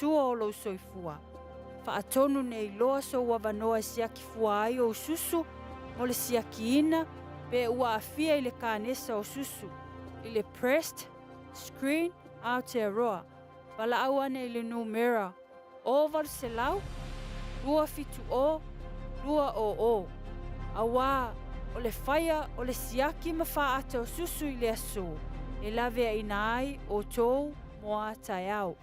Atua o lou soifua. Faatonu nei loa sou avanoa e siaki fua ai ou susu mo le siakiina pe ua aafia i le kanesa o susu, i le Breast Screen Aotearoa, valaau ane i le numera 0800 270 200, auā o le faia o le siaki ma faata o susu i le aso e laveaina ai outou mo a taeao.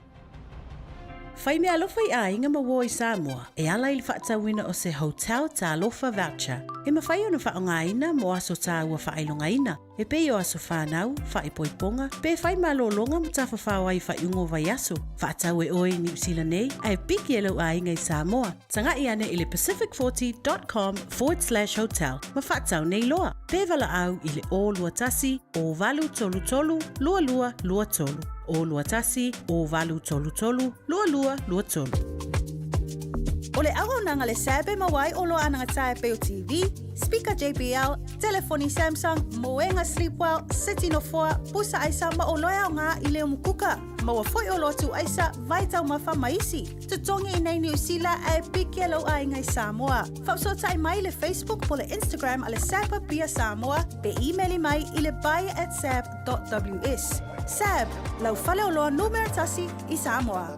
Fai meaalofa i aiga ma uo i Samoa e ala i le faatauina o se Hotel Talofa Voucher e mafai ona faaaogaina mo aso taua faailogaina e pei o aso whānau, whaepoiponga, pe whai malōlōga ma tafafao ai i faaiuga o vaiaso. Faatau e oe i Niu Sila nei, ae piki e lou aiga i Samoa. Taga'i ane i le pacific40.com/hotel ma faatau nei loa. Pe valaau i le 021 0833 2223. 021 0833 2223. O le auaunaga le SAB e maua ai oloa anagata e pei o TV, speaker JBL, telefoni Samsung, moega Sleepwell, seti nofoa, pusa aisa ma oloa e aoga i le umukuka. Maua foi oloa tuu aisa, vai taumafa ma isi. Totogi i nei Niu Sila ae piki e lou aiga i Samoa. Faafesootai mai i le Facebook po le Instagram a le SAB Apia Samoa pe imeli mai i le buy@sab.ws. SAB, lau faleoloa numera tasi i Samoa.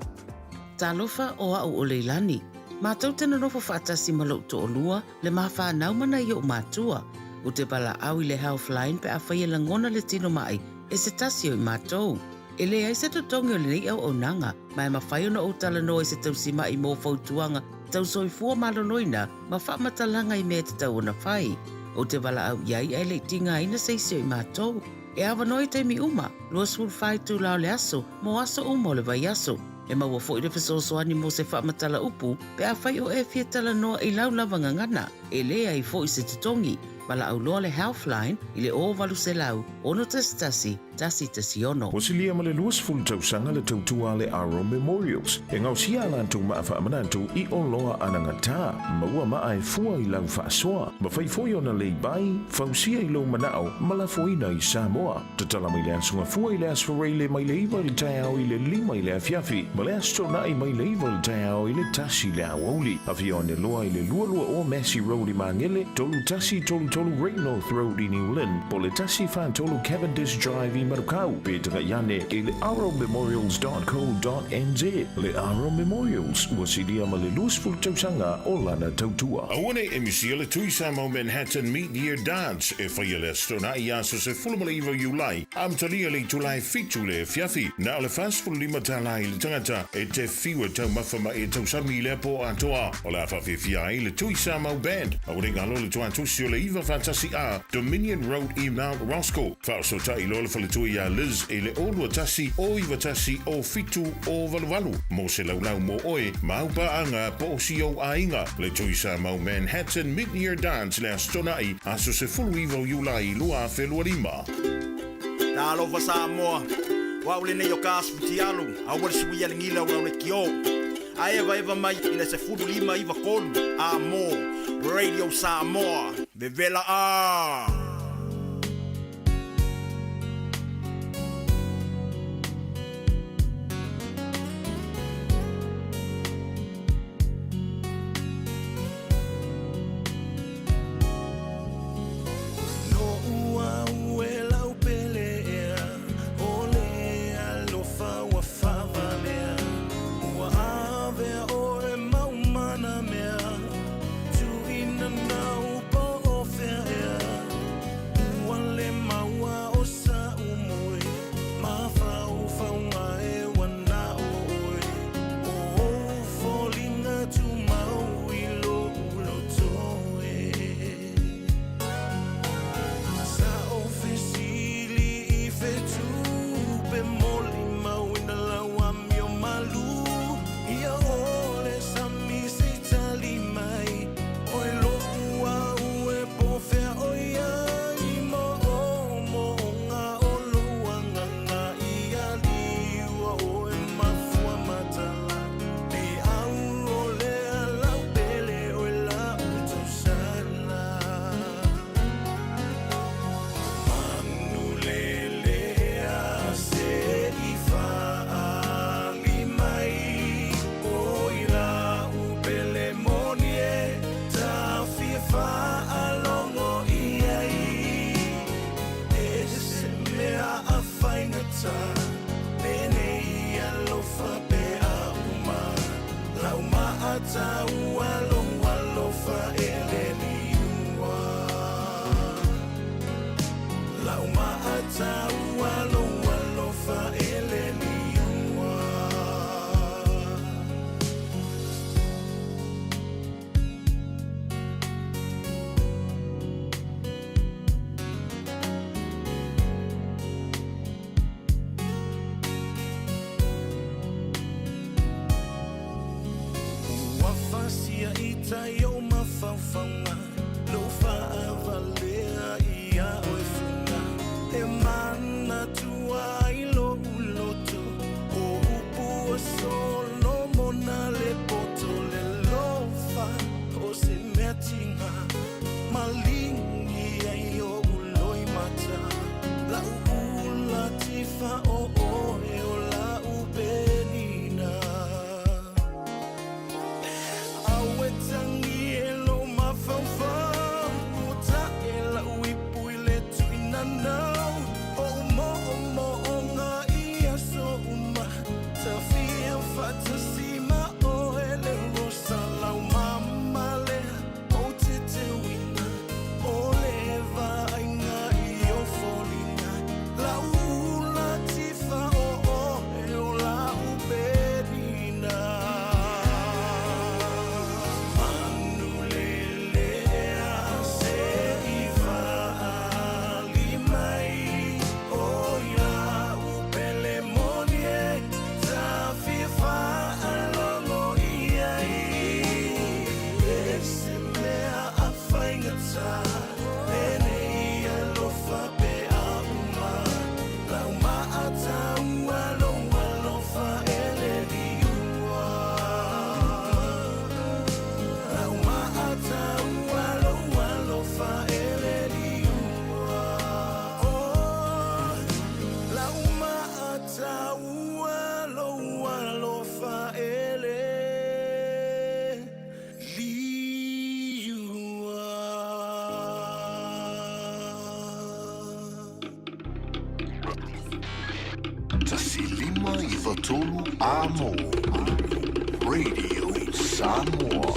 Talofa o a'u o Leilani. Matou te nonofo faatasi ma lou toalua, le ma fanau ma nai o'u matua. Ou te valaau i le Healthline pe afai e lagona le tino ma'i e se tasi o i matou. E leai se totogi o lenei auaunaga, ma e mafai ona ou talanoa i se tausima'i mo fautuaga tau soifua maloloina ma faamatalaga i mea e tatau ona fai. Ou te valaau i ai ae le i tigaina se isi o i matou. E avanoa i taimi uma, 24 itula o le aso, mo aso uma o le vaiaso. E maua foi le fesoasoani mo se faamatala upu pe afai o e fia talanoa i lau lava gagana. E leai foi se totogi. Valaau loa le Healthline i le 0800 611 116. Ua silia ma le 20 tausaga le tautua a le Aro Memorials e gaosia a latou maa faamanatu i oloa anagata, maua maa e fua i lau faasoa, mafai foi ona leibai, fausia i lou manao ma lafoina i Samoa. Tatala mai le Aso Gafua i le Aso Faraile mai le 9 i le taeao i le 5 i le afiafi ma le Aso Toonai mai le 9 i le taeao i le 1 i le aoauli. Afio ane loa i le 22 o Massey Road i Magele, 3133 Great North Road i New Lynn, po o le 143 Cavendish Drive i Manukau, pe taga'i ane i le arrowmemorials.co.nz. Le Arrow Memorials, ua silia ma le 20 tausaga o lana tautua. Aua nei e misia le Tui Samoa Manhattan Mid-Year Dance e faia le Aso Toonai i aso 19 Iulai, amatalia le itula e 7 le afiafi, na o le 45 tala i le tangata e te whiu e taumafa ma e tausami i lea po atoa. O le a fafiafia ai le Tui Samoa Band, aua nei galo le tuatusi o le 9 faatasi A, Dominion Road i Mount Roskill. Faasotai loa le faletua iā Liz i le 0 21 0 91 07 0 88 mo se laulau mo oe ma au paaga po o si ou aiga. Le Tui Samoa Manhattan Mid-Year Dance le Aso Toonai, aso 19 o Iulai 2025. Talofa Samoa, o au lenei o Kas Futialu, aua le suia le gila o lau lekiō. A evaeva mai i le 15 9 3 a mo Radio Samoa. Vevela a! Noʻu au e lau pele ea, o le alofa ua fāwalea. Ua avea ʻoe mau mana mea, tuʻina nāu po o fea ea. maataua lou alofa e le liua. Lau maataua lou alofa e le liua. Ua fasia i tai o mafaufauga Lou faavalea ia oe fuga E manatua ai lou loto O upu o Solomona le poto Le lofa o se mea tiga Maligi ai ou loimata Lau ula tifa o oe o lau penina Aue tagi e lou mafaufau Ua tae lau ipu i le tuinanau Ou moomooga i aso uma Tafia faatasi ma oe le rosa lau mama lea Ou te teuina o le vaaiga i ou foliga Lau ula tifa o oe o lau penina Manu lelea se i faaali mai Oi lau pele moni e tafia faalogo i ai E se mea a faigata Penei alofa pe a uma Lau maataua lou alofa e le liua Lau maataua lou alofa e le liua Oh, lau maataua lou alofa e le liua. 1593 Amo Radio Samoa.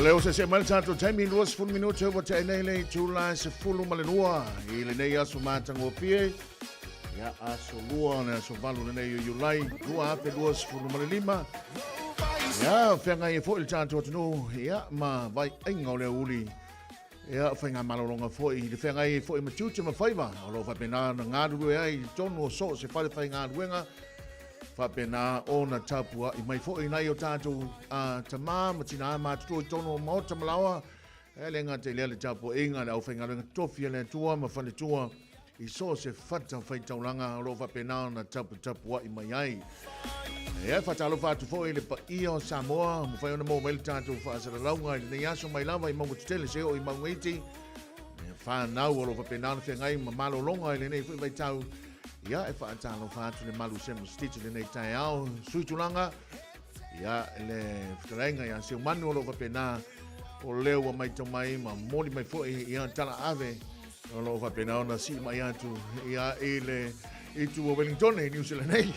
Leo se se mai le tatou taimi 20 minute ua tea nei le itula e 12 i lenei aso matagofie ia aso lua le aso valu lenei o Iulai 2025 ia feagai ai foi le tatou atunuu ia ma vaiaiga o le aoauli Ia, faigamalologa foi i le feagai ai foi ma tiute ma faiva o lo o faapena ona galulue ai i totonu o so o se fale faigaluega, faapena ona tapua'i mai foi nai o tatou tamā ma tinā matutua i totonu o maota ma laoa. E le gata i lea le tapuaiga a le aufaigaluega totofi a le Atua ma faletua. I so o se fata faitaulaga o lo o faapena ona taputapua'i mai ai. E faatalofa atu foi i le paia o Samoa, mafai ona maua mai le tatou faasalalauga i lenei aso mai lava i mauga tetele seia oo i mauga iti. E fanau o lo o faapena ona feagai ma malologa i lenei foi vaitau. Ia, e faatalofa atu le malu sema stitch i lenei taeao. Sui tulaga, ia, le fetalaiga ia Seumanu o lo o faapena o lea ua maitau mai ma moli mai foi ia tala ave O lo o faapena ona sii mai atu ia i le itu o Wellington i New Zealand nei.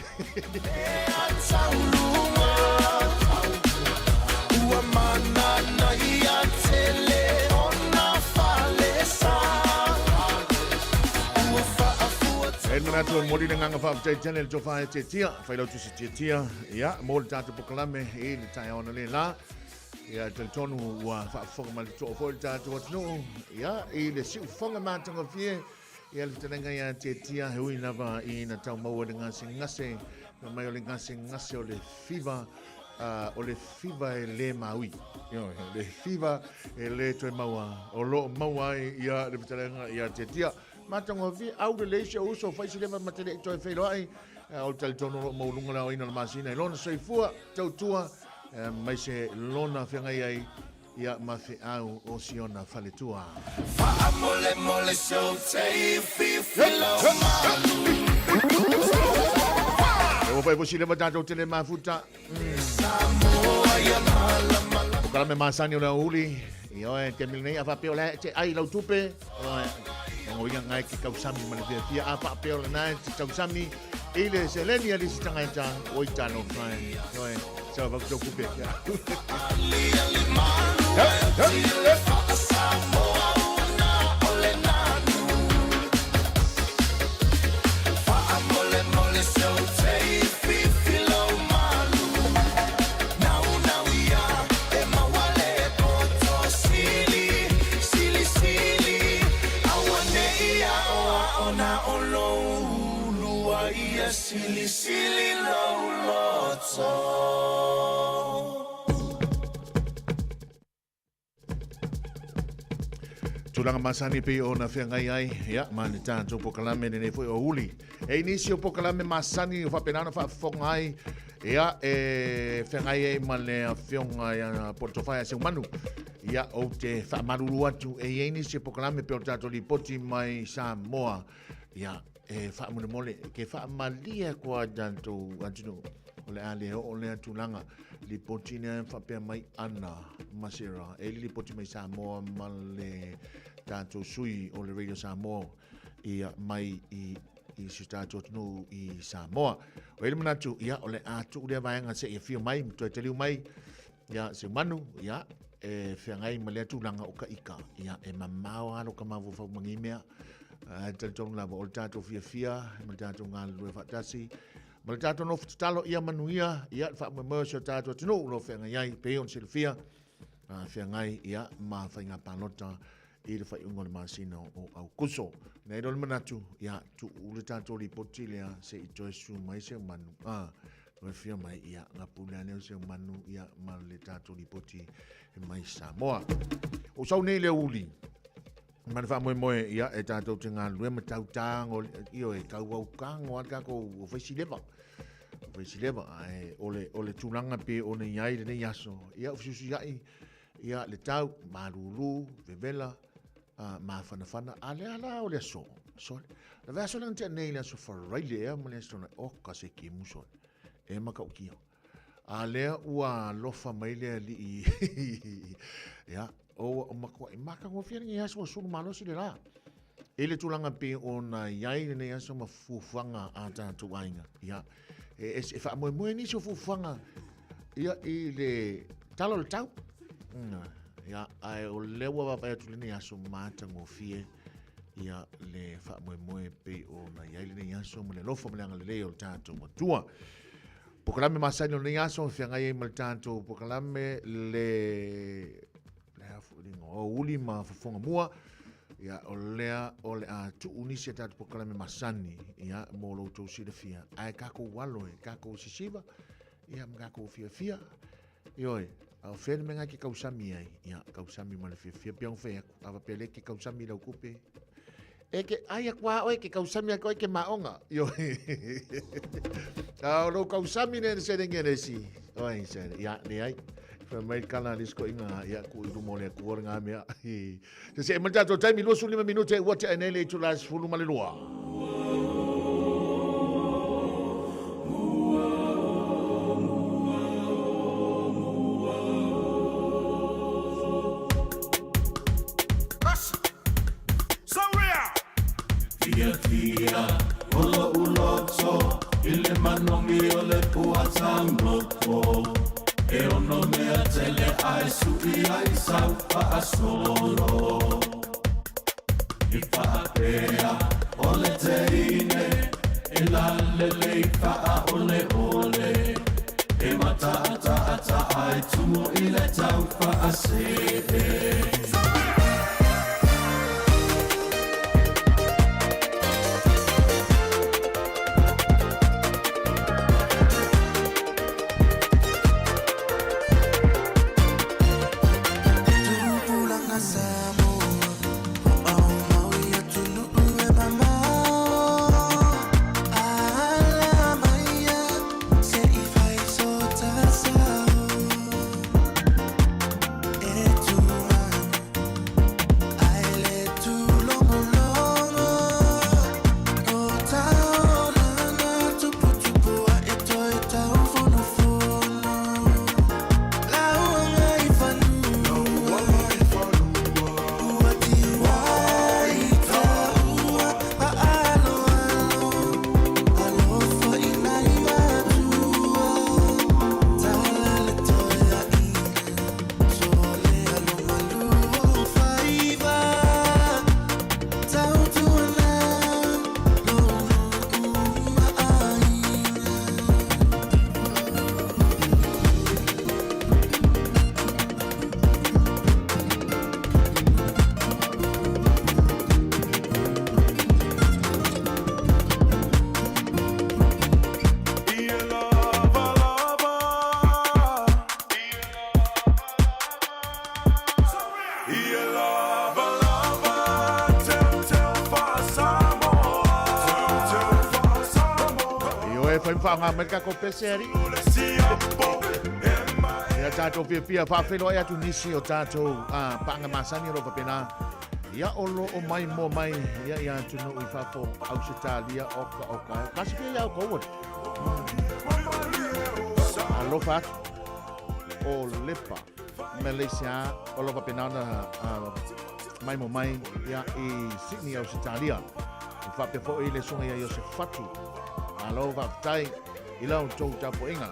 E manatu e moli le nganga whaafetai tele le tofa e te tia, whailautu se tia tia, ia, mo le tātou pokalame i le taeao na le la. Ia, e talitonu ua faafofoga ma le totoa foi le tatou atunuu, ia, i le siufofoga matagofie, ia, le fetalaiga ia Tietia, he ui lava i na tau maua le gasegase, fai mai o le gasegase o le fiva, uh, o le fiva e le maui. Ioe, le fiva e le toe maua, o lo o maua ai ia le fetalaiga ia Tietia. Matagofie, au lelei si ou uso, fai si leva ma te le i toe feiloai, o le talitonu o lo o maualuga le aoina o le masina i lona soifua, tautua, aemaise lona feagai ai ia ma feau o siona faletua. Faamolemole E ua fai foi si leva tatou tele mafuta. O kala me masani o le aouli. I oe, te mil nei, a whapea o le te ai lau tupe. Oe, o ngoinga ngai ke kausami ma le fiafia. A whapea o le nai te kausami. I le seleni a lisi tagata o i talo whai. Oe, sa wak tau kupe kia. Tulaga masani pei ona feagai ai, ia, ma le tatou pokalame lenei foi o uli. E nisi o pokalame masani o faapena ona faafofoga ai, ia, e feagai ai ma le afioga ia Portofaia Seumanu. Ia, ou te faamalulu atu, e i ai nisi o pokalame pei o le tatou lipoti mai Samoa. Ia, e faamolemole, ke faamalie atu a tatou atunuu, o le a le oo lea tulaga. Lipoti lea e faapea mai ana Masera, e le lipoti mai Samoa ma le tatou sui o le Radio Samoa ia mai i i si tatou atunuu i Samoa. O le manatu, ia, o le a tuu lea vaega se i afio mai, ma toe taliu mai, ia, Seumanu, ia, e feagai ma lea tulaga o ka ika, ia, e mamao lava lo ka mafaufau ma nei mea. Ae talitonu lava, o le tatou fiafia ma le tatou galulue faatasi, ma le tatou nofo tatalo ia manuia, ia, le faamoemoe o si o tatou atunuu o lo o feagai ai, pei ona silafia, feagai, ia, ma faiga palota i le faaiuga o le masina o Aukuso. Nei loa le manatu, ia, tuu le tatou lipoti lea se i toe susu mai Seumanu. A, toe afio mai, ia, na pule ane o Seumanu, ia, ma le tatou lipoti mai Samoa. O sau nei le uli, ma le faamoemoe, ia, e tatou te galulue ma tautago, ioe, tauaukago a le tatou o faisileva. O faisileva, ae o le, o le tulaga pe ona i ai lenei aso, ia, o fesuisuiai, Ia, le tau, malulu, vevela, mafanafana, a lea la o le aso, sole. La ve aso le tea nei le aso Faraile ea ma le aso na, o ka se kemu sole. E matautia. A lea ua alofa mai le alii, ia, o ua matuai matagofie lenei aso ua sulu malosi le la. I le tulaga pei ona i ai lenei aso ma fuafuaga a tatou aiga. Ia, e, e faamoemoe nisi o fuafuaga ia, i le tala o le tau. Ia, ae o lea ua vaavaai atu lenei aso matagofie ia le faamoemoe pei ona i ai lenei aso ma le alofa ma le agalelei o le tatou Atua. Pokalame masani o lenei aso, feagai ai ma le tatou pokalame le le a foi le igoa, o Uli ma Fofoga Mua, ia, o lea o le a tuu nisi a tatou pokalame masani, ia, mo lo outou silafia. Ae tatou alo e, tatou sisiva, ia, ma tatou fiafia, ioe, a o fea le mea na e te tausami ai, ia, tausami ma le fiafia, pei ona fai atu, a faapea lea e te tausami i lau tupe, E ke ai aku a oe ke kausami aku ai ke maonga. Io. A o lou kausami le se le ngene si. Oi se ia le ai. Fa mai kala le sko inga ia ku i lumo le ku nga mea. Se se ma tatou taimi 25 minute ua te nei le itula 12. Fiafia o loʻu loto i le manogi o le pua taumoko E ono mea tele ae suʻi ai sau faasolo I faapea o le teine e lalelei faaoleole E mataataata ae tumu i le tau faasee. Ioe, fai whaanga mai ka ko pese ari. Ia tātou fiafia whaawhelo ai atu nisi o tātou paanga masani ro whapena. Ia o lo o mai mo mai ia ia tunu i whafo Ausitalia oka oka. Kasi fia ia o kouan. Alofa atu o Lepa, Malaysia, o lo whapena ona mai mo mai ia i Sydney, Ausitalia. I whapea fo i le songa ia Iosefatu. Alo whaftai i lau tou tapuaiga.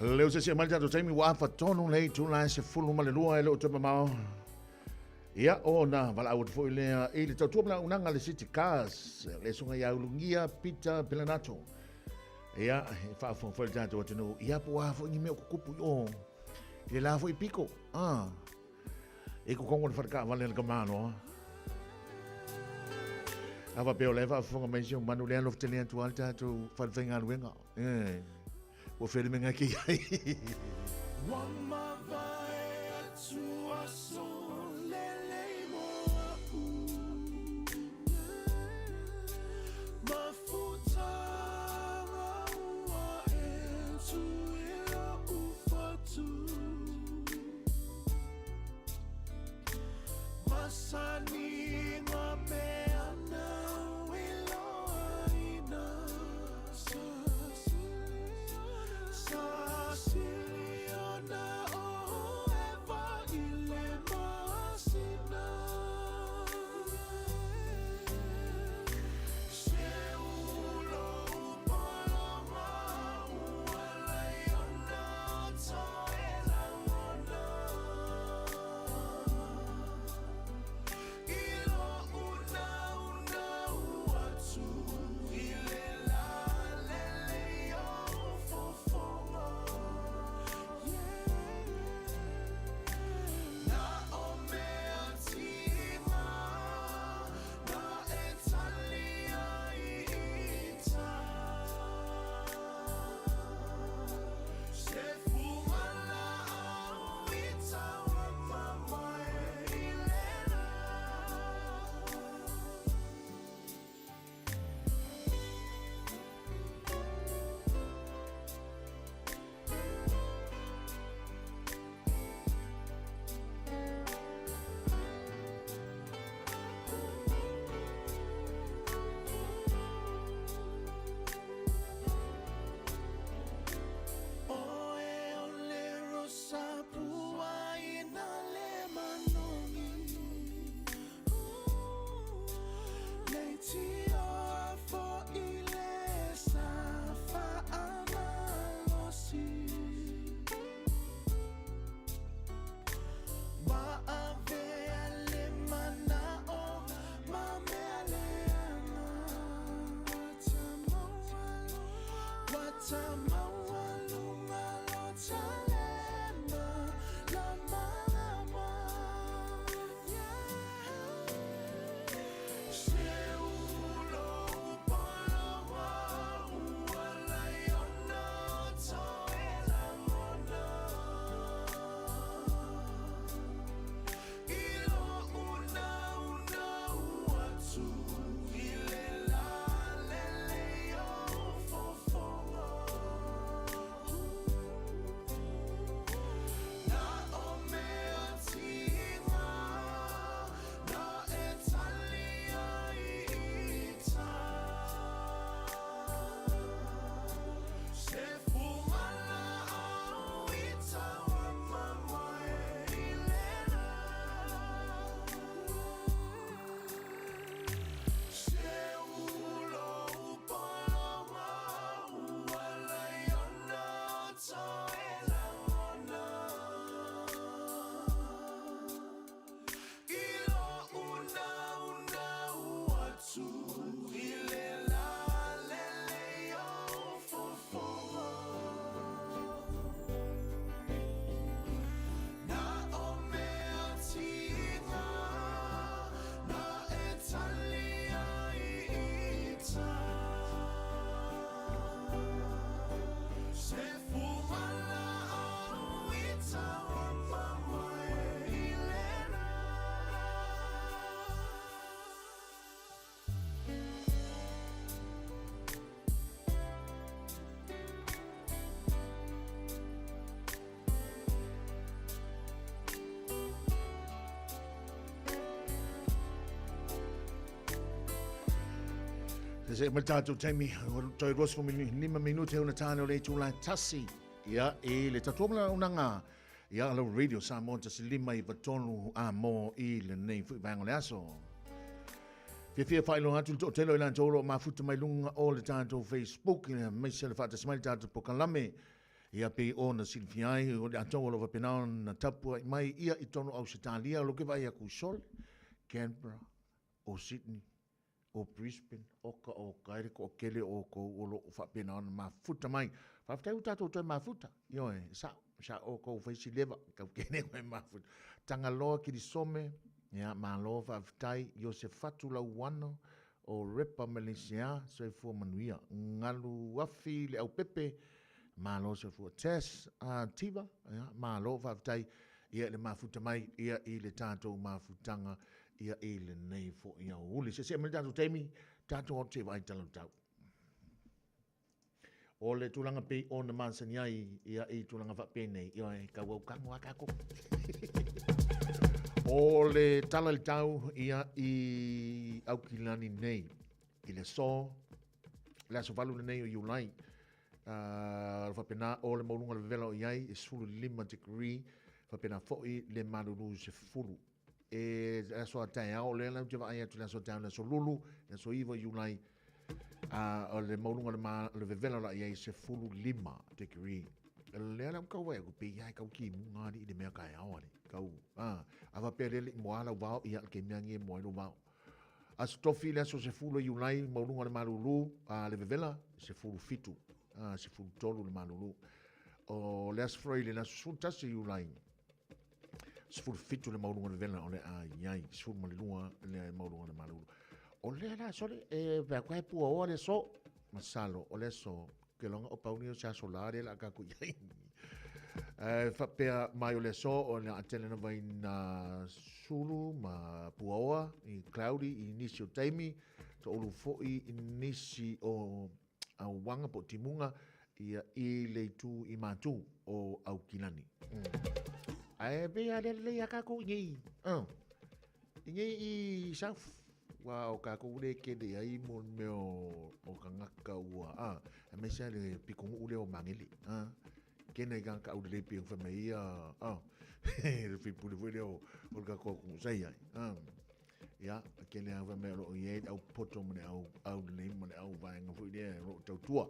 Leo se se mai tatou taimi ua afa tonu le itula e 12 e leo toe mamao. Ia ona valaau atu foi lea i le tautua ma le auaunaga a le City Cars, le susuga ia Ulugia Peter Pelenato. Ia, e faafofoga foi le tatou atunuu, ia po o a foi ni mea o tutupu i o i le la foi piko. Ah. I kokongo le whare kaawale le kamano. A faapea o la e faafofoga mai si o manu le alofa tele atu a le tatou fale faigaluega. Eh. Ua fele me ngaki ai. atu i lo'u fatu Masani ngā mea nāu i loaina Sa sili ona o Eva i le masina Se ulo upolonga ua lai ona toe lagona I lo'u naunau atu i le lalelei o fofoga Na o mea tiga na e tali ai i uta Se fugalaau i tauamamae i le la. Oe o le rosa pua ina le manogi Le tioa fo'i le sa fa'amalosi Ua avea le mana'o ma mea leaga Ua tamaualuga lo talema lamalama Se ulo upoloa ua lai ona toe lagona I lo'u naunau atu i le lalelei o fofoga Na o mea tiga na e tali ai i uta Se fugalaau i tauamamae i le la Se ulo upologa ua lai ona toe lagona I lo'u naunau atu i le lalelei o fofoga Na o mea tiga na e tali ai i uta Se fugalaau i tauamamae i le la. Se ma le tatou taimi, ua toe 25 minute ona tāne o le itula e tasi. Ia, i le tatou auaunaga, ia lau Radio Samoa 153 a mō i lenei foi vaega o le aso. Fiafia faailoa atu le toatele o i latou o lo o mafuta mai luga o le tatou Facebook, aemaise le faatasi mai le tatou polokalame. Ia pei ona silafia ai, o le atou o lo o faapena ona tapuai mai ia i totonu o Ausetalia, o lo o ke vaai atu i Sole, Canberra, o Sydney, o Brisbane, oka oka e le toatele o outou o lo o faapena ona mafuta mai. Faafetai ua tatou toe mafuta. Ioe, e sa'o, sa'o outou fai si leva, tau tele oe mafuta. Tagaloa Kirisome, ia, malo faafetai. Iosefatu Lauano, o Repa Malaysia, soifua manuia. Galu afi le aupepe, malo soifua. Tess Tiva, ia, malo faafetai ia i le mafuta mai ia i le tatou mafutaga ia i lenei foi aoauli. Seesee mai le tatou taimi, tatou o atu se i vaai i le tala o le tau. O le tulaga pei ona masani ai ia i tulaga faapenei, ia e tauaukago lava tatou. O le tala i le tau ia i Aukilani nei, i le aso, le aso 8 lenei o Iulai, uh, faapena o le maualuga o le vevela o i ai e 15 degree, faapena foi le malulu 10. E le aso a taeao, o lea la ou te vaai atu i le aso a taeao, le aso Lulu, le aso 9 o Iulai, a o le maualuga o le, ma, le vevela o la i ai 15 degree. Lea la kau ai ku pe ia kau ki mu ngā li le mea taeao ale. Kau, a, a va pea le mo ala vao ia ke mea ngi mo ai vao. Aso tofi le aso 10 o Iulai, maualuga o le malulu, a le vevela, 17, a, 13 le malulu. O le aso Friday, le aso 11 o Iulai, 17 le maualuga o le vela o le a i ai, 12 le maualuga o le malulu. O lea la, sole, e pea koe pua oa le so, masalo, o le so, ke longa o pauni o se aso la le la ka ku iai. E whapea mai o le so, o le a tele na vai na sulu ma puaoa i cloudy i nisi o taimi, to olu foi i nisi o auaga po o timuga ia i le itu i Matu o Aukilani. Mm. Ae pei a lea lelei a kākou i nei, i nei i South, ua o kākou le kele ai mo le mea o kangaka ua, a, aemaise lava le pitonuu lea o Magele, a, kena i kanga au lelei pei ona fai mai ia, a, le faipule foi lea o le tatou atunuu sa i ai, a. Ia, tele lava mea o lo o i ai le au poto ma le au aulelei ma le au vaega foi lea o lo o tautua.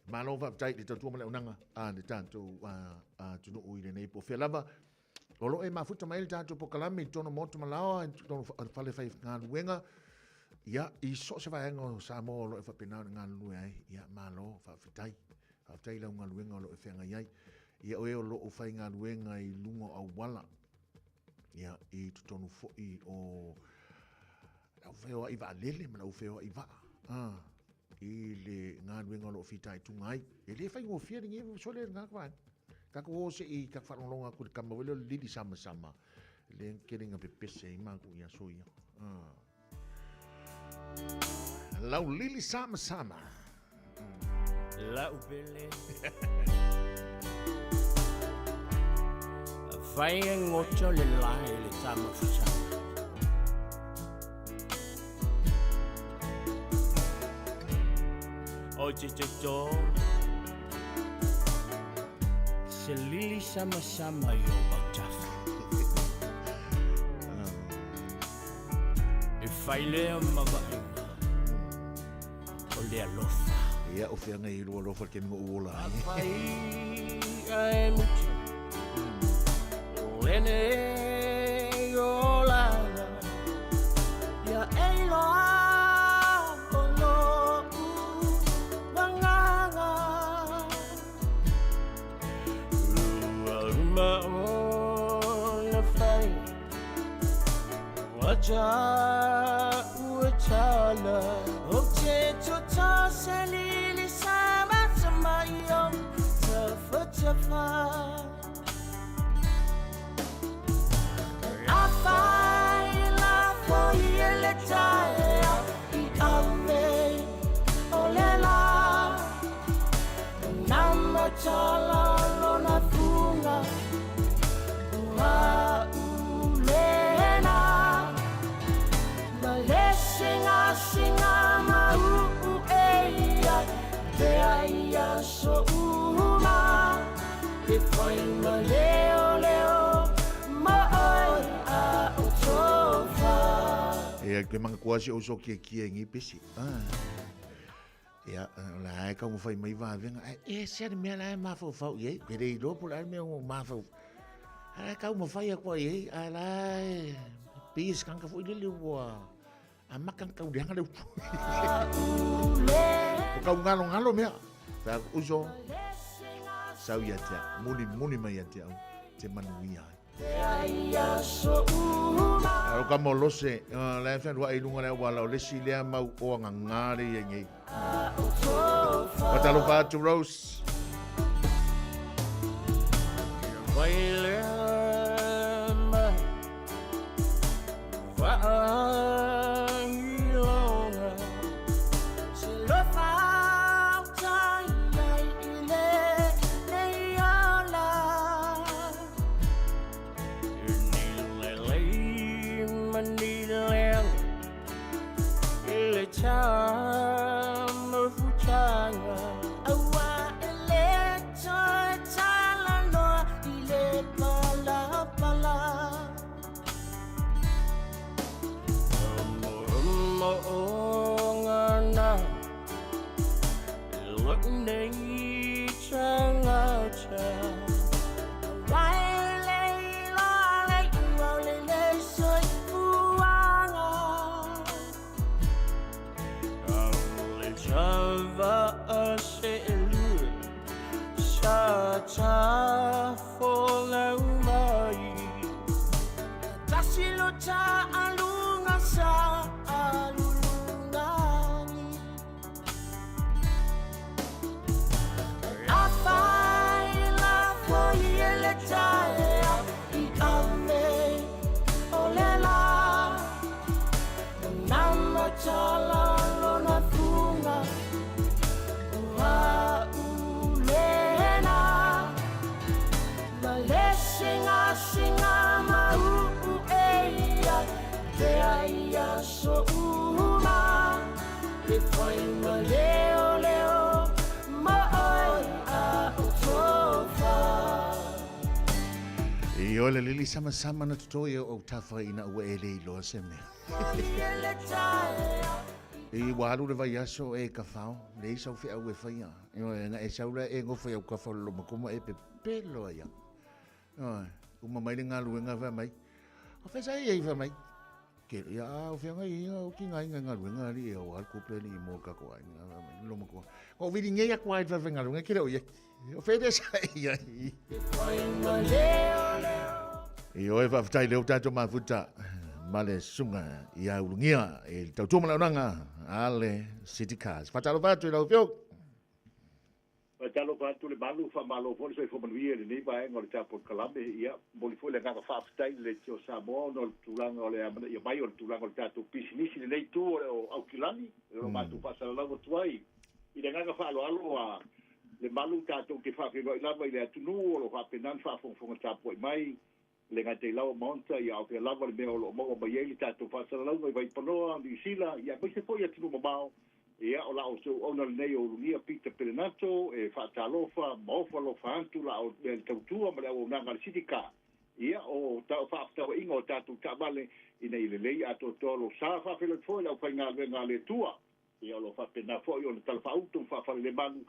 Malo faafetai i le tautua ma le auaunaga a le tatou atunuu i lenei po o fea lava. O lo o e mafuta mai ai le tatou polokalame i totonu o maota ma laoa, i totonu o fale faigaluega, ia, i so o se vaega o Samoa o lo o e faapena ona galulue ai. Ia, malo faafetai. Faafetai i lau galuega o lo o e feagai ai. Ia, o e o lo o faigaluega i luga o auala, ia, i totonu foi o le au feoai vaalele ma le au feoai vaa, ah, i le galuega o lo o fitaituga ai. E le faigofie lenei sole lena vaega. Tatou o se i tatou faalogologo atu i le tama foi lea o le Lili Samasama, lea na tele ina pepese ai matou i aso ia. Ah. Lau Lili Samasama. Lau pele Fai e ngoto le lai le tama fusanga O te te tō Se lili sama sama i o autafa E fai lea ma vaaiga o le alofa. Ia, o feagai i lou alofa i le taimi na ou ola ai. Afai ae mutu lenei olaga, ia e iloa o lo'u agaga. Ua uma ona fai Ia, ke manatua si ou so kiekie i nei pese. Ah. Ia, o la e taumafai mai vavega, ae ese le mea la e mafaufau i ai. Ke le iloa po o le a le mea ua mafaufau. Ae la e taumafai atu ai i ai, ae la e pei e se tagata foi lele ua amata ona tau leaga le upu. Ua tau galogalo mea. Fai atu, uso, sau ia te au, mulimuli mai ia te au, te manuia ai. O ka molose, la e whenua i lunga le auala o le si lea mau o anga ngā le ia nei. Fatalofa atu Rose. O ta alunga sa alulungani. Afai la foi ele taea i ame o le la. Nama tala lona funga o a ulena. Ma le singa singa mau eia te aia so uma. Le fai ma leo leo ma oi a o tofa. I ole lili sama sama na toto i o tafa ina ua e le iloa se mea. I walu le vai aso e ka whao, le isa u whiau e whaia. Ioe, na e saula e ngofo iau ka whao lo makuma e pe pelo ia. Ioe, uma mai le ngā luenga wha mai. O whesa e i wha mai. Ke ia a o whianga i o ki ngā inga ngā luenga ali e o al kuple ni i mō kako ai ngā wha mai. Lo makua. O viri ngei aku ai wha ngā luenga kere o ia. O whede sa ia i. I oe whawhitai leo tātou mafuta ma le sunga i a ulungia e le tautua malaunanga a le City Cars. Whatalo whatu i lau whio. Faatalofa atu le malu, faamalo foi le soifua manuia i lenei vaega o le tatou polokalame. Ia, momoli foi le agaga faafetai i le Leitio Samoa ona o le tulaga o le amanaia mai o le tulaga o le tatou pisinisi i lenei itu o le Aukilani, o lo matou faasalalau atu ai i le agaga faaaloalo a le malu tatou te faafeiloai lava i le atunuu o lo o faapena ona faafogafoga tapuai mai, e le gata i laua maota, ia a o fea lava le mea o lo o maua mai ai le tatou faasalalauga i Vaipanoa, Niu Sila, ia aemaise foi atunuu mamao. Ia, o la outou auauna lenei o Ulugia Peter Pelenato e faatalofa ma ofo alofa atu la o le tautua ma le auaunaga a le City Car. Ia, o faafetauaiga o tatou taavale ina ia lelei atoatoa lo sa faafeiloai foi le aufaigaluega a le Atua. Ia, o lo o faapena foi ona talafaauto ma faafalelemalu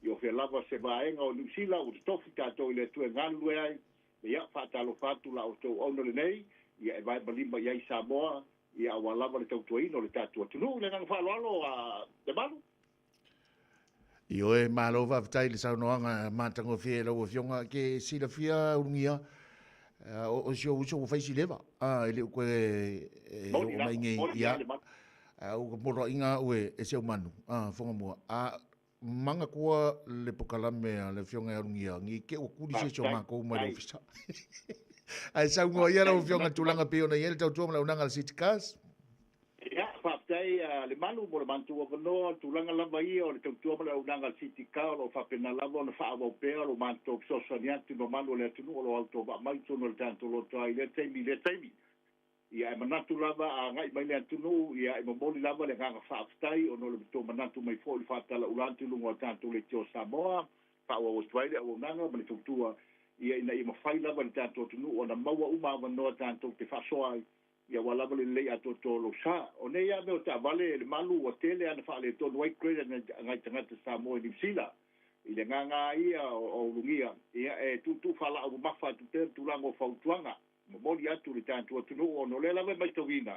i o fea lava se vaega o Niu Sila ua totofi tatou i le Atua e galulue ai. Ia, faatalofa atu la outou auauna lenei, ia e vae ma lima i ai Samoa, ia aua lava le tautuaina o le tatou atunuu. I le agaga faaaloalo a Lemalu. Ioe, malo faafetai i le saunoaga matagofie e lau Afioga. Ke silafia Ulugia, o si ou uso ua fai si leva, e le o koe oo mai nei. Ia, ua poloaiga au e si au manu, foga mua. A Manga kua le pokalame a le Afioga ia Ulugia, ngi ke ua kuli se si o makou mai le ofisa. Ae saunoa ia lau Afioga i le tulaga pei ona i ai le tautua ma le auaunaga a le City Cars. Ia, faafetai a Lemalu mo le matou avanoa. O le tulaga lava ia o le tautua ma le auaunaga a le City Car o lo o faapena lava ona faaauau pea lo matou fesoasoani atu i mamalu o le atunuu o lo o autovaa mai i totonu o le tatou lotoa i lea taimi i lea taimi. Ia, e manatu lava a agai mai le atunuu, ia, e momoli lava le agaga faafetai ona o le tou manatu mai foi i le faatalaula atu i luga o a tatou leitio o Samoa, faaauau atu ai le auaunaga ma le tautua, ia, ina ia mafai lava e le tatou atunuu ona maua uma avanoa tatou te faasoa ai, ia, aua lava le lelei atoatoa o lou sa. O nei lava mea o taavale, le malu ua tele lava na faaletonu ai credit a nai tagata Samoa i Niu Sila, i le agaga lava ia o Ulugia, ia, e tuutuu faalaau mamafa atu pea le tulaga o fautuaga. Momoli atu i le tatou atunuu ona o lea lava e maitauina,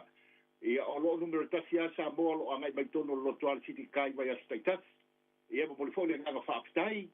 ia, o lo o numera tasi lava Samoa o lo o agai mai totonu o le lotoa le City Kai i vaiaso taitasi. Ia, e momoli foi le agaga faafetai,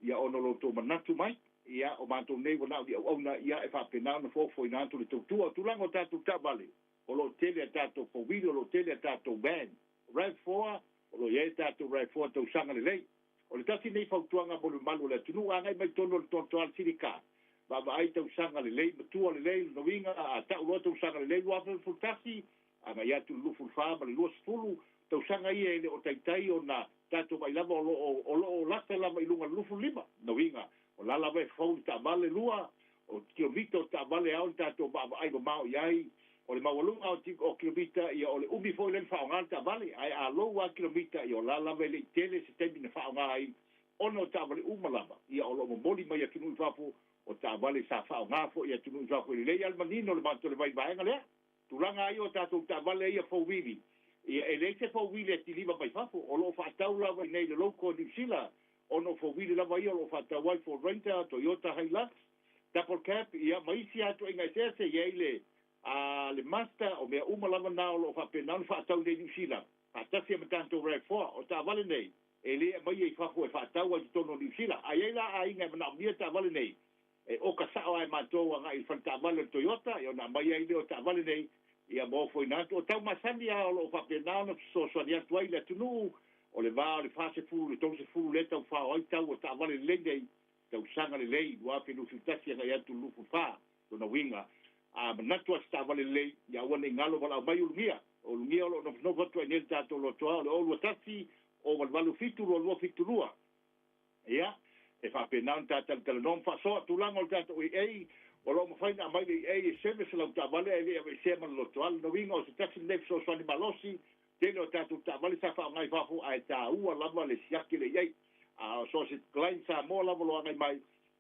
ia, ona o lo outou manatu mai, ia, o matou nei ua na o ni auauna, ia, e faapena ona foafoaina atu le tautua. O tulaga o tatou taavale, o lo o tele a tatou four-wheeler, o lo o tele a tatou van, RAV4, o lo o i ai a tatou RAV4 tausaga lelei. O le tasi lenei fautuaga mo le mamalu o le atunuu, agai mai totonu o le toatoa le City Car, vaavaai tausaga lelei, matua lelei, lona uiga, a tau loa tausaga lelei 2011, agai atu i le 24 ma le 20 tausaga ia e le o taitai ona tatou vaai lava o lo o, o lo o lata lava i luga o le 25. Lona uiga, o la lava e fou le taavale lua, o kilomita o taavale ao le tatou vaavaai mamao i ai, o le maualuga o kilomita, ia o le umi foi lea na faaaoga le taavale, ae a lou lava kilomita, ia o la lava e le i tele se taimi na faaaoga ai, ona o taavale uma lava, ia o lo o momoli mai atunuu i fafo, o taavale sa faaaoga foi i atunuu i fafo, e lelei lava le manino o le matou le vai vaega lea. Tulaga lava ia o tatou taavale ia four-wheelie, ia e leai se four-wheelie e kiliva mai fafo, o lo o faatau lava i inei i le local Niu Sila, ona o four-wheelie lava ia o lo o faatau ai Ford Ranger, Toyota Hilux, Double Cab, ia ma isi lava ituaiga eseese, e i ai le a le Mazda, o mea uma lava na o lo o faapena ona faatau i inei i Niu Sila, faatasi ai ma tatou RAV4. O taavale nei, e le aumaia i fafo e faatau ai i totonu o Niu Sila. A i ai la aiga e manaomia taavale nei, E oka sa'o lava e matou agai i le faletaavale o le Toyota, ia ona aumai ai lea o taavale nei, ia ma ofoina atu. O tau masani lava o lo o faapena ona fesoasoani atu ai i le atunuu, o le va o le 40 i le 30 lea e tau fao ai tau o taavale lelei nei, tausaga lelei 2021 agai atu i le 24. Lona uiga, a manatu lava i se taavale lelei, ia aua ne i galo valaau mai Ulugia. O Ulugia o lo o nofonofo atu ai nei i le tatou lotoa, o le 021 087 2272. Ia, e faapena ona ta talatalanoa ma faasoa tulaga o le tatou EA, o lo o mafai ona aumai le EA e service lau taavale ae le i aveesea ma le lotoa. Lona uiga o se tasi lenei fesoasoani malosi, tele o tatou taavale sa faaaoga i fafo ae taua lava le siaki le EA. A o so o se client Samoa lava o lo o agai mai,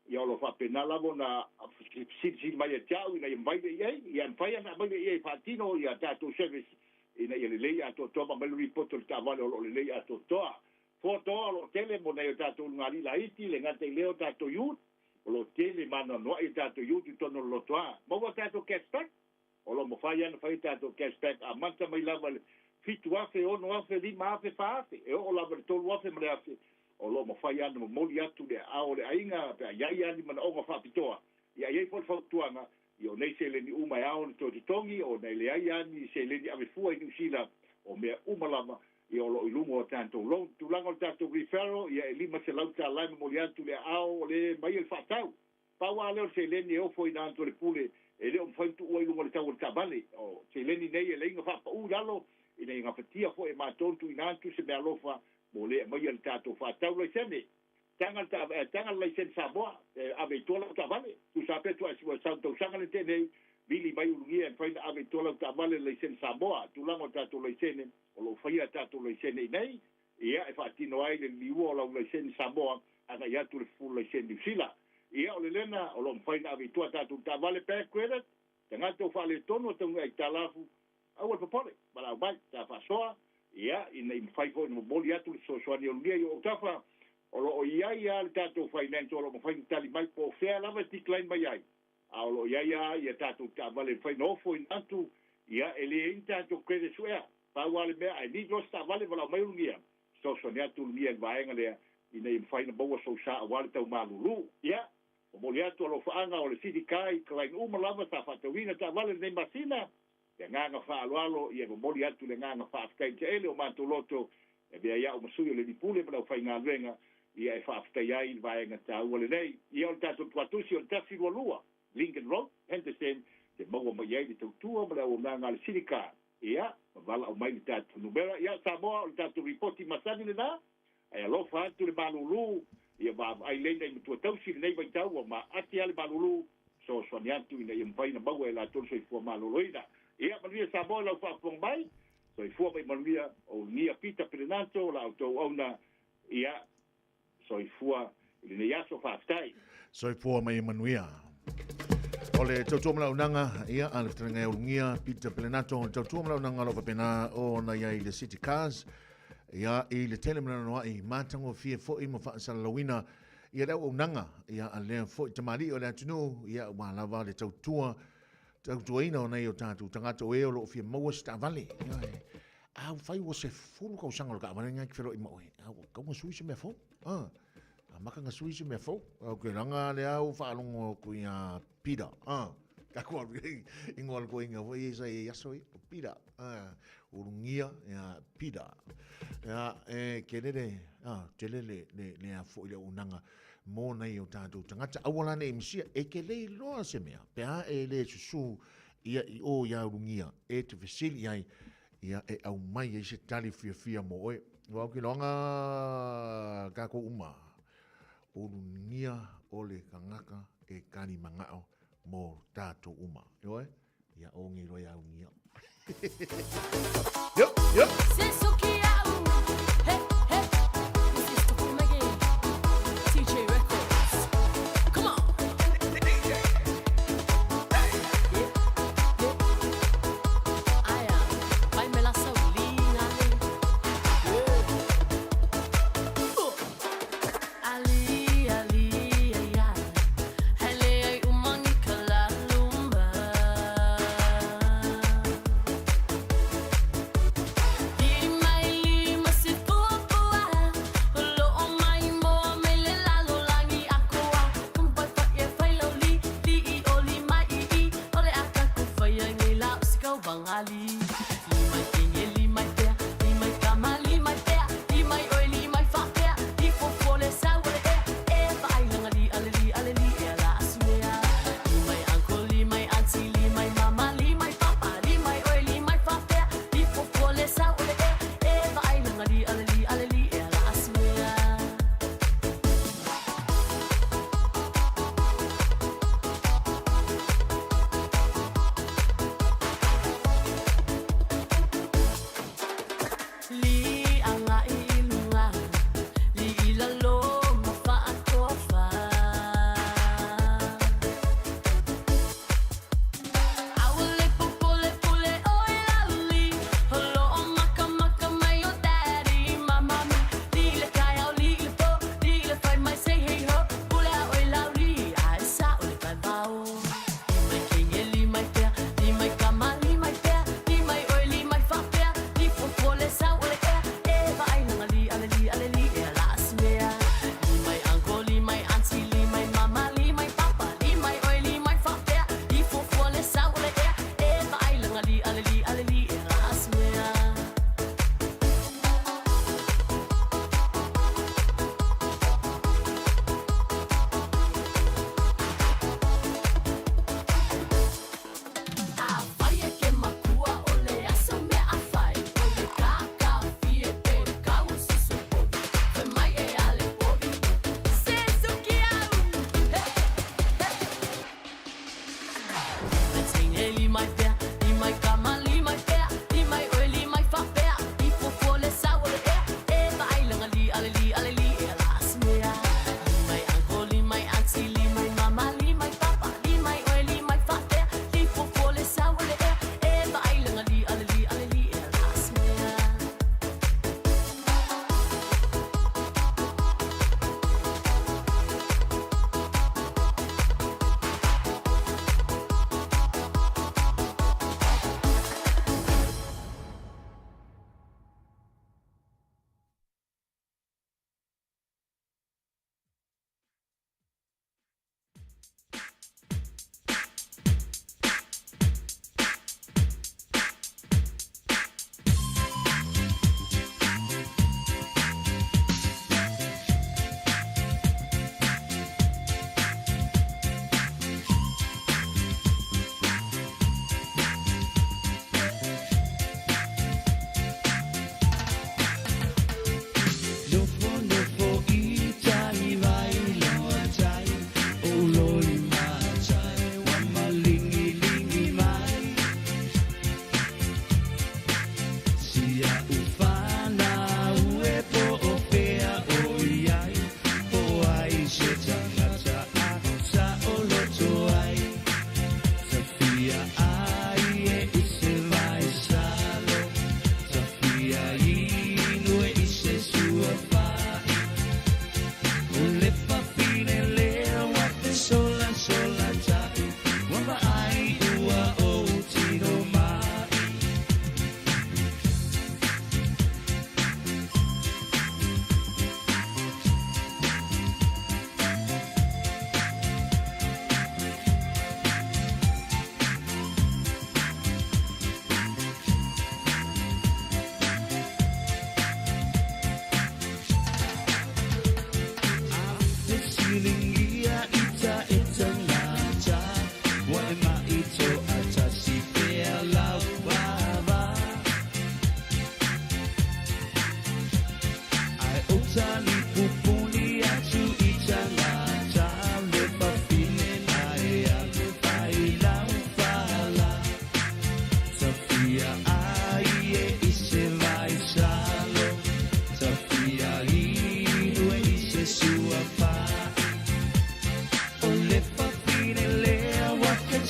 ia o lo o faapena lava ona fesilisili mai ia te au ina ia mafai le EA, ia e mafai ona aumai le EA e faatino ia tatou service ina ia lelei atoatoa ma aumai le report o le taavale o lo o lelei atoatoa. Fotoa o lo o tele mo nai o tatou ulugalii laiti, le gata i lea o tatou youth, o lo o tele ma anoanoai o tatou youth i totonu o le lotoa. Maua tatou cash back, o lo o mafai lava ona fai tatou cash back amata mai lava i le $7,000, $6,000, $5,000, $4,000, e oo lava i le $3,000 ma le $1,000, o lo o mafai lava ona momoli atu le aao o le aiga pe a i ai lava ni manaoga faapitoa. Ia i ai foi le fautuaga, ia o nei seleni uma e ao ona toe totogi, ona e leai lava ni seleni ave fua i Niu Sila, o mea uma lava, ia o lo o i luga o tatou loan. Tulaga o le tatou referral, ia e $500 e momoli atu le aao o le mai e le faatau. Pau lava lea o le seleni e ofo i ina atu e le pule, e le o mafai ona tuua i luga o le tau o le taavale. O seleni nei e leai na faapau i lalo, ina ia gafatia foi e matou ona tuuina atu se meaalofa mo le aumaia i le tatou faatau laisene. Taga le taga le laisene Samoa e ave i tua lau taavale. Tusa lava pe tua e sau tausaga le tea nei, vili mai ulugia e mafai ona ave i tua lau taavale le laisene Samoa. Tulaga o tatou laisene, o lo o faia tatou laisene i nei, ia e faatino ai le liliua o lau laisene Samoa agai atu le full laisene Niu Sila. Ia o le lena o lo o mafai ona ave i tua tatou taavale bad credit, tagata ua faaletonu o taunuu aitalafu, aua le popole, valaau mai, sa faasoa, ia, ina i mafai foi ona momoli atu le fesoasoani a Ulugia i ou autafa, o lo o i ai lava le tatou finance o lo o mafai ona tali mai po o fea lava e decline mai ai, a o lo o i ai lava ia tatou taavale e mafai ona ofo ina atu, ia, e leai ni tatou credit suea. Pau lava le mea, a e need loa se taavale, valaau mai Ulugia, fesoasoani atu Ulugia i le vaega lea, ina ia mafai ona maua sou sa aua le tau malulu. Ia, momoli atu alofaaga o le City Car i client uma lava sa faatauina taavale i lenei masina, le agaga faaaloalo, ia e momoli atu le agaga faafetai taele o matou loto e avea ai au ma sui o le Lipule ma le aufaigaluega, ia e faafetai ai i le vaega taua lenei. Ia o le tatou tuatusi o le 122 Lincoln Road, Henderson, te maua mai ai le tautua ma le auaunaga a le City Car. Ia, ma valaau mai le tatou numera. Ia, Samoa, o le tatou lipoti masani lena, ae alofa atu le malulu, ia vaavaai lelei nai matua tausi i lenei vaitau ua maati lava le malulu, fesoasoani atu ina ia mafai ona maua e latou le soifua maloloina. Ia, manuia Samoa i lau faafofoga mai, soifua mai manuia, o Ulugia Pita Perenato, la outou auauna, ia, soifua i lenei aso, faafetai. Soifua ma ia manuia. O le tautua ma le auaunaga, ia, a le fetalaiga ia Ulugia Peter Pelenato, o le tautua ma le auaunaga o lo o faapena ona i ai i le City Cars, ia, i le tele ma le anoanoai, matagofie foi ma faasalalauina ia le auaunaga, ia, a lea foi tamalii o le atunuu, ia, aua lava le tautua, tautuaina o nai o tatou tagata o e o lo o fia maua se taavale. Ia, e, a ua fai ua 10 tausaga o le taavale lena e te feiloai ma oe, a ua tatau ona sui se mea fou. A, a maka na sui se mea fou. Au ke langa le au faalogo atu ia Peter. A, ka ko alu ingoa le koinga foi e sa i aso i, o Peter. A, ulugia ia Peter. Ia, e ke lele, a, te lele le, le a foi le auaunaga mo nai o tatou tagata. Aua la ne i misia, e ke le iloa se mea, pe a e le susu ia i o ia ulugia, e te fesili ai, ia e aumai ai se tali fiafia mo oe. Ua au ke loaga kākou uma, ulugia o le kangaka e kali mangao mo tātou uma. E oe? Ia ongi loa ia ulugia. Yo, yo.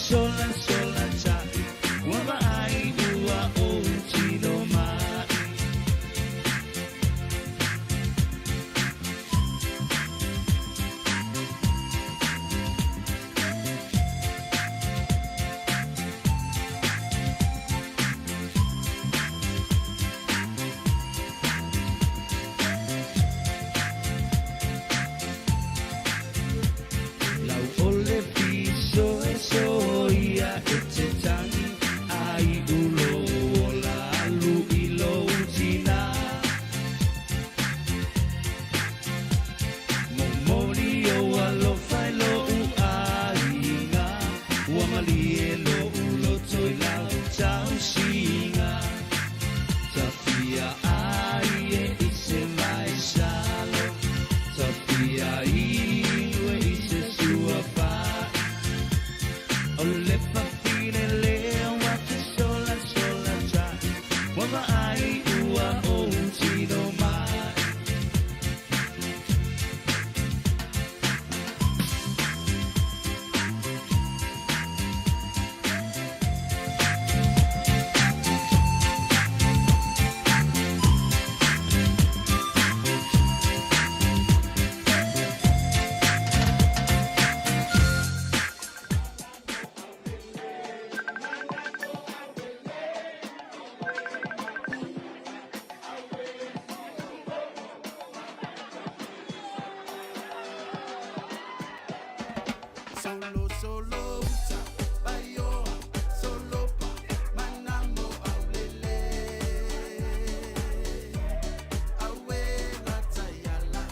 sola sola ta'i Ua vaai ua ou tino mai. Lau o le fiso e soia e te tangi ai ulo ola alu i lou tina. Momoli ou alofa i lou aiga, ua malie lou loto i lau tausiga. Tafia ai e i se vaisalo, tafia inu e i se suafa'i. O le fafine lea ua te sola sola ta'i, ua vaai ua ou tino mai. Solo solo uta baioa solo pa manamo aulele awe lataiala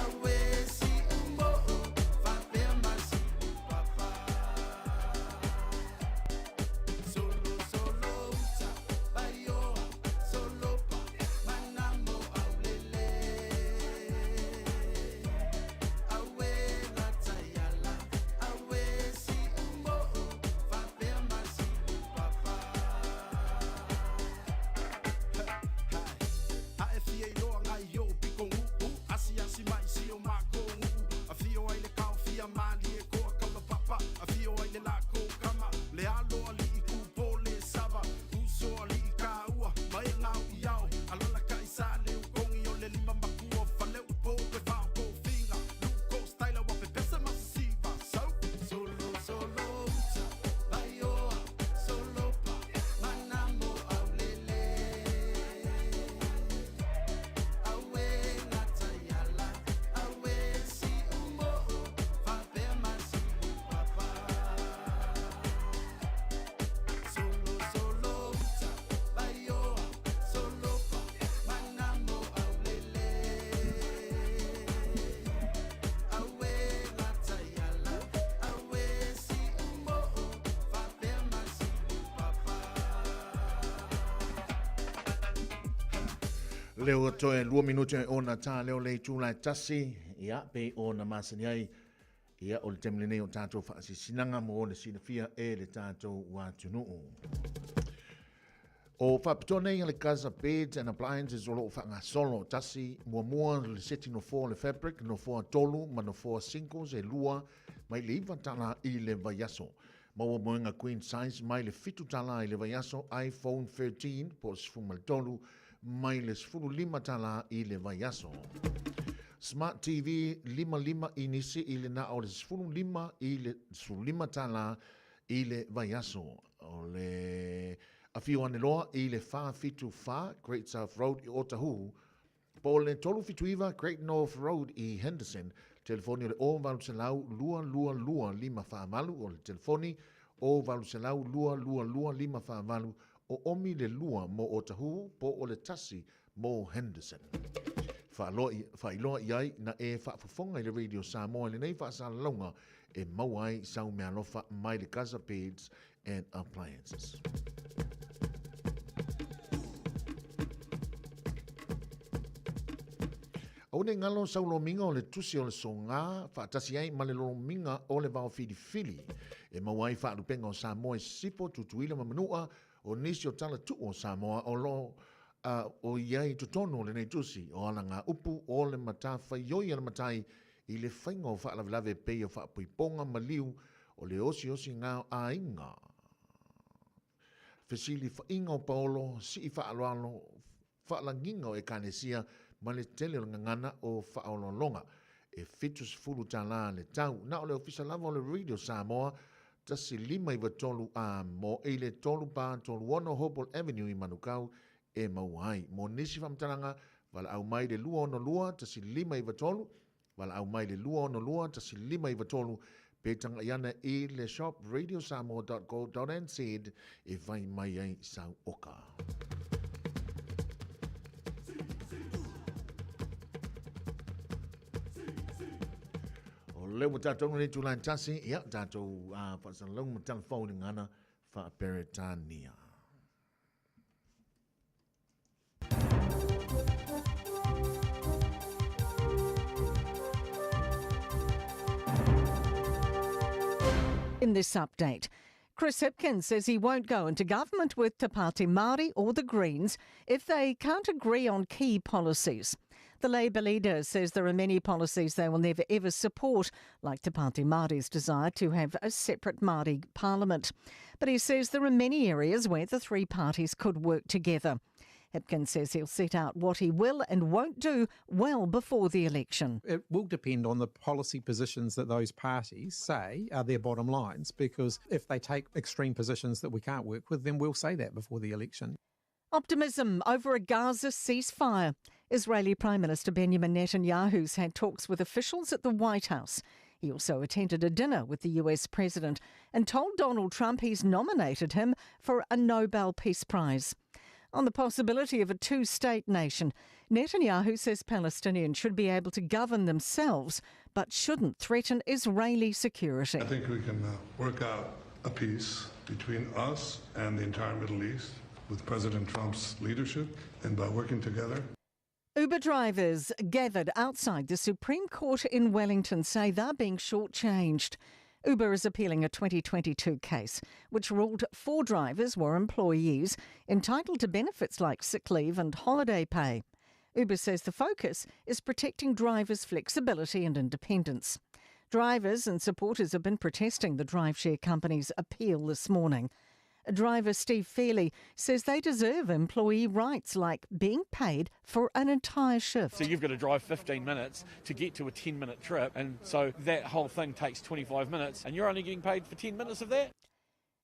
awe si umo'o fapea masi upapa solo solo uta baioa solo pa manamo aulele awe lataiala awe si umo'o fapea masi upapa. Ae fia iloa ngai o piko uu Asiasi mai si o mako nguu Afio ai le kao fia malie koa kaula papa Afio ai le lako kama Le alo ali i kupo le sava Uso ali i kaua Mai ngau i ao Alala ka i sa le ukongi o le lima makua Fale upo e vao ko finga Luko style wa pepesa masiva So Solo solo uta Baioa solo pa Manamo aulele Awe lataiala awe si umo'o fapea masi upapa Solo solo uta baioa solo pa manamo aulele Awe lataiala awe si umo'o fapea masi upapa. Lea ua toe lua minute ona tā leo le itu lae tasi, ia, pei ona masani ai, ia, o le taimi lenei o tātou whaasisinaga mo le silafia e le tātou atunuu. O faapitoa nei a le Gaza Beds and Appliances o loo faagasolo, tasi muamua le seti nofoa o le fabric, nofoa tolu ma nofoa singles e lua mai le iva tala i le vaiaso. Maua moega queen size mai le fitu tala i le vaiaso, iPhone 13 po o le 13 mai le 15 tala i le vaiaso. Smart TV 55 inisi i le na o le 15 i le 15 tala i le vaiaso. O le afio ane loa i le 474 Great South Road i Otahuhu, po o le 379 Great North Road i Henderson. Telefoni o le 0800 222 548, o le telefoni 0800 222 548, o omi le lua mo Otahuhu po o le tasi mo Henderson. Faailoa i ai na e faafofoga i le Radio Samoa i lenei faasalalauga e maua ai sau meaalofa mai le Gaza Beds and Appliances. Aua ne i ngalo sau lomiga o le tusi o le sogā faatasi ai ma le lomiga o le vao filifili e maua ai faalupega o Samoa i sisifo, Tutuila ma Manua, o nisi o tala tuu o Samoa o lo o i ai i totonu o lenei tusi o ala ngā upu o le matawhaioi a le matai i le faiga o faalavelave e pei o faapoipoga maliu. O le osiosiga o aiga. Fesilifaʻiga o Paolo, sii faaaloalo, faalagiga o Ekalesia ma le tele o le gagana o faaoloologa. E 70 tālā le tau. Na o le ofisa lava o le Radio Samoa, 1593 A mo i le 3436 Hopewell Avenue i Manukau e maua ai. Mo nisi faamatalaga, valaau mai le 262 1593, Valaau mai le 262 1593 pe tagai ana i le shop radiosamoa.co.nz e vai mai ai sau oka. O lea ua tatou nei tulaga tasi, ia tatou faasalalauga ma talafou i le gagana faa-Peretania. In this update, Chris Hipkins says he won't go into government with Te Pāti Māori or the Greens if they can't agree on key policies. The Labour leader says there are many policies they will never ever support, like Te Pāti Māori's desire to have a separate Māori parliament. But he says there are many areas where the three parties could work together. Hipkins says he'll set out what he will and won't do well before the election. It will depend on the policy positions that those parties say are their bottom lines, because if they take extreme positions that we can't work with, then we'll say that before the election. Optimism over a Gaza ceasefire. Israeli Prime Minister Benjamin Netanyahu's had talks with officials at the White House. He also attended a dinner with the US president and told Donald Trump he's nominated him for a Nobel Peace Prize. On the possibility of a two-state nation, Netanyahu says Palestinians should be able to govern themselves but shouldn't threaten Israeli security. I think we can work out a peace between us and the entire Middle East with President Trump's leadership and by working together. Uber drivers gathered outside the Supreme Court in Wellington say they're being shortchanged. Uber is appealing a 2022 case which ruled 4 drivers were employees entitled to benefits like sick leave and holiday pay. Uber says the focus is protecting drivers' flexibility and independence. Drivers and supporters have been protesting the driveshare company's appeal this morning. Driver Steve Fairley says they deserve employee rights like being paid for an entire shift. So you've got to drive 15 minutes to get to a 10-minute trip, and so that whole thing takes 25 minutes, and you're only getting paid for 10 minutes of that?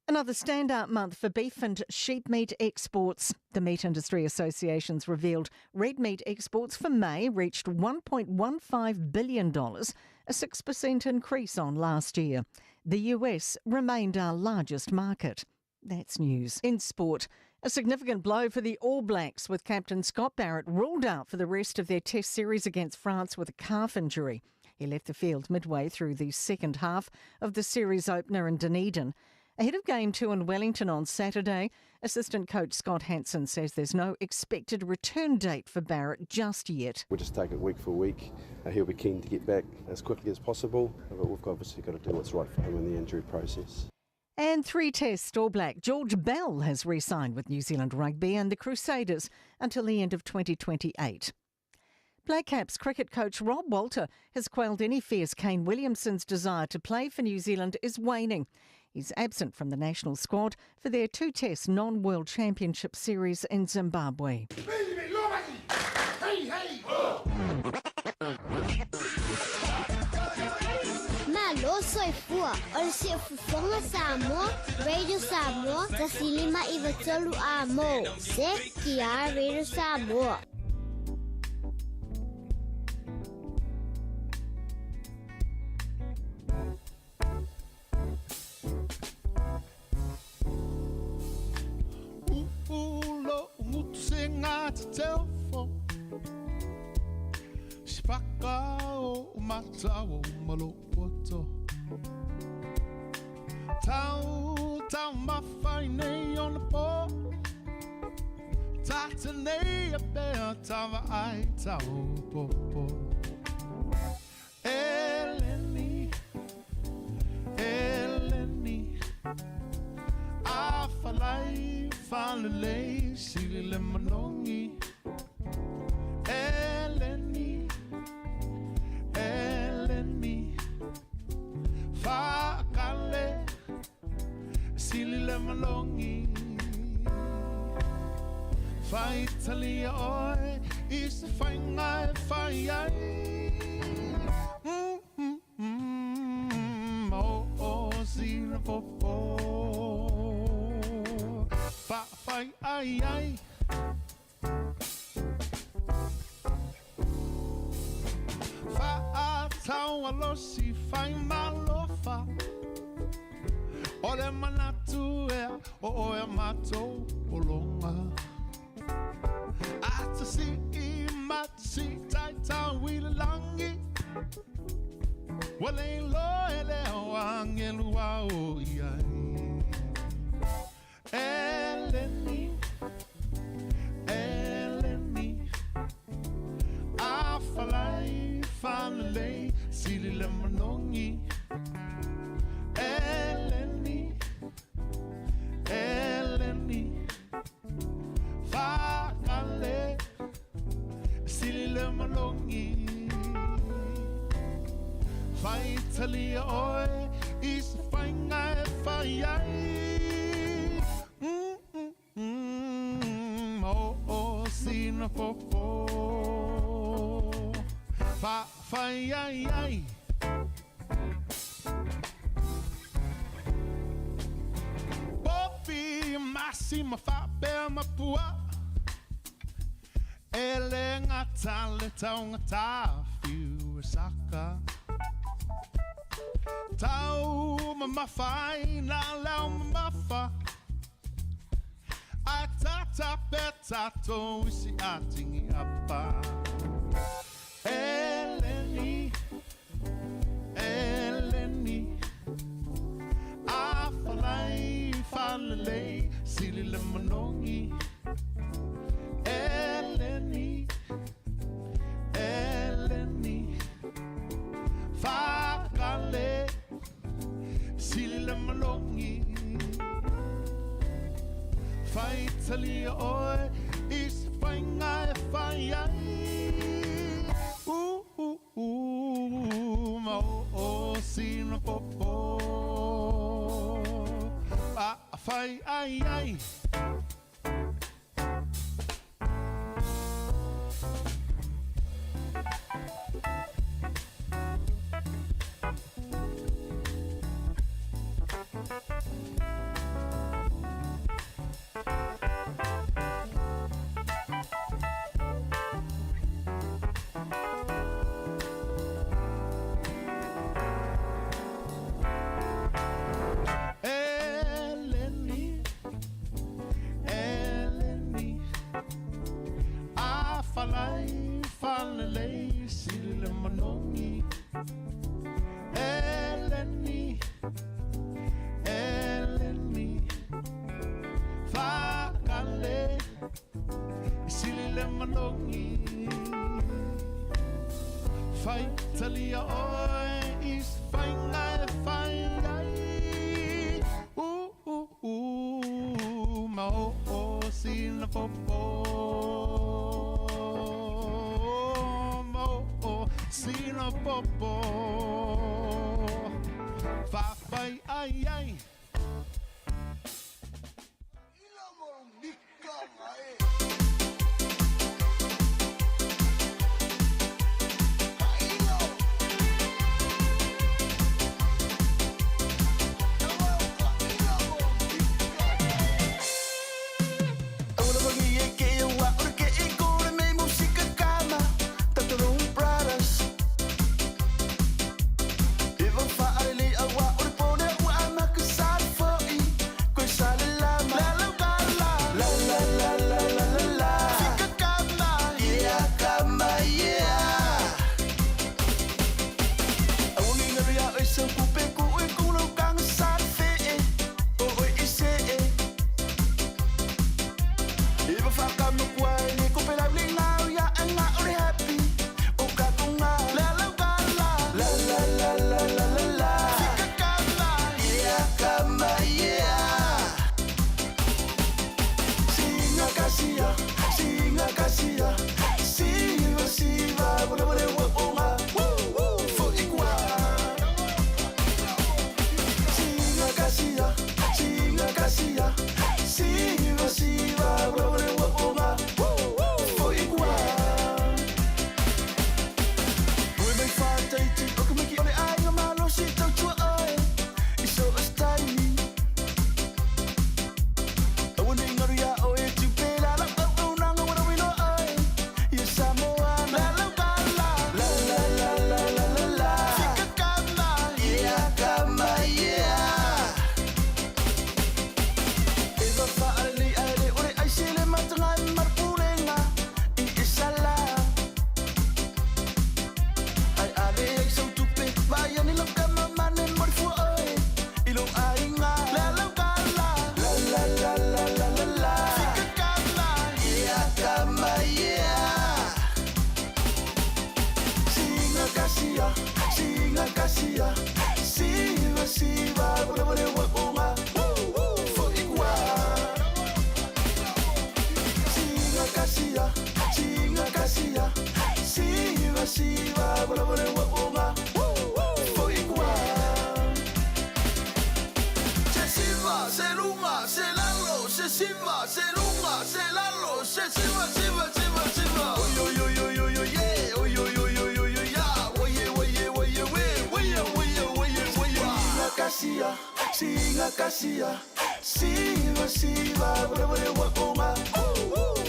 Another standout month for beef and sheep meat exports. The Meat Industry Association's revealed red meat exports for May reached $1.15 billion, a 6% increase on last year. The US remained our largest market. That's news. In sport, a significant blow for the All Blacks, with captain Scott Barrett ruled out for the rest of their Test series against France with a calf injury. He left the field midway through the second half of the series opener in Dunedin. Ahead of Game 2 in Wellington on Saturday, assistant coach Scott Hansen says there's no expected return date for Barrett just yet. We'll just take it week for week. He'll be keen to get back as quickly as possible, but we've obviously got to do what's right for him in the injury process. And 3 Test All Black George Bell has re-signed with New Zealand Rugby and the Crusaders until the end of 2028. Black Caps cricket coach Rob Walter has quelled any fears Kane Williamson's desire to play for New Zealand is waning. He's absent from the national squad for their 2-test non-World Championship series in Zimbabwe. Malo soifua o le siufofoga Samoa, Radio Samoa, 1593 a mo, se ki Radio Samoa. Sili le malogi Faitalia oe i se faiga e fai ai Ma oo sina popo Faafai ai ai Faataualosi fai malofa O le manatu ea o oe a matou pologa Atasii ma si taitau i le lagi Ua le iloa e le ao agelu a o i ai Eleni, Eleni Afalai falalei sili le manogi Eleni, Eleni Faakale sili le manogi Faitalia oe i se faiga e fai ai Ma oo sina popo Faafai ai ai Popi masima faapea ma puaa E le gata le taugata fiu e saka Tau mamafa ai nā leo mamafa Ae tata pea tātou i si atingi apa Eleni, Eleni Afalai falalei sili le manogi Eleni, Eleni Faakale sili le malogi Faitalia oe i se faiga e fai ai Uh, ma oo sina popo Faafai ai ai Eleni, Eleni Afalai falalei sili le manogi Eleni, Eleni Faakale sili le manogi Faitalia oe i se faiga e fai ai Uh, ma oo sina popo Ma oo sina popo Faafai ai ai se siva, se luga, se lalo, se siva, siva, siva, siva. Oi, oi, oi, oi, oi, oi, yeah. Oi, oi, oi, oi, oi, oi, yeah. Oi, oi, oi, oi, oi, oi, oi, oi, oi, oi, oi. Kasia, singa kasia, siva, siva, bre, bre, wa, oma.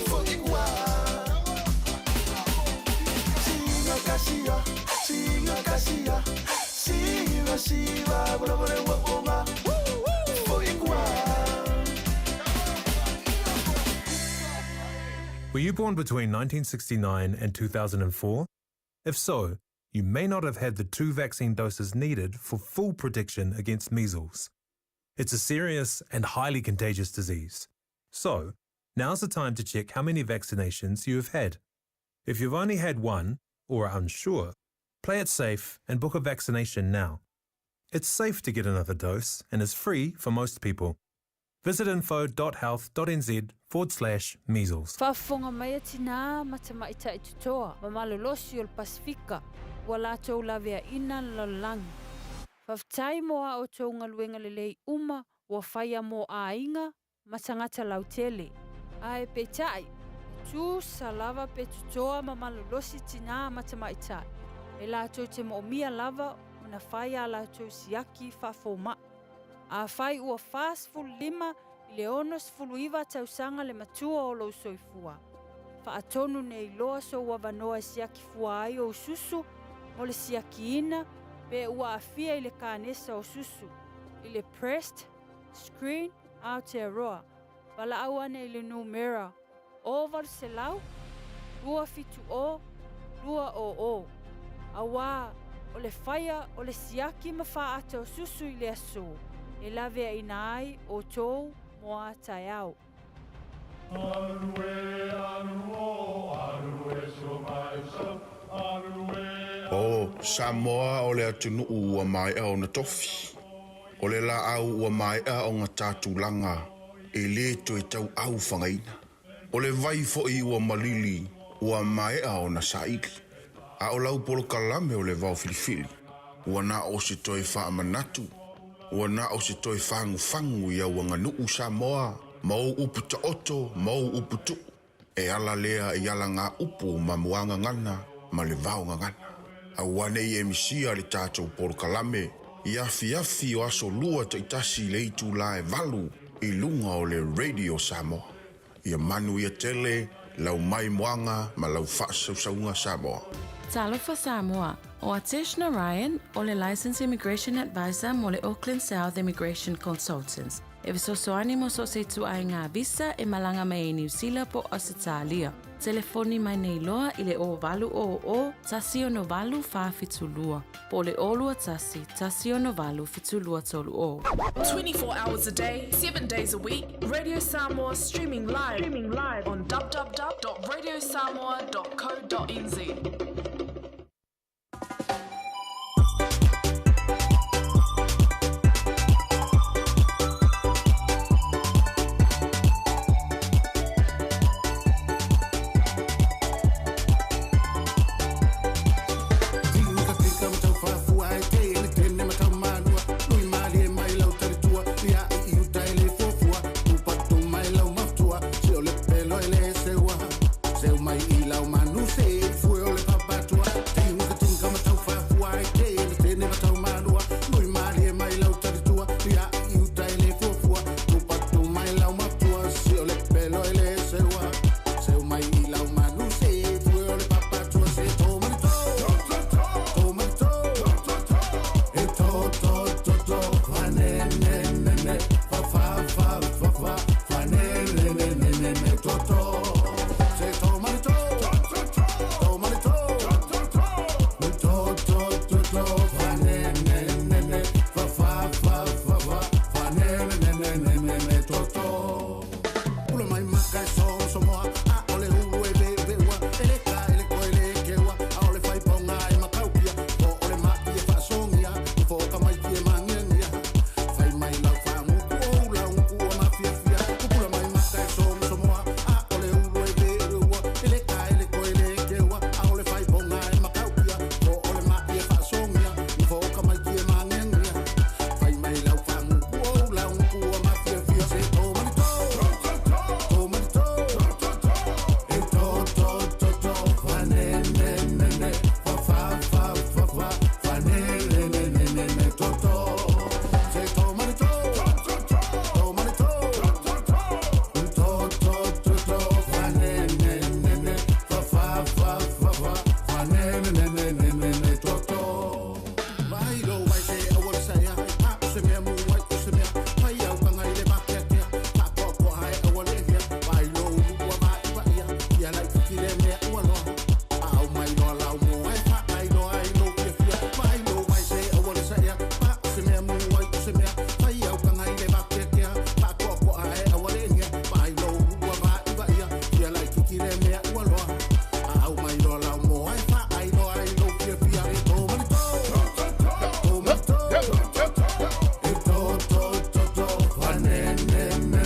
Foi wa. Singa kasia, singa kasia, siva, siva, bre, bre, wa, oma. Foi wa. Were you born between 1969 and 2004? If so, you may not have had the two vaccine doses needed for full protection against measles. It's a serious and highly contagious disease. So, now's the time to check how many vaccinations you have had. If you've only had one, or are unsure, play it safe and book a vaccination now. It's safe to get another dose and is free for most people. Visit info.health.nz forward slash measles. Faafofoga mai a tinā ma tamaitai totoa ma malolosi o le Pasefika ua latou laveaina le lalolagi. Faafetai mo a outou galuega lelei uma ua faia mo aiga ma tagata lautele. Ae peitai, e tusa lava pe totoa ma malolosi tinā ma tamaitai, e latou te moomia lava ona fai a latou siaki faafoma'i. Afai ua 45 i le 69 tausaga le matua o lou soifua, faatonu nei loa sou avanoa e siaki fua ai ou susu mo le siakiina pe ua aafia i le kanesa o susu, i le Breast Screen Aotearoa, valaau ane i le numera 0800 270 200, auā o le faia o le siaki ma faata o susu i le aso e laveaina ai outou mo a taeao. O Samoa o le atunuu ua maea ona tofi. O le laau ua maea ona ta tulaga e lē toe tauau fagaina. O le vai foʻi ua malili ua maea ona saili. A o lau polokalame o le vao filifili. Ua na o se toe faamanatu. Ua na o se toe fagufagu i au aganuu Samoa ma ou upu taoto ma ou upu tuu. E ala lea i alagāupu ma muagagana ma le vaogagana. Auā nei e misia le tatou polokalame i afiafi o aso lua taitasi i le itulā e 8 i luga o le Radio Samoa. Ia manuia tele lau maimoaga ma lau faasausauga Samoa. Talofa Samoa, o Atesh Narayan o le Licensed Immigration Advisor mo le Auckland South Immigration Consultants. E fesoasoani mo so o se ituaiga visa e malaga mai ai Niu Sila po o Ausetalia. Telefoni mai nei loa i le 0800 168 472 po o le 021 168 7230. 24 hours a day, 7 days a week, Radio Samoa streaming live, streaming live on www.radiosamoa.co.nz.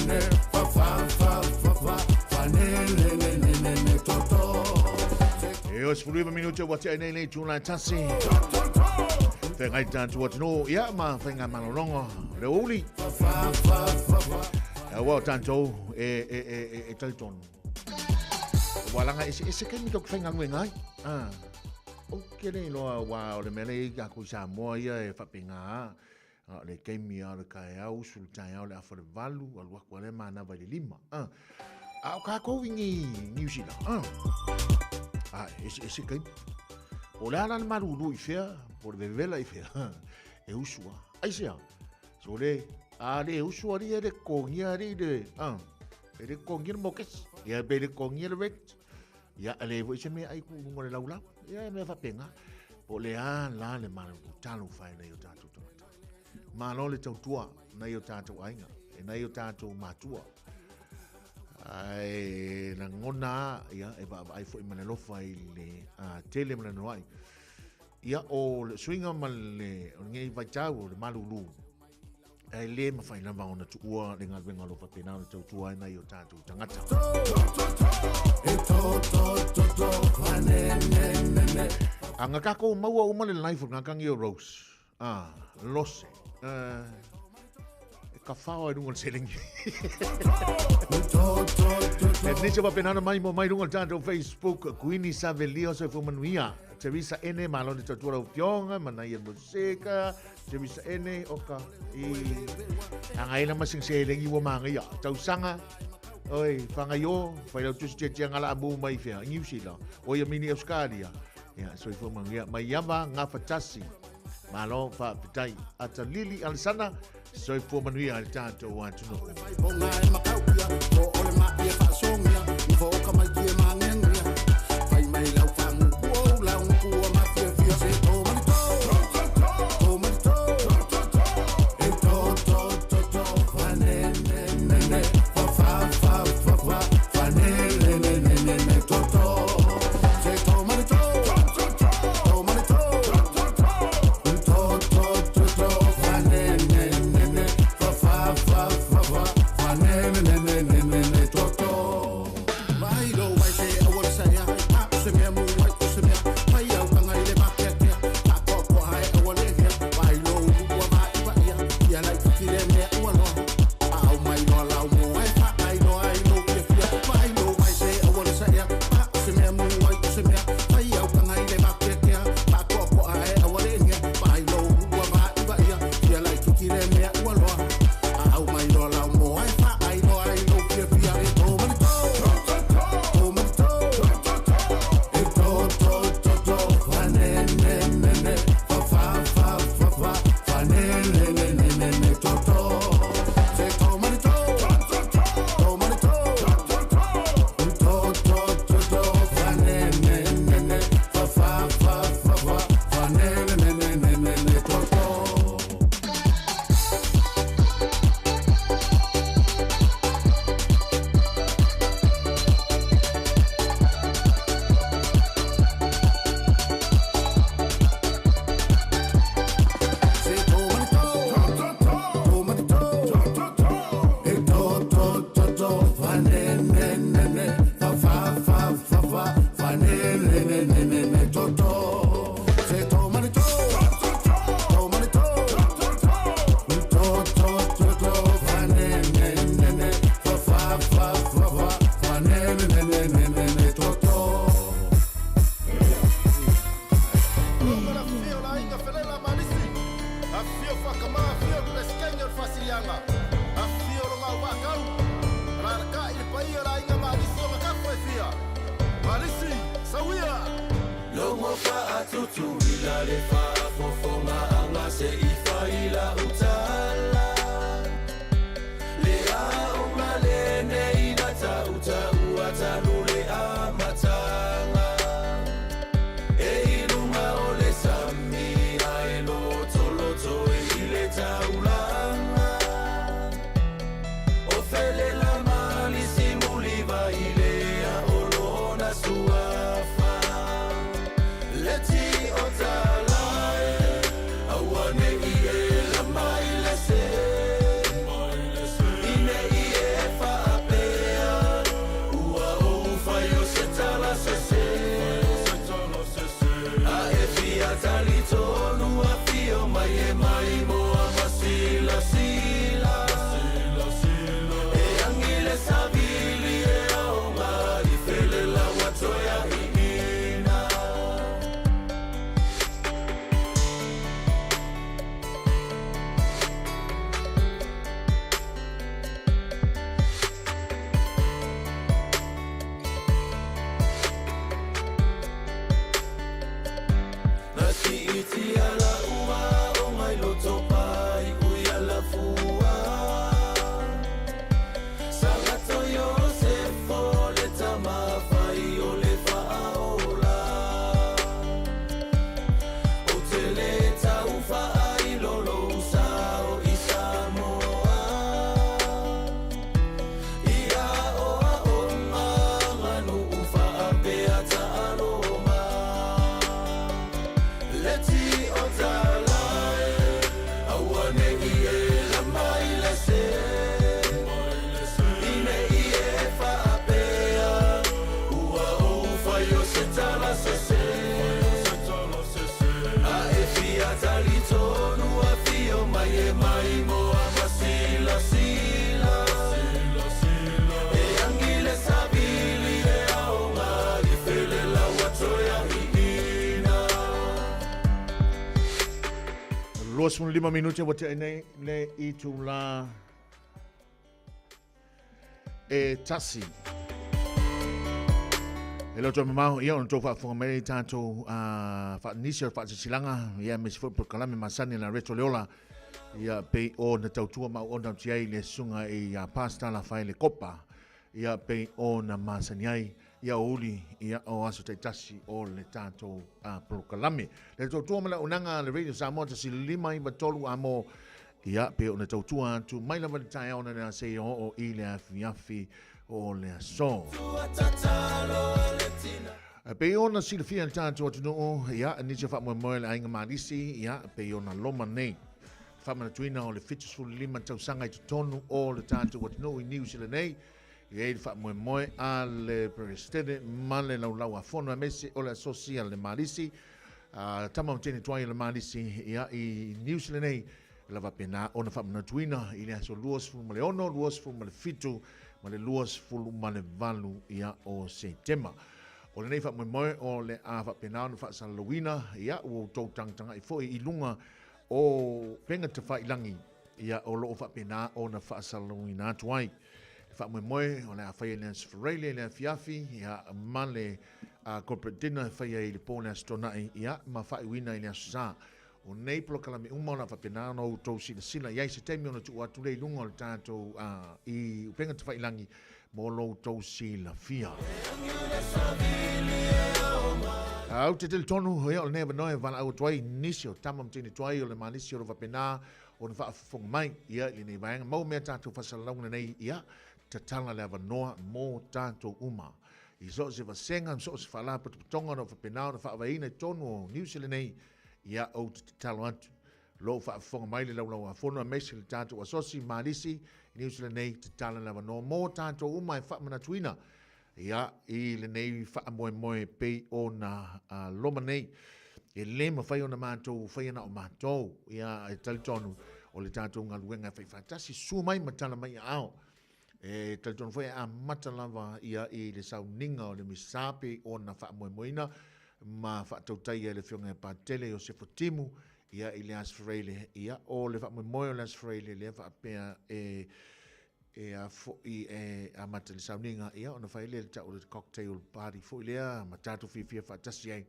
ne fa fa fa fa fa fa ne ne ne ne ne ne to to. E o sefuluiva minute ua tea nei le itula e tasi. Feagai tātou atunuu, ia ma faiga malologa o le uli. Aua o tātou e, e, e, e, e talitonu. Ua langa ese ese kaimi tau whaingaluenga ai. Ah. O ke le iloa ua o le mea le i a kui Samoa ia e whapinga a. O le kaimi a o le kaeau, usu le taeao le afa le valu, alu aku a le manava i le lima. Ah. A o kākou i ni New Zealand. Ah. Ah, ese ese kaimi. Po o le a la le malulu i fea, po o le vevela i fea, e usu a. Aisea, so le, a le usu ali e le kongia ali le, a, e le kongia le mokesi, ia pe le kongia le rent, ia le foi se mea ai ku lunga le laulau, ia e mea faapena. Po o le a la le malulu, talofa e nai o tātou tagata. Malo le tautua nai o tātou aiga, e nai o tātou matua. Ae lagona a, ia, e vaavaai foi ma le alofa i le a, tele ma le anoa'i. Ia, o le suiga ma le, o lenei vaitau o le malūlū, ae le mafai lava ona tuua le galuega o lo o faapena ona tautua ai nai o tatou tagata. A nga kākou maua uma le life o ngākangi o Rose. Ah, lose. E ka whao ai runga le selengi. E nisi o papenana mai mo mai runga le tātou Facebook, Kuini Savelio Soifua Manuia, Teresa Ene, malo ni tautua lau fionga, Manaia Moseka, Teresa Ene, oka, i anga ena masing selengi ua manga ia, tausanga, oi, whangaio, whai lau tusi tia tia ngala amu mai whea, New Zealand, oi a mini Australia, ia, soifua manuia, mai iava, ngā whatasi, Malo faafetai Ata Lili Alisana, soifua manuia i le tatou atunuu. 25 minute ua tea nei le itulā e tasi. E le o toe mamao, ia, ona tou faafofoga mai lea i tatou nisi o faasilasilaga, ia, aemaise foi polokalame masani a le Retro Leola, ia, pei ona tautua ma auauna atu i ai le susuga ia Pastor Lafaele Kopa, ia, pei ona masani ai, ia, o uli, ia, o aso taitasi o le tatou polokalame. Le tautua ma le auaunaga a le Radio Samoa 1593 a mo, ia, pei ona tautua atu mai lava i le taeao analeila seia oo i le afiafi o le aso. E pei ona silafia e le tatou atunuu, ia, nisi o faamoemoe o le Aiga Malisi, ia, pei ona loma nei. Faamanatuina o le 75 tausaga i totonu o le tatou atunuu i Niu Sila nei, e i ai le faamoemoe a le Peresetene ma le Laulau a Fono aemaise o le Asosi a le Malisi, a Tama ma Teine Tuai o le Malisi, ia, i Niu Sila nei, e lava pena ona faamanatuina i le aso 26, 27 ma le 28, ia, o Setema. O lenei faamoemoe o le a faapena ona faasalalauina, ia, ua outou tagatagai foi i luga o upega tafailagi, ia, o lo o faapena ona faasalalauina atu ai. Le faamoemoe o le a faia i le Aso Faraile i le afiafi, ia, ma le corporate dinner e faia i le po o le Aso Toonai, ia, ma faaiuina i le Aso Sa. O nei polokalame uma o le a faapena ona outou silasila i ai se taimi ona tuu atu lea i luga o le tatou i upega tafailagi mo lo outou silafia. Ou te talitonu, ia, o lenei avanoa e valaau atu ai nisi o tama ma teine tuai o le Malisi o lo o faapena ona faafofoga mai, ia, i lenei vaega. Maua mea tatou faasalalauga nei, ia, tatala le avanoa mo tatou uma. I so o se vasega ma so o se faalapotopotoga o lo o faapena ona faavaeina i totonu o Niu Sila nei, ia, ou te tatalo atu, lou faafofoga mai le Laulau-a-Fono aemaise le tatou Asosi Malisi i Niu Sila nei, tatala le avanoa mo tatou uma e faamanatuina, ia, i lenei faamoemoe pei ona loma nei. E le mafai ona matou faia na o matou, ia, e talitonu o le tatou galuega e faifaatasi, susu mai ma tala mai aao. E talitonu foi e amata lava ia i le sauniga o le Misa pei ona faamoemoeina ma faatautaia e le Afioga ia Patele Iosefo Timu ia i le Aso Faraile. Ia, o le faamoemoe o le Aso Faraile lea faapea e e a foi e amata i le sauniga, ia ona fai lea le tau o le cocktail party foi lea ma tatou fiafia faatasi ai.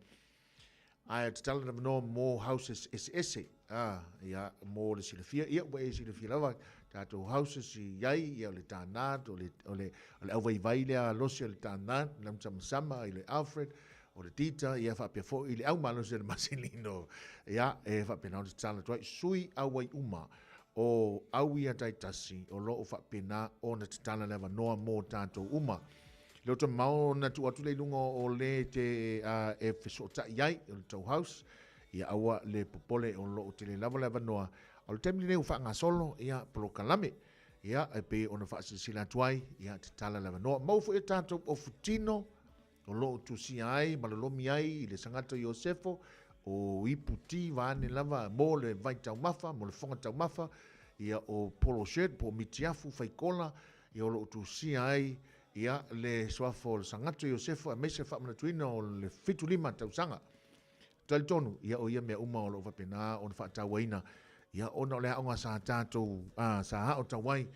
Ae tatala le avanoa mo houses eseese, a, ia, mo le silafia, ia, ua e silafia lava tatou houses i ai, ia, o le Tānat, o le, o le, o le auvaivai lea alosi o le Tānat, le Amusamasama, i le Alfred, o le Dita, ia, faapea foi i le aumalosi o le Maselino, ia, e faapena ona tatala atu ai, sui auai uma o au ia taitasi o lo o faapena ona tatala le avanoa mo tatou uma. Le o mamao ona tuu atu le i luga o le te e fesootai ai o le tou house, ia aua le popole o lo o tele lava le avanoa. O le taimi lenei ua faagasolo ia polokalame, ia e pei ona faasilasila atu ai, ia tatala le avanoa. Maua foi e tatou ofutino o lo o tusia ai ma lolomi ai i le Sagata Iosefo o ipu ti vaeane lava mo le vai taumafa, mo le foga taumafa, ia o polo shirt po o mitiafu faikola, ia o lo o tusia ai ia le suafa o le Sagata Iosefo aemaise le faamanatuina o le 75 tausaga. Talitonu, ia o ia mea uma o lo o faapena ona faatauaina, ia ona o le aoga sa tatou, sa ao tau ai,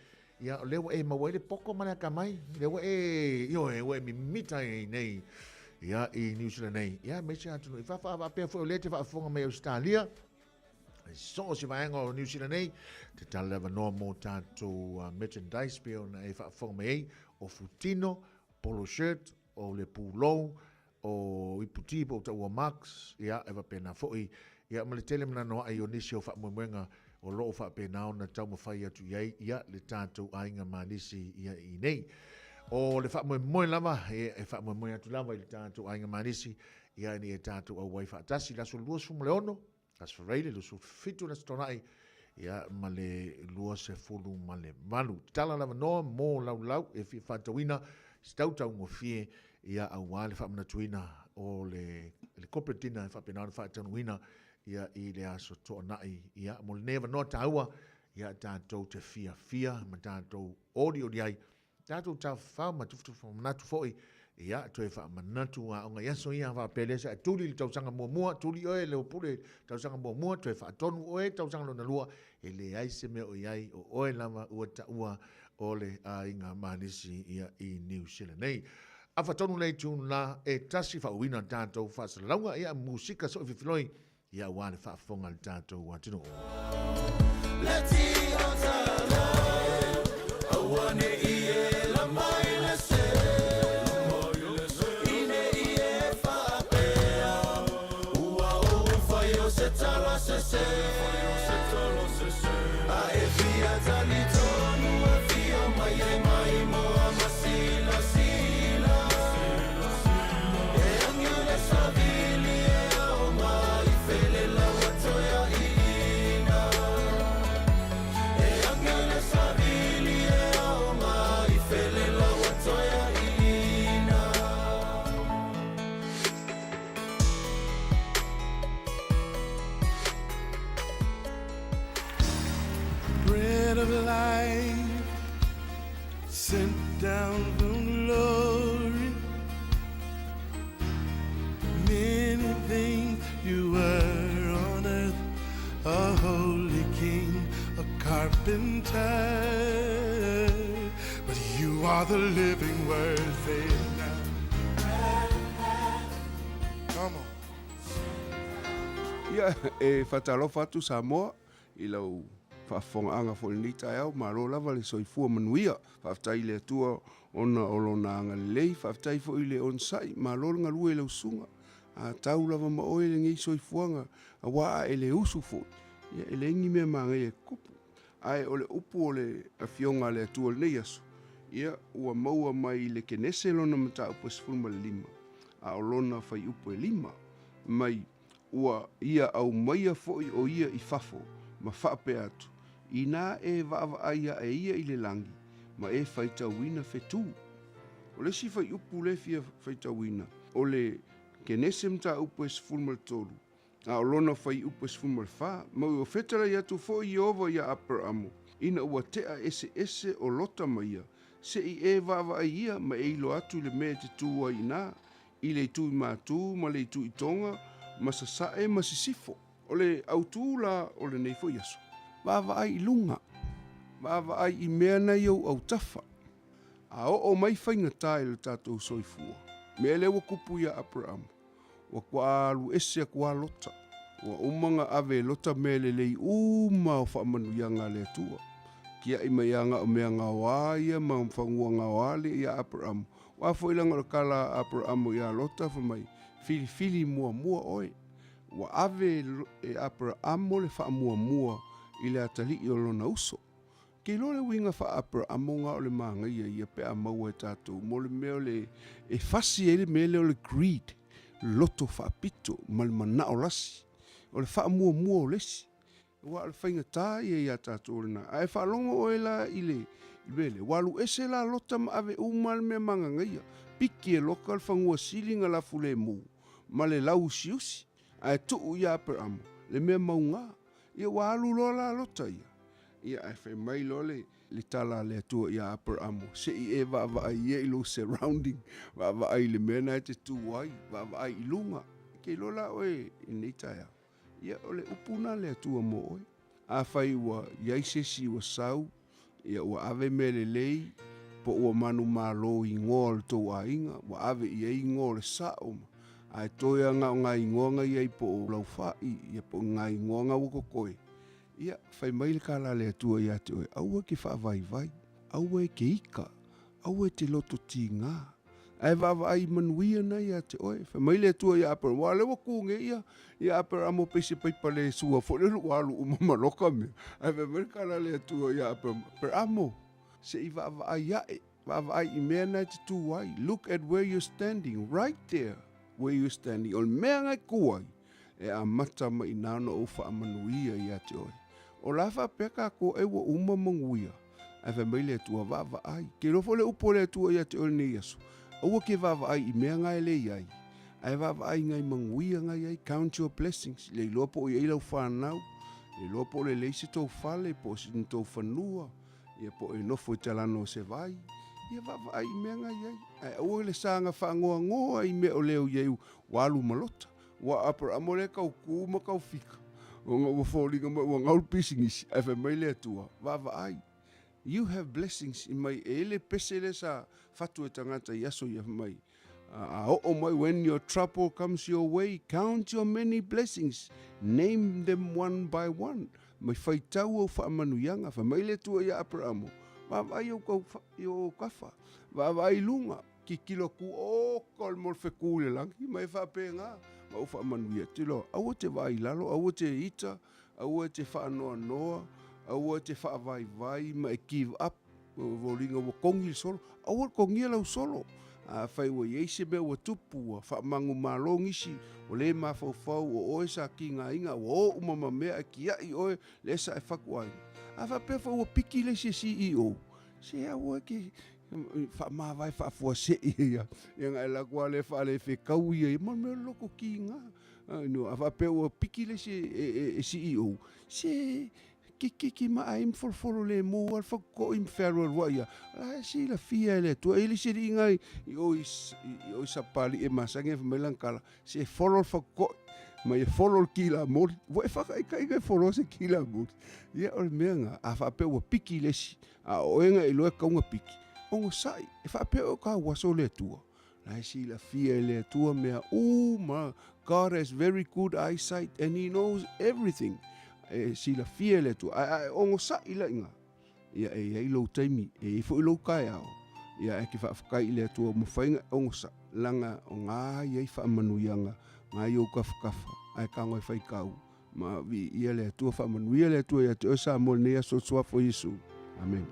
ia o lea ua e maua ai le poto ma le atamai, lea ua e, ioe, ua e mimita ai nei, ia, i Niu Sila nei, ia, aemaise atunuu i fafo, a faapea foi o lea e te faafofoga mai Ausetalia, so o se vaega o Niu Sila nei, te tala le avanoa mo tatou merchandise pei ona e faafofoga mai ai, o futino, polo shirt, o le pulou, o Iputi po o taua Marks, ia, e faapena foi, ia, ma le tele mananoa'i o nisi o faamoemoega o lo o faapena ona taumafai atu i ai, ia, le tatou aiga Malisi ia i nei. O le faamoemoe lava, e, e faamoemoe atu lava i le tatou aiga Malisi, ia, ina ia tatou auai faatasi i le aso 26, Aso Faraile, 27 le Aso Toonai, ia, ma le 28. Tatala le avanoa mo laulau e fia faatauina se tautaugofie, ia, aua le faamanatuina o le, le corporate dinner e faapena ona faataunuuina, ia, i le Aso Toonai. Ia, mo lenei avanoa taua, ia, tatou te fiafia ma tatou olioli ai, tatou tafafao ma tufatufa manatu foi, Ia, toe faamanatu aoga i aso ia faapea lea sa e tuli i le tausaga muamua, tuli oe le pule tausaga muamua, toe faatonu oe tausaga lona lua, e leai se mea o i ai, o oe lava ua taua o le aiga manisi ia i Niu Sila nei. Afa tonu le itu la e tasi faauuina tatou faasalalauga, ia musika soo fifiloi, ia aua le faafofoga a le tatou atunuu. Bread of life sent down from glory. Many things you were on earth, a holy king, a carpenter. But you are the living word, say it now. Come on. Ia, e faatalofa atu Samoa i lau faafofogaaga foi i lenei taeao, malo lava le soifua manuia. Faafetai i le Atua ona o Lona agalelei, faafetai foi i le onosai, malo le galue i lau susuga. A tau lava ma oe lenei soifuaga, aua a e le usu foi, ia e leai ni mea manaia e tutupu. Ae o le upu o le Afioga a le Atua i lenei aso, ia ua maua mai i le Kenese lona mataupu e 15, a o lona fuaiupu e 5, mai Ua ia aumaia foi o ia i fafo, ma faapea atu, Inā e vaavaai aʻe ia i le lagi, ma e faitauina fetū. O le isi fuaiupu lea e fia faitauina, o le Kenese mataupu e 13, a o lona fuaiupu e 14, ma ua fetalai atu foi Ieova iā Aperamo, ina ua tea eseese o Lota ma ia, se i e vaavaai ia ma e iloa atu i le mea e te tū ai inā, i le itu i Matū ma le itu i Tonga ma Sasae ma Sisifo. O le autū la o lenei foi aso, vaavaai i luga, vaavaai i mea na i ou autafa, a oo mai faigata i lo tatou soifua. Mea lea ua kupu iā Aperama, ua toa alu ese atu a Lota, ua uma ona ave e Lota mea lelei uma o faamanuiaga a le Atua. Tiaʻi mai ia na o mea gaoā ia ma fanua gaoā lea iā Aperama, Ua foi leaga o le tala a Aperamo iā Lota, fai mai, Filifili muamua oe. Ua ave e Aperamo le faamuamua i le atalii o lona uso. Ke iloa le uiga faa-Aperamo ga o le magaia ia pe a maua e tatou mo le mea o le e fasi ai le mea lea o le greed, loto faapito ma le manao lasi, o le faamuamua o le isi. Aua o le faigata ia iā tatou lena. A e faalogo oe la i le mea lea, ua alu ese la Lota ma ave uma le mea magagaia. Piki e Loka le fanua sili na lafu lemu ma le lau usiusi, ae tuu iā Aperamo le mea maugā. Ia ua alu loa la Lota ia. Ia ae fai mai loa le, le tala a le Atua iā Aperamo, se i e vaavaai ia i lou surrounding, vaavaai i le mea na e te tu ai, vaavaai i luga. Ke iloa la oe i lenei taeao. Ia, o le upu na le Atua mo oe. Afai ua i ai se isi ua sau, ia ua ave mea lelei, po ua manumalo i igoa o le tou aiga, ua ave i ai igoa o le sao, ae toe a na o nā igoa na i ai po o Laufai, ia po o nā igoa na ua totoe, ia, fai mai le tala a le Atua ia te oe, aua e te faavaivai, aua e te ika, Aua e te loto tīgā, ae vaavaai i manuia na ia te oe. Fai mai le Atua ia Aperamo, aua o lea ua kū nei ia, ia Aperamo pei se paipa le sua foi lea ua alu uma ma loka mea. Ae fai mai le tala a le Atua ia Aperamo, Aperamo, se i vaavaai aʻe, vaavaai i mea na e te tū ai. Look at where you're standing, right there where you're standing. O le mea na e kū ai, e amata mai i nā ona ou faamanuia ia te oe. O la faapea kākou e ua uma manuia, ae fai mai le Atua, Vaavaai. Ke iloa foi le upu a le Atua ia te oe lenei aso, aua ke vaavaai i mea nga e le i ai, ae vaavaai i ngai manuia nga i ai, count your blessings, le iloa po o i ai lau whanau, le iloa po o lelei se tou fale, po o se ni tou fanua, ia po o e nofo i talano o se vai, Ia vaavaai i mea nga i ai. Ae aua le saga faagoagoa i mea o leo i ai ua alu ma lota. Ua Aperaamo lea kau kū ma kau fika, ona ua foliga mai ua gau le pisinisi, ae fai mai le Atua, Vaavaai, you have blessings i mai e le pese lea sa fatu e tagata i aso ia fai mai, a oo mai when your trouble comes your way, count your many blessings, name them one by one, mai faitau ou faamanuiaga, fai mai le Atua ia Aperaamo, vaavaai ou kau, i ou kafa, vaavaai i luga, Kikilo ku o ka o le mo le feku i le lagi, ma e faapena, ma ou faamanuia atu loa, aua te vaai i lalo, aua te ita, aua te faanoanoa, aua te faavaivai ma e give up, ua foliga ua kogi le solo, aua le kogia lau solo. Afai ua i ai se mea ua tupu, ua faamagumalo nisi, ua le mafaufau o oe sa kigaina, ua o uma ma mea ae kiai oe le esa e faku aiga. A faapea foi ua piki le isi e CEO, se aua e ke faamavae faafuasei ia ia na e laku ale faale fekau ia ma mea loko kiga no a faapea ua piki le isi e CEO se kikiki ma ai ma folofolo le mu al fakoi ma fealualuai ia la e silafia e le Atua e le se liiga i o i o sapali e masani e fai mai lana tala se folo le fakoi ma ia folo le kila moli ua e whakaikaiga e folo se kila moli ia o le mea nga a faapea ua piki le isi A o oe na iloa e kauga piki, onosai, e faapea oe o ka uaso le Atua. La e silafia e le Atua mea uma. God has very good eyesight and he knows everything. E silafia e le Atua. Ae a e onosai la iga, ia e iai lou taimi, e iai foi lou kaeao. Ia e ke faafetai i le Atua ua mafai ona e onosai, laga o ga iai faamanuiaga, ga i ou kafakafa, ae tago e faitau. Ma viia le Atua, faamanuia le Atua ia te oe Samoa i lenei aso suafa o Iesu. Amen.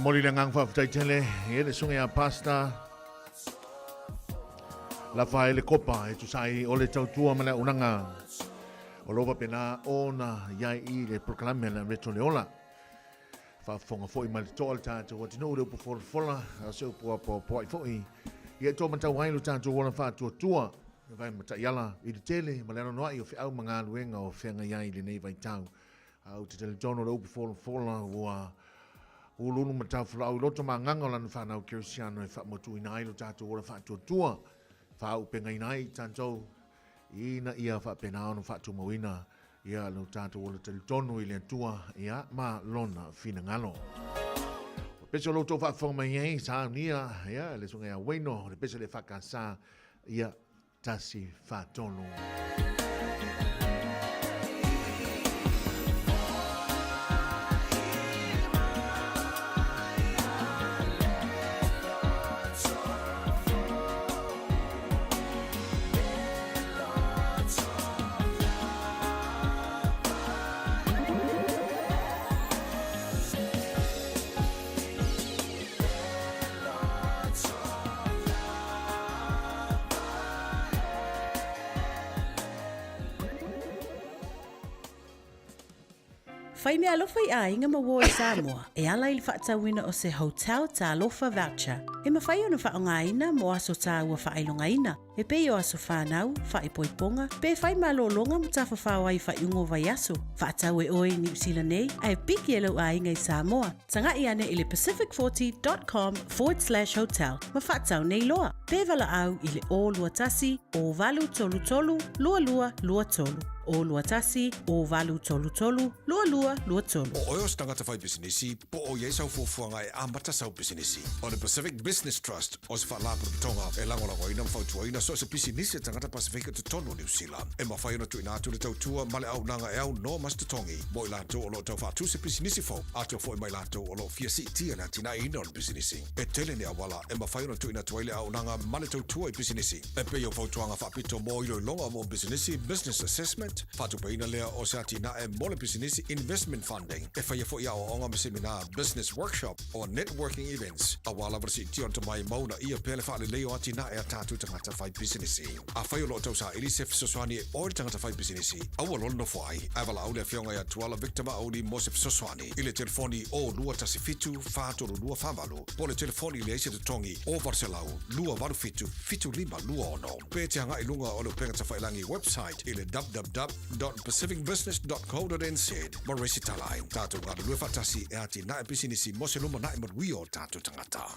Momoli le agaga faafetai tele i le susuga ia Pastor Lafaele Kopa e tusa ai o le tautua ma le auaunaga o lo o faapena ona i ai i le polokalame a le Reto le Ola. Faafofoga foi ma le totoa le tatou atunuu le upu folafola, a o se upu apoapoai foi ia e toamatau ai lo tatou ola faatuatua e vae ma taiala i le tele ma le anoanoai o feau ma galuega o feagai ai i lenei vaitau. A ou te talitonu le upu folafola ua uluulu ma taufolaau i loto ma agaga o lana fanau kerisiano e faamautuina ai lo tatou ola faatuatua, faaaupegaina ai i tatou ina ia faapena ona faatumauina ia lo tatou ola talitonu i le Atua ia ma lona finagalo. O pese o lo outou faafofoga mai ai, saunia ia le susuga ia Wayno, le pese le EFKS ia 143. Fai meaalofa i aiga ma uo i Samoa e ala i le faatauina o se Hotel Talofa Voucher e mafai ona faaaogaina mo aso taua faailogaina e pei o aso whānau, whaepoiponga, pe whai malōlōga ma tafafao ai faaiuga o vaiaso. Faatau e oe i Niu Sila nei, ae piki e lou aiga i Samoa. Taga'i ane i le pacific40.com/hotel ma faatau nei loa. Pe valaau i le 021 0833 2223. 021 0833 2223. O oe o se tagata fai pisinisi, po o i ai sau fuafuaga e amata sau pisinisi. O le Pacific Business Trust o se faalapotopotoga e lagolagoina ma fautuaina so o se pisinisi a tagata Pasefika i totonu o Niu Sila. E mafai ona tuuina atu le tautua ma le auaunaga e aunoa ma se totogi mo i latou o lo o tau faatu se pisinisi fou, atoa foi ma i latou o lo o fia siitia le atinaeina o le pisinisi. E tele ni auala e mafai ona tuuina atu ai le auaunaga ma le tautua i pisinisi, e pei o fautuaga faapito mo iloiloga mo pisinisi, business assessment, faatupeina lea o se atinae mo le pisinisi, investment funding. E faia foi aoaoga ma seminā, business workshop, o networking events, aua lava le siitia o le tomai ma uunaia pea le faalelei o atinae a tatou tagata fai pisinisi. Afai o lo o tausaili se fesoasoani e oe le tagata fai pisinisi, aua loa le nofo ai, ae valaau le Afioga ia Tuala Victor Maauli mo se fesoasoani i le telefoni 0217 432 48 po o le telefoni leai se totogi 0800 287 7526 pe te agai i luga o le upega tafailagi website i le www.pacificbusiness.co.nz ma resitala ai. Tatou galulue faatasi e atinae pisinisi mo se lumanai manuia o tatou tagata.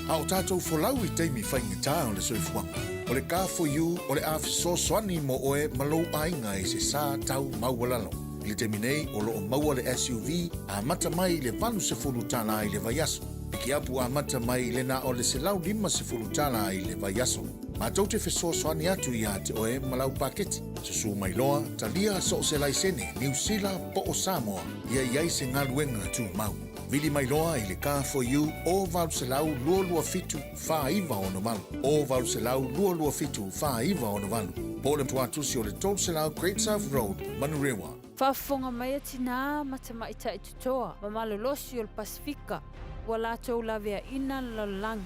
A o tatou folau i taimi faigata o le soifuaga, o le Car4U o le a fesoasoani mo oe ma lou aiga i se sa tau maualalo. I le taimi nei, o lo o maua le SUV amata mai i le $80 i le vaiaso. Pikiapu amata mai i le na o le $150 i le vaiaso. Matou te fesoasoani atu iā te oe ma lau paketi. Susū mai loa, talia so o se laisene, Niu Sila po o Samoa, ia i ai se galuega tumau. Vili mai loa i le Car4U o 800 227 4968, o 800 227 4968, po o le tuatusi o le 300 Great South Road, Manurewa. Faafofoga mai a tinā ma tamaitai totoa ma malolosi o le Pasefika ua latou laveaina le lalolagi.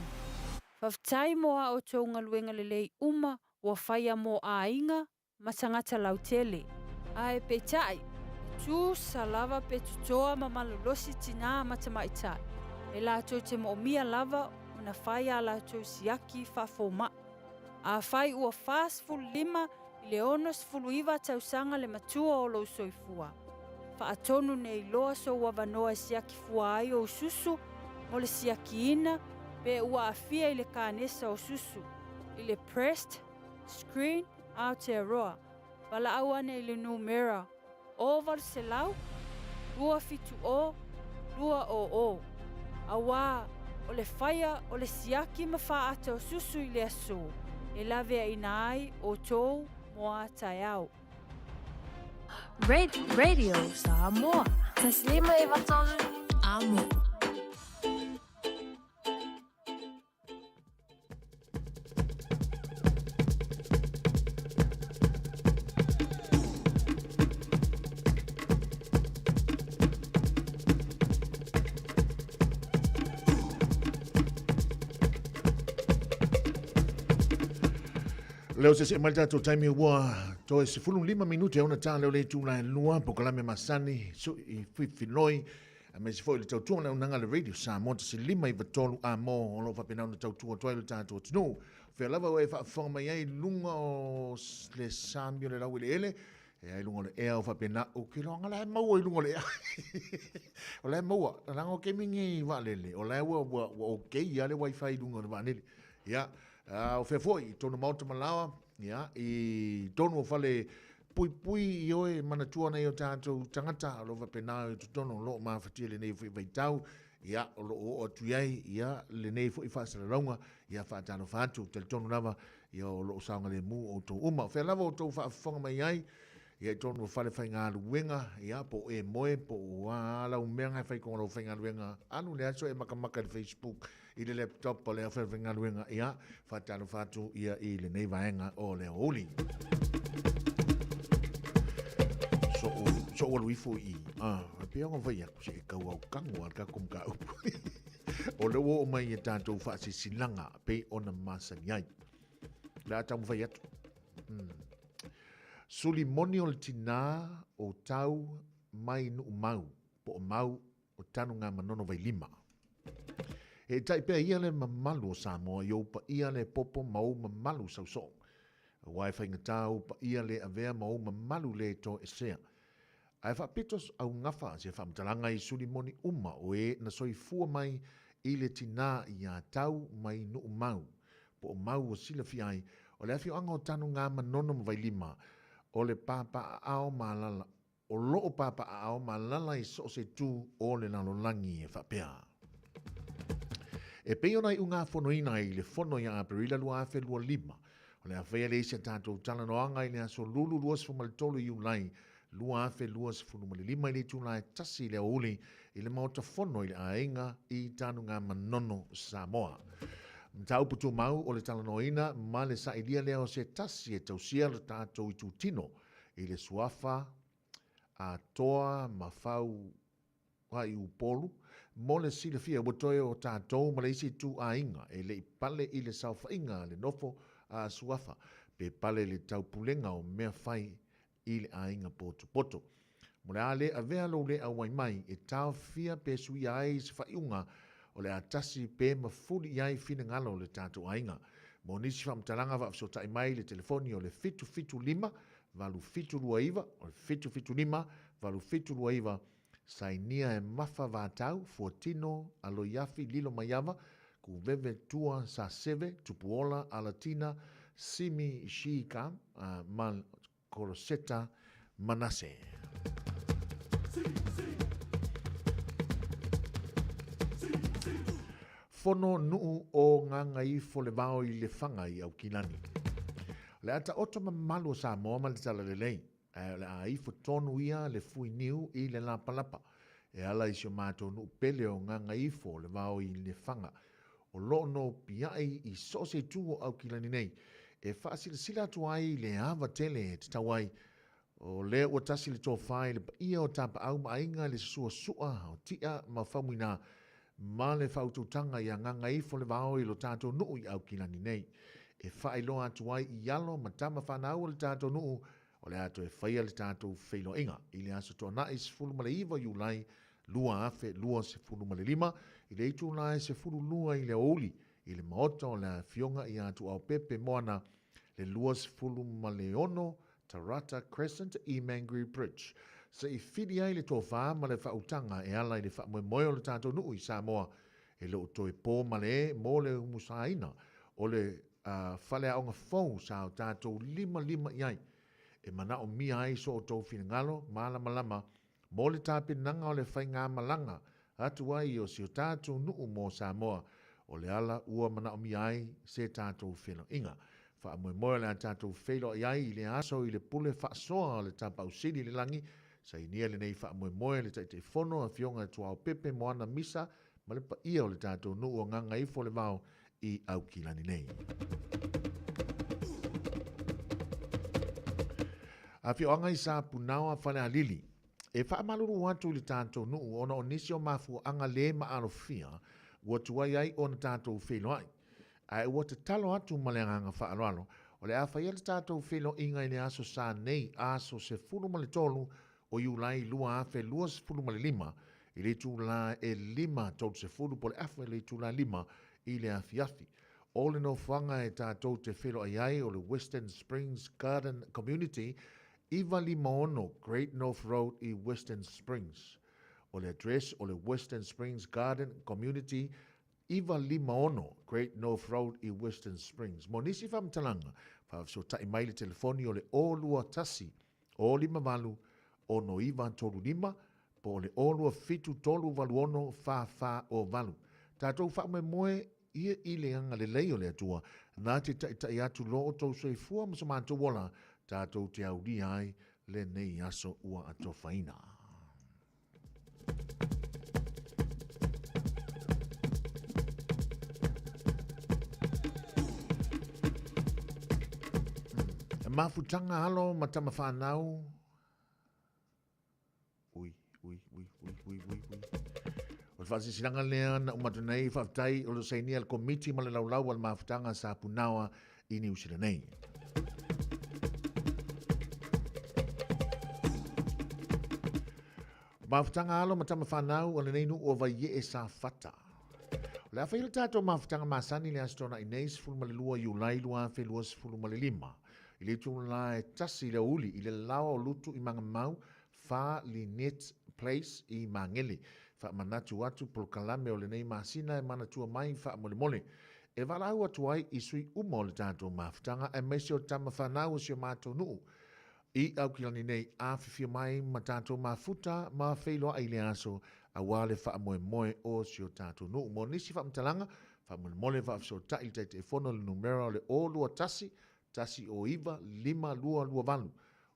Faafetai mo a outou galuega lelei uma ua faia mo aiga ma tagata lautele. Ae peitai, e tusa lava pe totoa ma malolosi tinā ma tamaitai, e latou te moomia lava ona fai a latou siaki faafoma'i. Afai ua 45 i le 69 tausaga le matua o lou soifua, faatonu nei loa sou avanoa e siaki fua ai ou susu mo le siakiina pe ua aafia i le kanesa o susu, i le Breast Screen Aotearoa, valaau ane i le numera 0800 270 200, auā o le faia o le siaki ma faata o susu i le aso e laveaina ai outou mo a taeao. Radio Samoa. 153 Amo. Leo se se mai tatou taimi ua toe 15 minute ona tā leo le itula e lua pokalame masani sui fifiloi aemaise foi le tautua le auaunaga a le Radio Samoa 1 5 3 a mo o lo o faapena ona tautua atu ai lo tatou atunuu. Fea lava ua e faafofoga mai ai i luga o le sami o le laueleele, e ai luga o le ea o faapena, ou te iloaga la e maua i luga o le ea. O la e maua, leaga o taimi nei i vaalele, o la e ua, ua, ua okay lava le wifi i luga o le vaalele. Ia, o fea foi, i tonu maota ma laoa, ia, i tonu o fale puipui i oe manatua nei o tatou tagata, o lo o faapena i totonu o lo o mafatia lenei foi vaitau, ia, o lo o oo atu i ai, ia, lenei foi faasalalauga, ia, faatalofa atu, talitonu lava, ia, o lo o saogalemu outou uma. O fea lava outou faafofoga mai ai, ia, i totonu o fale faigaluega, ia, po o e moe, po o a lau mea na e fai i totonu o lau faigaluega, alu le aso e makamaka i le Facebook, i le laptop o le aufaigaluega, ia, faatalofa atu ia i lenei vaega o le aoauli. So alu ifo i, ah, e pei ona fai atu, se e tau autago a le tatou mataupu. O lea ua oo mai i tatou faasilasilaga pei ona masani ai. O le a taumafai atu. Suli moni o le tinā o tau mai Nuumau, po o mau o Tanugamanono Vailima. E tai pea ia le mamalu o Samoa i ou paia le popo ma ou mamalu sausoo. Aua e faigata ou paia le avea ma ou mamalu le toesea. Ae faapito augafa se faamatalaga i suli moni uma o e na soifua mai i le tinā iā Tau mai Nuumau, po o mau ua silafia ai, o le afioaga o Tanugamanono ma Vailima, o le pāpāaao ma alala o lo o papaaao ma alaala i so o se itu o le lalolagi e faapea. E pei ona iugafonoina ai i le fono ia Aperila 2025, o le a faia le isi a tatou talanoaga i le aso Lulu 23 Iulai 2025 i le itula e tasi i le aoauli i le Maota Fono i le Aiga i Tanugamanono, Samoa. Mataupu tumau o le talanoaina ma le sailia lea o se tasi e tausia lo tatou itutino i le suafa a Toa ma Fau ai Upolu, mo le silafia ua toe o tatou ma le isi ituaiga e le i pale i le saofaiga a le nofo a suafa pe pale i le taupulega o mea fai i le aiga potopoto. Mo le a le avea lou le auai mai e taofia pe suia ai se faaiuga o le a tasi pe mafuli i ai finagalo o le tatou aiga. Mo nisi faamatalaga faafesootai mai i le telefoni o le 775 8729, o le 775 8729, sainia e Mafa Vatau, Fuatino, Aloiafi, Lilo Maiava, Kuveve Tua Saseve, Tupuola, Alatina, Simi Shiika, ma Koroseta Manase. Fono nuu o Gagaifolevao i Lefaga i Aukilani. O le a taoto mamalu o Samoa ma le Talalelei, ae o le a ifo tonu ia le fui niu i le lapalapa e ala i si o matou nuu pele o Gagaifolevao i Lefaga, o lo o nopiai i so o se itu o Aukilani nei, e faasilasila atu ai le ava tele e tatau ai. O lea ua tasi le tofa i le paia o Tapaau ma Aiga i le susuasua o Tia ma Faumuina ma le faautautaga ia Gagaifolevao i lo tatou nuu i Aukilani nei. E faailoa atu ai i alo ma tama fanau o le tatou nuu o le a toe faia le tatou feiloaiga i le Aso Toonai 19 Iulai 2025 i le itula e 12 i le aoauli i le Maota o le Afioga ia Tuaopepe Moana le 26 Tarata Crescent i Mangere Bridge. Se i fili ai le tofa ma le faautaga e ala i le faamoemoe o le tatou nuu i Samoa e le o toe po ma le e mo le umusaina o le faleaoga fou sa o tatou limalima i ai e manaomia ai so outou finagalo malamalama mo le tapenaga o le faigamalaga atu ai o si o tatou nuu mo Samoa, o le ala ua manaomia ai se tatou feiloaiga. Faamoemoe o le a tatou feiloai ai i le aso i le pule faasoa o le Tapausili i le lagi, sainia lenei faamoemoe le Taitaifono Afioga Tuaopepe Moana Misa ma le paia o le tatou nuu o Gagaifolevao i Aukilani nei. Afioaga i Sapunaoa Falealili. E faamalulu atu i le tatou nuu ona o nisi o mafuaaga le maalofia ua tuai ai ona tatou feiloai. Ae ua tatalo atu ma le agaga faaaloalo, O le a faia le tatou feiloaiga i le aso Sa nei, aso 13 o Iulai 2025, i le itulā e 5:30 po o le afa i le itulā 5 i le afiafi. O le nofoaga e tatou te feiloai ai o le Western Springs Garden Community, 956 Great North Road i Western Springs. O le address o le Western Springs Garden Community, 956 Great North Road i Western Springs. Mo nisi faamatalaga, faafesootai mai le telefoni o le 021 058 6935 po o le 027 386 4408. Tatou faamoemoe ia i le agalelei o le Atua na te taitai atu lo outou soifua ma so matou ola tatou te aulia ai lenei aso ua atofaina. Mafutaga alo ma tama whanau. Ui, ui, ui, ui, ui, ui, ui. O le faasilasilaga lea na uma atu nei, faafetai o lo sainia le Komiti ma le Laulau a le Mafutaga sa Punaoa i Niu Sila nei. Mafutaga alo ma tama whanau o lenei nuu o Vaiee Safata. O le a fai le tatou mafutaga masani le Aso Toonai nei, 12 Iulai 2025. I le itula e 1 i le aoauli i le laoa o Lutu i Magamau, 4 Lynette Place i Magele. Faamanatu atu polokalame o lenei masina e manatua mai faamolemole e valaau atu ai i sui uma o le tatou mafutaga aemaise o tama fanau o si o matou nuu i Aukilani nei afifio mai ma tatou mafuta ma feiloai i le aso aua le faamoemoe o si o tatou nuu. Mo nisi faamatalaga, faamolemole faafesootai i le Taitaifono i le numera o le 021 109 5228.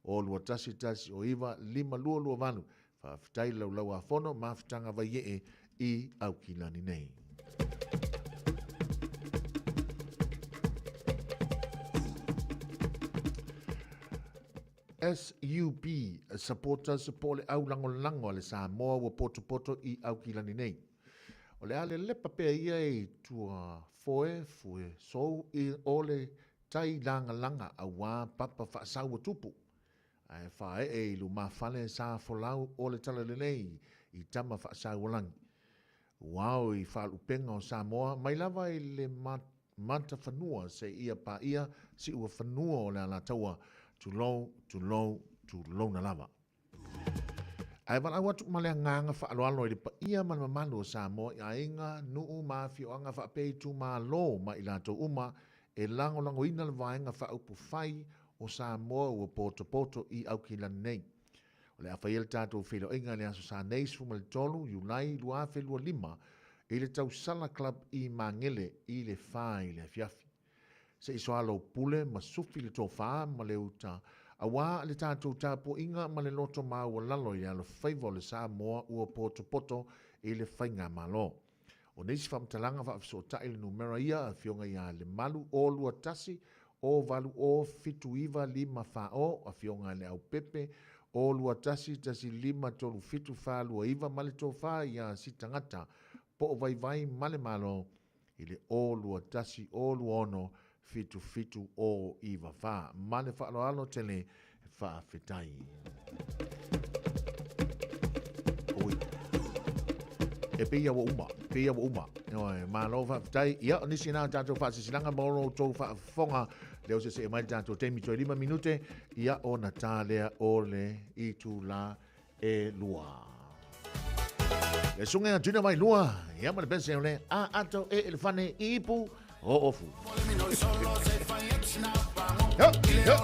O 2119 5228. Faafetai le Laulau-a-Fono mafutaga Vaiee i Aukilani nei. SUP Supporters po o le au lagolago a le Samoa ua potopoto i Aukilani nei. O le a lelepa pea ia i tua foe fue sou i o le tai lagalaga auā papa faasau o tupu. Ae faaee i lumafale sa folau o le talalelei i tama faasaualagi. Ua ao i faalupega o Samoa mai lava i le matafanua seia paia siuafanua o le Alataua, tulou, tulou, tulouna lava. Ae valaau atu ma le agaga faaaloalo i le paia ma le mamalu o Samoa i aiga, nuu ma afioaga faapea itumalo ma i latou uma e lagolagoina le Vaega Faaupufai o Samoa ua potopoto i Aukilani nei. O le a faia le tatou feiloaiga i le Aso Sa nei 13 Iulai 2025 i le Tausala Club i Magele i le 4 i le afiafi. Se i soalaupule ma sufi le tofa ma le uta aua le tatou tapuaiga ma le loto maualalo i le alofaiva o le Samoa ua potopoto i le faigamalo. O nisi faamatalaga faafesootai le numera ia Afioga ia Lemalu 021 080 7954 o Afioga i le Aupepe 021 15 37 429 ma le tofa ia Sitagata po o Vaivai ma le Malo i le 021 026 77 094. Ma le faaaloalo tele, faafetai. Oi. E pei ia ua uma, pei ia ua uma. Ioe, malo faafetai. Ia, o nisi na tatou faasilasilaga ma lo outou faafofoga. Lea ua seesee mai le tatou taimi toe 5 minute, ia ona ta lea o le itula e lua. Le susuga ia Junior Vailua, ia ma le pese o le a ato e elefane i ipu o ofu. Yo, yo.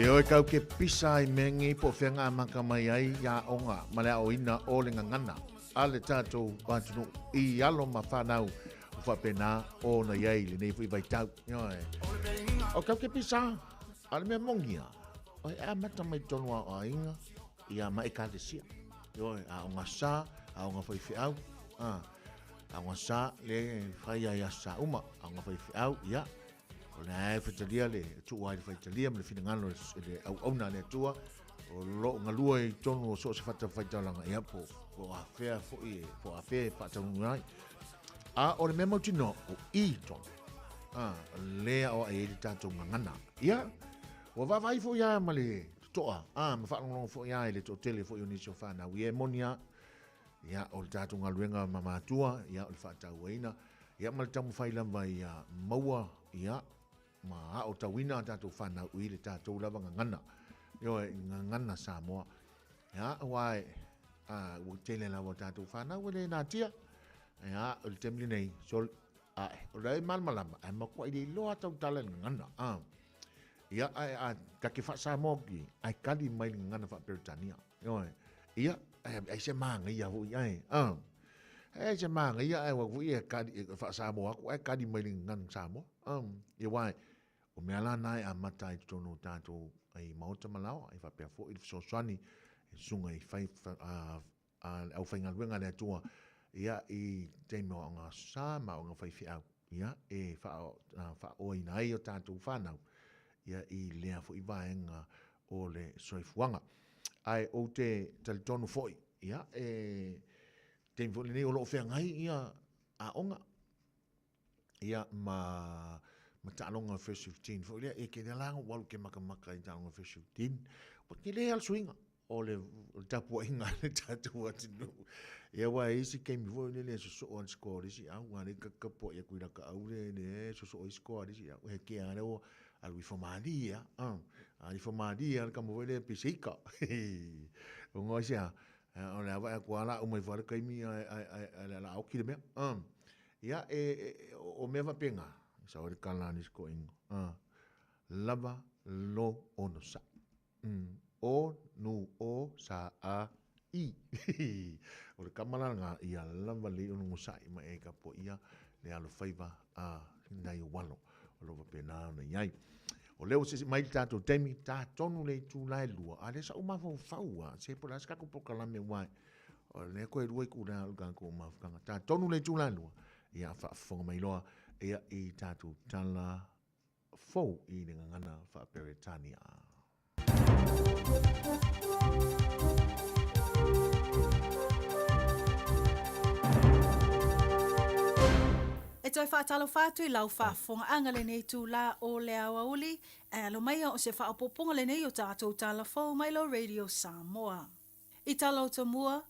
Ioe kau ke pisa ai mea nei po o fea na amata mai ai i aoga ma le aoina o le gagana a le tatou atunuu i alo ma fanau ua faapena ona i ai i lenei foi vaitau. Ioe. O kau ke pisa a le mea moni a, o e amata mai tonu a o aiga ia ma ekalesia. Ioe, aoga sa, aoga faifeau, a, aoga sa le fai ai aso sa uma, aoga faifeau, ia, O lea e faitalia le tuu ai le faitalia ma le finagalo e le auauna a le Atua o loo galue i totonu o so o se fatafaitaulaga, ia po o afea foi e po o afea e faataunuu ai. A o le mea mautinoa o i tonu a lea o ai le tatou gagana. Ia, ua vaavaai foi a ma le totoa a ma faalogologo foi a i le toatele foi o nisi o fanau. Ia e moni a, ia o le tatou galuega ma matua, ia o le faatauaina Ia ma le taumafai lava ia maua, ia, ma aotauina a tatou fanau i le tatou lava gagana. Ioe, gagana Samoa. Ia, aua e, a, ua tele lava o tatou fanau e le natia. Ia, o le taimi lenei, so, a, o le malamalama, ae matuai le iloa tautala i le gagana. A, ia, ae, a, ta te faa-Samoa ki, ae kali mai le gagana faa-Peretania. Ioe, ia, ai, ai se māngaia foi, ai, a. He se māngaia ae ua foi e kali, e wha-Samoa aku, ae kali mai le gagana Samoa. Ia wai, o mea la nā e amata ai totonu o tātou ai maota ma laoa, e whapea foi le fesoasoani, e sunga i whai, a, a, le aufaigaluega a le Atua, ia, i taimi o aoga sa ma aoga faifeau, ia, e wha, whaoaina ai o tātou whānau, ia, i lea foi vaega o le soifuaga. Ae ou te talitonu foi, ia, e taimi foi lenei o loo feagai ia aoga, ia, ma, ma taaloga First 15 foi lea, e tele la ua alu ke makamaka i taaloga First 15, ua tele lava le suiga o le, o le tapuaiga a le tatou atunuu. Ia aua e isi taimi foi lele e sosoo lava le score a le isi au, a o lea e taputapuai atu i lata au lea e sosoo ai score a le isi au, he kea lea ua alu ifo malie lava, alu ifo malie lava le tama foi lea pei se ika. Ona o aisea? O le a vaai atu lava o le a uma ifo lava le taimi ae o le a oti le mea. Ia, e, o mea faapena, e sao ai le tala a nisi toeaiina, lava lou onosai. O, nu, o, sa, a, i. O le kama la lena, ia lava lelei ona onosai ma e tapuaia le alofaiva a nai ou alo. O lo o faapena ona i ai. O lea ua siasi mai le tatou taimi, ta tonu le itula e lua, a o lea sa ou mafaufau lava, se po o le a se tatou polokalame aua o lea toe lua itula o le tatou mafutaga. Ta tonu le itula e lua, ia faafofoga mai loa ia i tatou tala fou i le gagana faa-Peretania. E toe faatalofa atu i lau faafofogaaga lenei itula o le aoauli, ae alo maia o se faaopoopoga lenei o tatou tala fou mai lo Radio Samoa. I tala o tomua,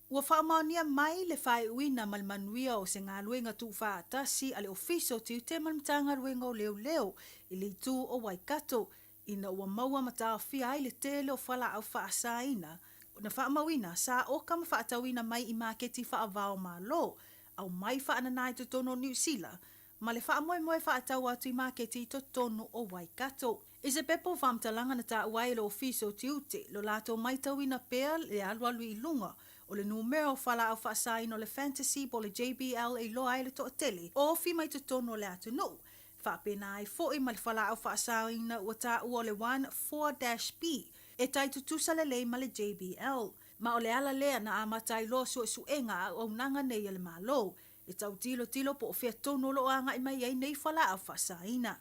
Ua faamaonia mai le faaiuina ma le manuia o se galuega tuufaatasi a le Ofisa o Tiute ma le Matagaluega o Leoleo i le itu o Waikato ina ua maua ma taofia ai le tele o fualaau faasaina na faamauina sa oka ma faatauina mai i maketi faava-o-Malo aumai faanana i totonu o Niu Sila ma le faamoemoe faatau atu i maketi i totonu o Waikato. I se pepa o faamatalaga na taua ai e le Ofisa o Tiute lo latou maitauina pea le alualu i luga o le numera o fualaau faasaina o le Fantasy po o le JBL e iloa ai le toatele o ofi mai totonu o le atunuu, faapena ai foi ma le fualaau faasaina ua taua o le One 4-B e tai tutusa lelei ma le JBL. Ma o le ala lea na amata ai loa suesuega a auaunaga nei a le Malo e tau tilotilo po o fea tonu o lo o agai mai ai nei fualaau faasaina.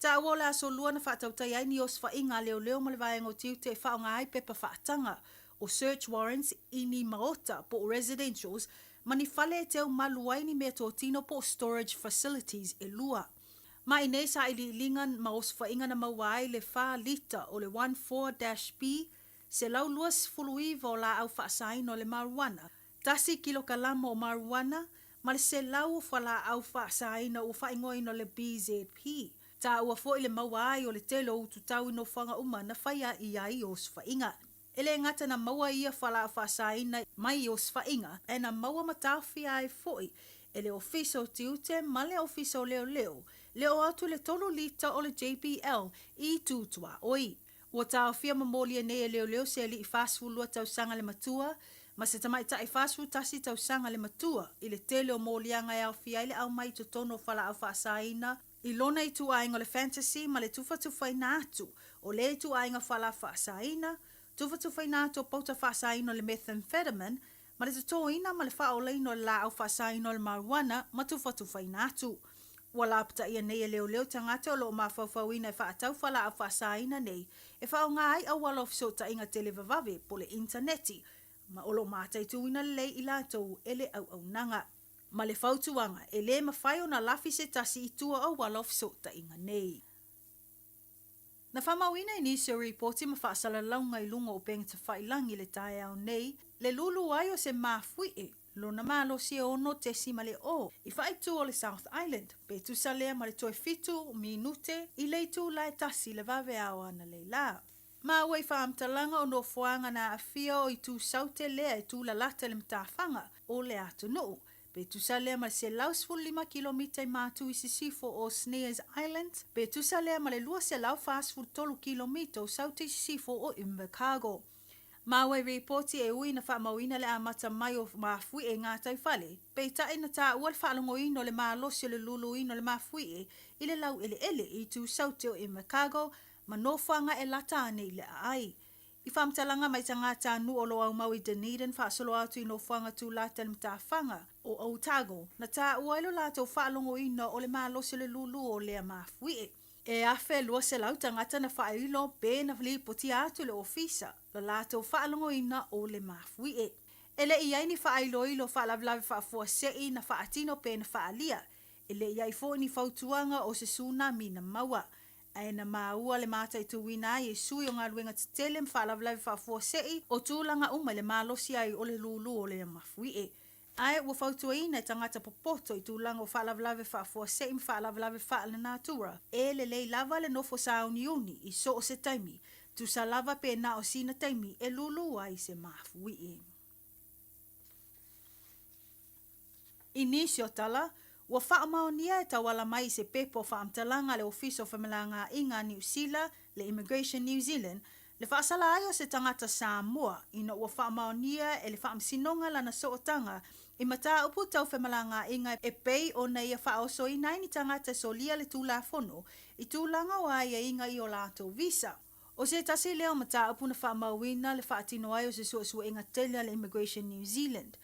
Taua o le Aso Lua na faatautai ai ni osofaiga a leoleo ma le vaega o tiute e faaaoga ai pepa faataga o search warrants i ni maota po o residentials ma ni fale e teu malu ai ni meatotino po o storage facilities e lua. Ma i nei sailiiliga ma osofaiga na maua ai le fa lita o le 14-B 129 o laau faasaina o le marijuana, tasi kilokalama o marijuana, ma le 100 o fualaau faasaina ua faaigoaina o le BZP. Taua foi le maua ai o le tele o ututau i nofoaga uma na faia i ai osofaiga. E le gata na maua ia fualaau faasaina mai i osofaiga, ae na maua ma taofia ai foi e le Ofisa o Tiute ma le Ofisa o Leoleo le oo atu i le tolu lita o le JBL i itu tuaoi. Ua taofia ma molia nei e leoleo se alii 42 tausaga le matua ma se tamaitai 41 tausaga le matua i le tele o moliaga e aofia ai le aumai i totonu o falaau faasaina i lona ituaiga o le fantasy ma le tufatufaina atu o lea ituaiga fala faasaina, tufatufaina atu o pauta faasaina o le methamphetamine ma le totoina ma le faaolaina o le laau faasaina o le marijuana ma tufatufaina atu. Ua lapataia nei e leoleo tagata o lo o mafaufauina e faatau falaau faasaina nei e faaaoga ai auala o fesootaiga televavave po o le initaneti ma o lo o mataituina lelei i latou e le auaunaga ma le fautuaga e le mafai ona lafi se tasi i tua o auala o fesootaiga nei. Na faamauina i nisi o ripoti ma faasalalauga i luga o upega tafailangi i le taeao nei le lulu ai o se mafuie lona malosi e 6.0 i faaitu o le South Island, pe tusa lea ma le toe fitu minute i le itula e tasi le vaveao analeila. Maua i faamatalaga o nofoaga na aafia o itu saute lea e tulalata i le matafaga o le atunuu, pe tusa lea ma le 115 kilomita i matu i sisifo o Snares Islands, pe tusa lea ma le 243 kilomita o saute i sisifo o Invercargill. Maua i ripoti e ui na faamauina le amata mai o mafuie i gataifale, peitai na taua le faalogoina o le malosi o le luluina o le mafuie i le laueleele i itu saute o Invercargill ma nofoaga e lata ane i le aai. I faamatalaga mai tagata nuu o lo o aumau i Dunedin faasolo atu i nofoaga tulata i le matafaga o Otago, na taua ai lo latou faalogoina o le malosi o le lulu o lea mafuie. E 1,200 tagata na faailo pe na lipotia atu i le ofisa lo latou faalogoina o le mafuie. E le i ai ni faailoilo faalavelave faafuasei na faatino pe na faaalia. E le i ai foi ni fautuaga o se tsunami na maua. Ae na maua le mataituina ai e sui o galuega tetele ma faalavelave faafuasei o tulaga uma i le malosi ai o le lulu o le mafuie. Ae ua fautuaina e tagata popoto i tulaga o faalavelave faafuasei ma faalavelave faalenatura, e lelei lava le nofo sauniuni i so o se taimi, tusa lava pe na o sina taimi e lulu ai se mafuie. I nisi o tala, ua faamaonia e tauala mai i se pepa o faamatalaga a le Ofisa o Femalagaaiga a Niu Sila, le Immigration New Zealand, le faasala ai o se tagata Samoa ina ua faamaonia e le Faamasinoga lana sootaga i mataupu tau femalagaaiga e pei ona ia faaosoina ai ni tagata e solia le Tulafono i tulaga o aiaiga i o latou visa. O se tasi lea o mataupu na faamauina le faatino ai o se suesuega tele a le Immigration New Zealand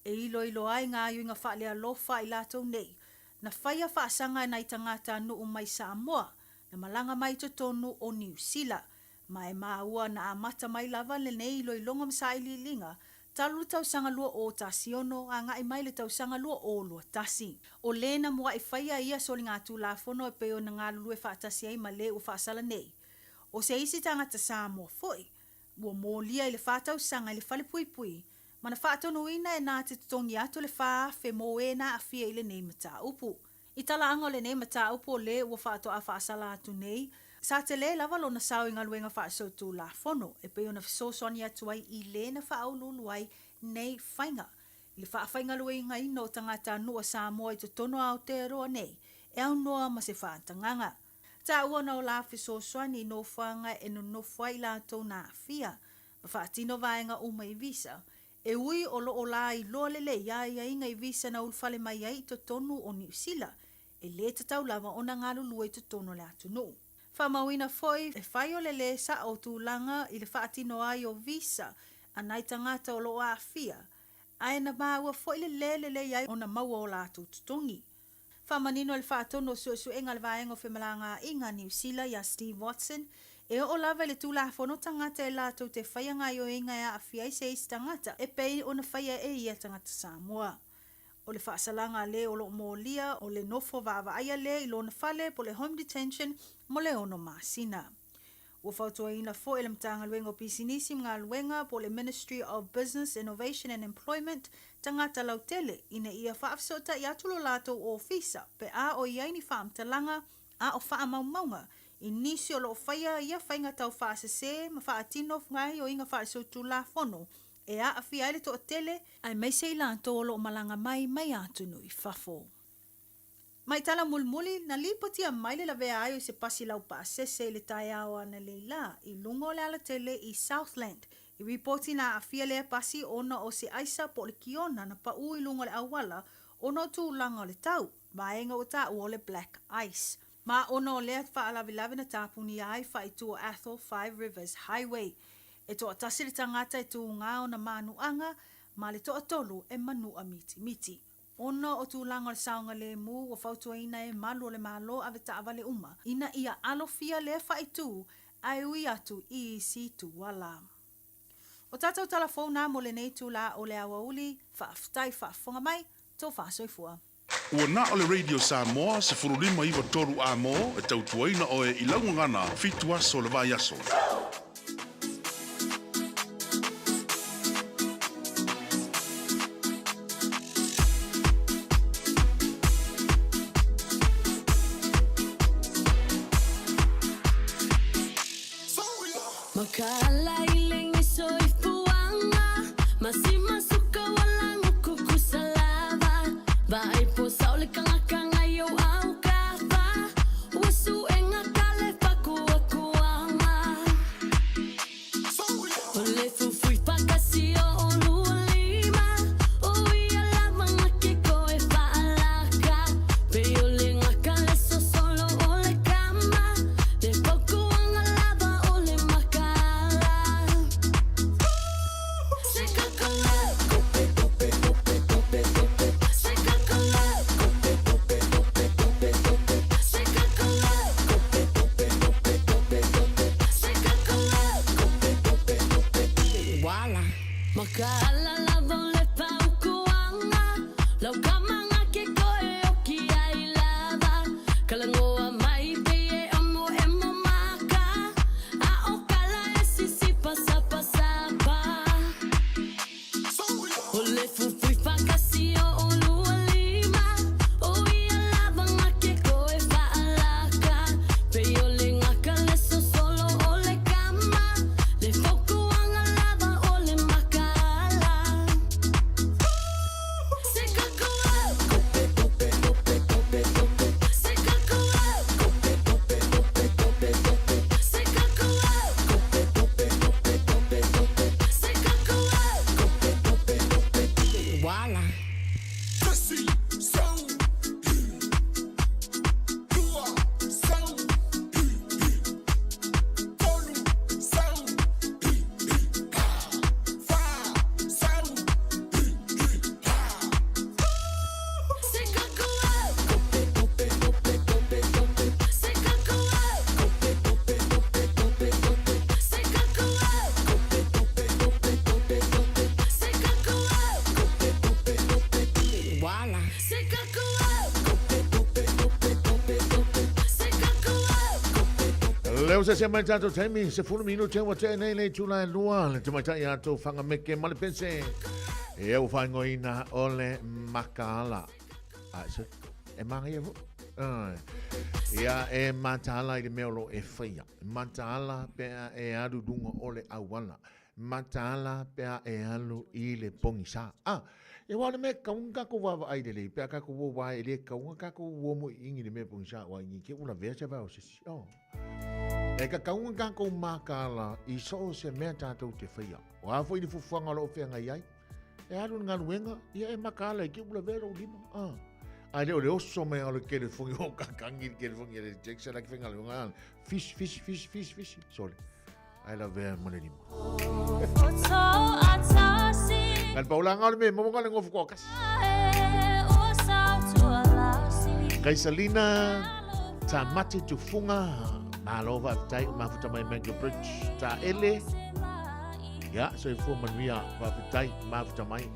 e iloilo ai gaoioiga faalealofa a i latou nei na faia faasaga e nai tagata nuu mai Samoa na malaga mai i totonu o Niu Sila. Ma e maua na amata mai lava lenei iloiloga ma sailiiliga talu le tausaga 2016 agai mai le tausaga 2021. O le na mua'i faia ia soligatulafono e pei ona galulue faatasi ai ma le ua faasala nei. O se isi tagata Samoa foi, ua molia i le fa tausaga i le falepuipui ma na faatonuina e na te totogi atu le 4,000 mō ē na aafia i lenei mataupu. I talaaga o lenei mataupu o le ua faatoa faasala atu nei, sa tele lava lona sao i galuega faasolitulafono e pei ona fesoasoani atu ai i le na faauluulu ai nei faiga i le faafaigaluegaina o tagatanuu a Samoa i totonu o Aotearoa nei e aunoa ma se faatagaga. Taua ona o la fesoasoani i nofoaga e nonofo ai i latou na aafia ma faatino vaega uma i visa, e ui o lo o la iloa lelei aiaiga i visa na ulufale mai ai i totonu o Niu Sila, e lē tatau lava ona galulue i totonu o le atunuu. Faamauina foi, e fai o le lē saʻo o tulaga i le faatino ai o visa a nai tagata o lo o aafia, ae na maua foi le lē lelei ai ona maua o latou totogi. Faamanino e le Faatonu o Suesuega a le Vaega o Femalagaaiga a Niu Sila iā Steve Watson, e oo lava i le Tulafono tagata e latou te faia gaoioiga e aafia ai se isi tagata e pei ona faia e ia tagata Samoa. O le faasalaga a le o lo o molia o le nofo vaavaaia le i lona fale po o le home detention mo le ono masina. Ua fautuaina foi e le Matagaluega o Pisinisi ma Galuega po o le Ministry of Business, Innovation and Employment tagata lautele ina ia faafesootai atu lo latou ofisa pe a o i ai ni faamatalaga a o faamaumauga i nisi o lo o faia ia faiga tau faasese ma faatino gaoioiga faalesolitulafono e aafia ai le toatele aemaise i latou o lo o malaga mai mai atunuu i fafo. Ma i tala mulimuli, na lipotia mai le lavea ai o se pasi laupasese i le taeao analeila i luga o le alatele i Southland. I ripoti na aafia lea pasi ona o se aisa po o le kiona na paʻu i luga o le auala ona o tulaga o le tau, vaega ua taua o le black ice. Ma ona o lea faalavelave na tapunia ai faaitu o Athol Five Rivers Highway. E toatasi le tagata e tūgā ona manuaga ma le toatolu e manua mitimiti. Ona o tulaga o le saogalemu ua fautuaina e malu o le Malo ave taavale uma ina ia alofia lea faaitu ae ui atu i isi itu ala. O tātou tala fou nā mo lenei itulā o le aoauli, faafetai faafofoga mai, tou faasoifua. Ua na o le Radio Samoa 15 93 A-mo e tautuaina oe i lau gagana fitu aso o le vaiaso. Lea ua seasea mai le tatou taimi, 10 minute ua tea nei le itula e lua, le tamaitai a tou Fagameke ma le Pese. Ia ua faaigoaina o le makaala. A, se, e manaia foi. Ai. Ia e mataala i le mea o lo o e faia. Mataala pe a e alu i luga o le auala. Mataala pe a e alu i le pogisa. A, e aua o le mea e tatau ona tatou vaavaai lelei pe a tatou o aua e le tatau ona tatou o moiiga i le mea pogisa aua i te i ua lavea se vae o se isi. Oh. E tatau ona tatou mataala i so o se mea tatou te faia. O a foi le fuafuaga o lo o feagai ai, e alu i le galuega, ia e mataala i te i ua lavea lou lima. Ah. Ae le o le oso mai o le telefoni o kakangi le telefoni a le Jackson la ke faigaluega fish fish fish fish fish sole. Ae lavea ma le lima. Nā le paulanga o le me momoga le ngofu koa kasi. Kaisalina Tamati Tufunga, malo faafetai o mafuta mai Mango Bridge. Ta ele, ia, soifua manuia, faafetai, mafuta mai.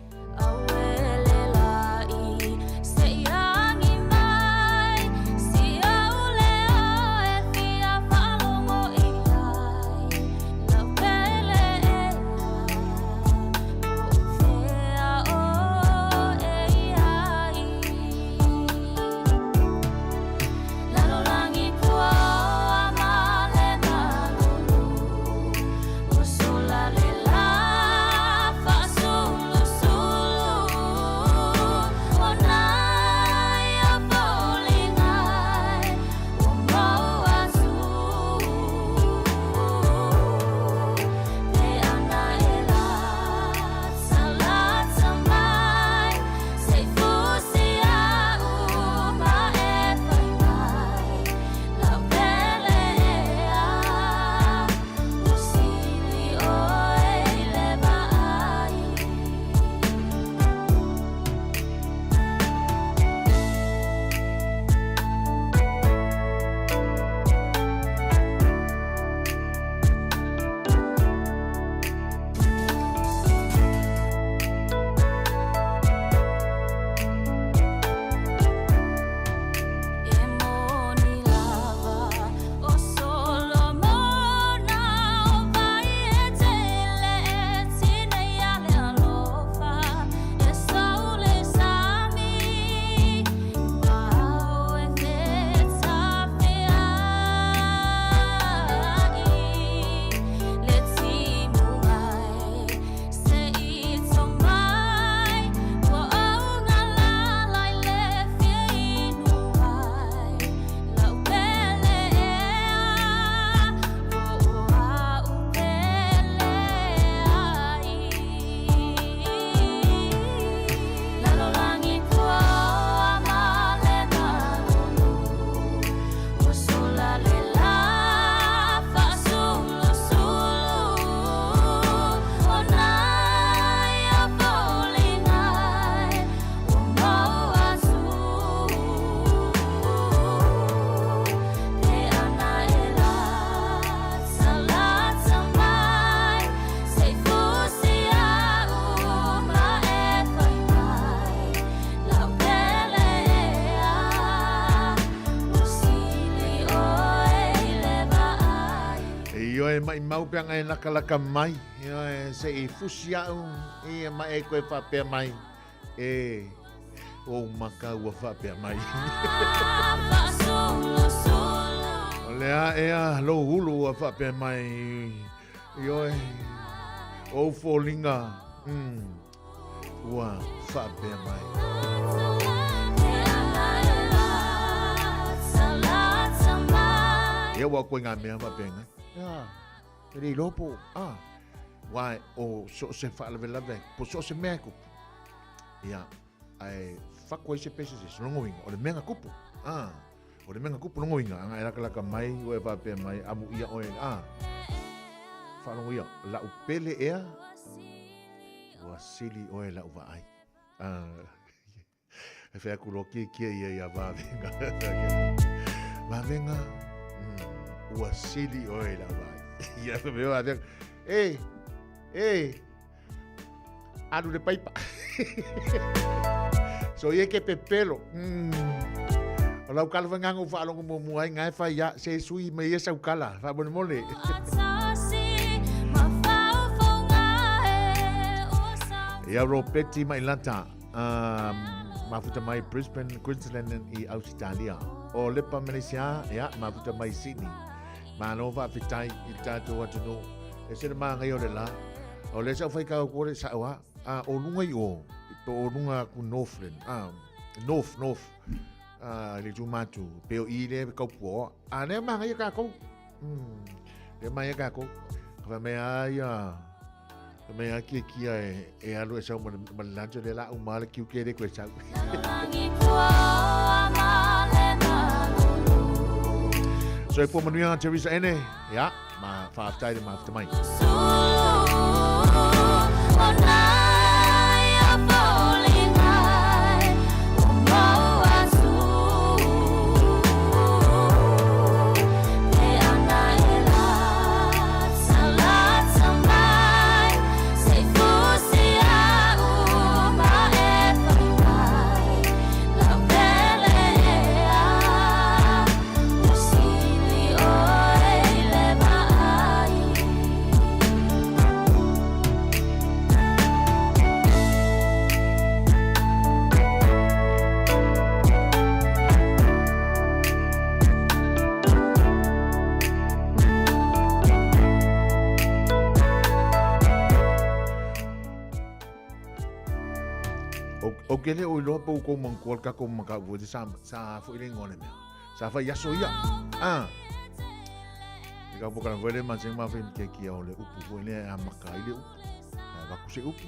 maʻimau pe aga e lakalaka mai, ioe, se i fusi a'u, ia ma e koe faapea mai, e, ou maka ua faapea mai. O le a ea lou ulu ua faapea mai, ioe, ou foliga, ua faapea mai. Ia ua koe ngā mea faapea ngai. Ia, e le iloa po, a, wā o so se faalavelave, po so se mea e kupu. Ia, ae whaku ai se pese se longo winga, o le mea nga kupu. A, o le mea nga kupu longo winga, anga e lakalaka mai, ua e faapea mai, amu ia oe, a, whaalongo ia, lau pele ea, Ua sili oe lau vaai. E whai aku loa kia kia ia ia Vavenga. Vavenga, ua sili oe lau vaai. Ia whai mea Vavenga. E, e, alu le paipa. So ia ke pepelo. O lau kala whangango whaalongo mua mua ai ngai whai ia, se sui me ia sau kala, wha mole mole. Ia Ropeti Mailata, mafuta mai Brisbane, Queensland i Ausitalia. O Lepa Malaysia, ia, mafuta mai Sydney. Malo faafetai i le tatou atunuu. E se le māngai o le la. O le sau whai kau kore sa oa, a o lunga i o, po o lunga aku Northland, a, North, North, a, le tūmātu, pe o i le kaupua oa. A lea māngai a kākou. Lea māngai a kākou. Ka whai mea ia, ka mea kia kia e, e alu e sau ma le lancho le la uma le kiu ke le koe sau. So e pō manuia Teresa Ene, ia, ma whaaftai le mafuta mai. O ke le o iloa po kou mangkua le kako makau fo te sa sa fo ile ngone mea. Sa fai aso ia. Ah. I ka pokana foi le ma se ma fai ke kia o le upu foi le a maka i le upu. A vaku se upu.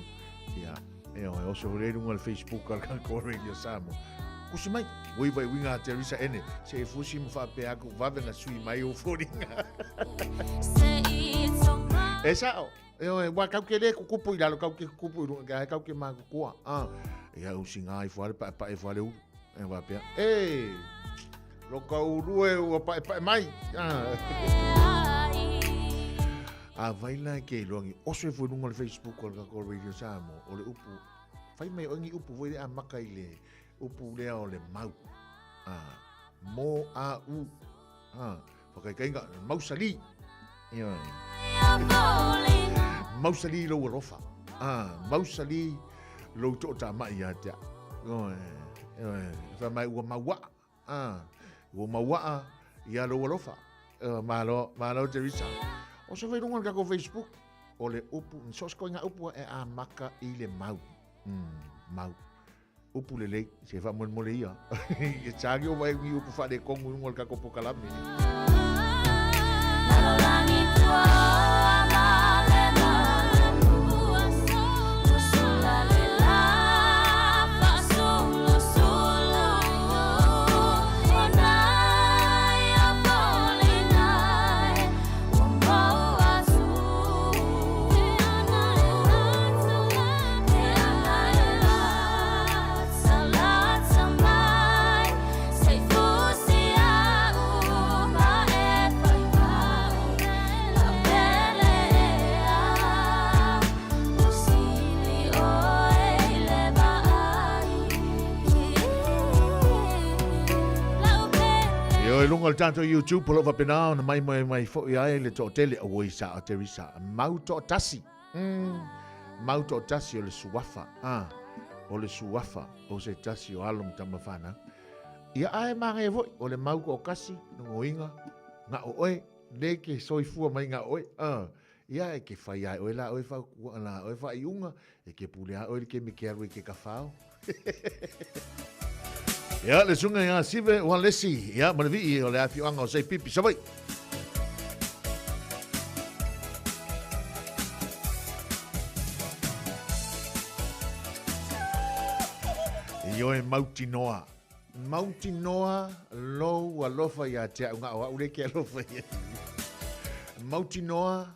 Ia, e o e oso le lunga le Facebook al ka ko radio Samoa. Kusi mai, ui vai winga a Teresa ene, se e fusi ma whaapea aku vave nga sui mai o fōringa. E sao, e oe, wa kau ke le kukupu i lalo, kau ke kukupu i runga, kau ke mākukua. Ah, ia usi ngā i fuare, pae pae fuare uru. E wāpea, e, loka uru e ua pae pae mai. Ah. A vai la ke iloa ngi oso e fue lunga le Facebook o le kako Radio Samoa, o le upu, fai mai o ngi upu foi le a maka i le upu lea o le mau. A, mo a u. A, whakaikainga, mausali. Ia. Mausali lou alofa. A, mausali lou toʻatamai ia te au. Ioe, ioe, fai mai ua mauaʻa. A, ua mauaʻa ia lou alofa. Malo, malo Teresa. O se fai lunga le tatou Facebook, o le upu, so o se koiga upu e amaka i le mau. Mau. Upu lelei, se faamolemole ia. E sagi o vai i upu faaletonu i luga o le tatou polokalame. E oi luga o le tatou YouTube o lo o faapena ona mai mai mai foi ai le toatele auoi sa o Teresa. Mau toatasi. Mm. Mau toatasi o le suafa. Ah, o le suafa o se tasi o alo ma tama whanau. Ia ae manaia foi, o le mau toatasi, nogoiga, ga'o oe, le ke soifua mai ga'o oe. Ah. Ia e ke fai ai oe la oe fa la oe faaiuga, e ke pule a oe le kemi ke alu i ke kafao. Ia, le susuga ia Sive Ualesi, ia, ma le vii o le afioaga o Seipipi, Savaii. Ioe mautinoa. Mautinoa lou alofa ia te au ga'o a'u le ke alofa ia. Mautinoa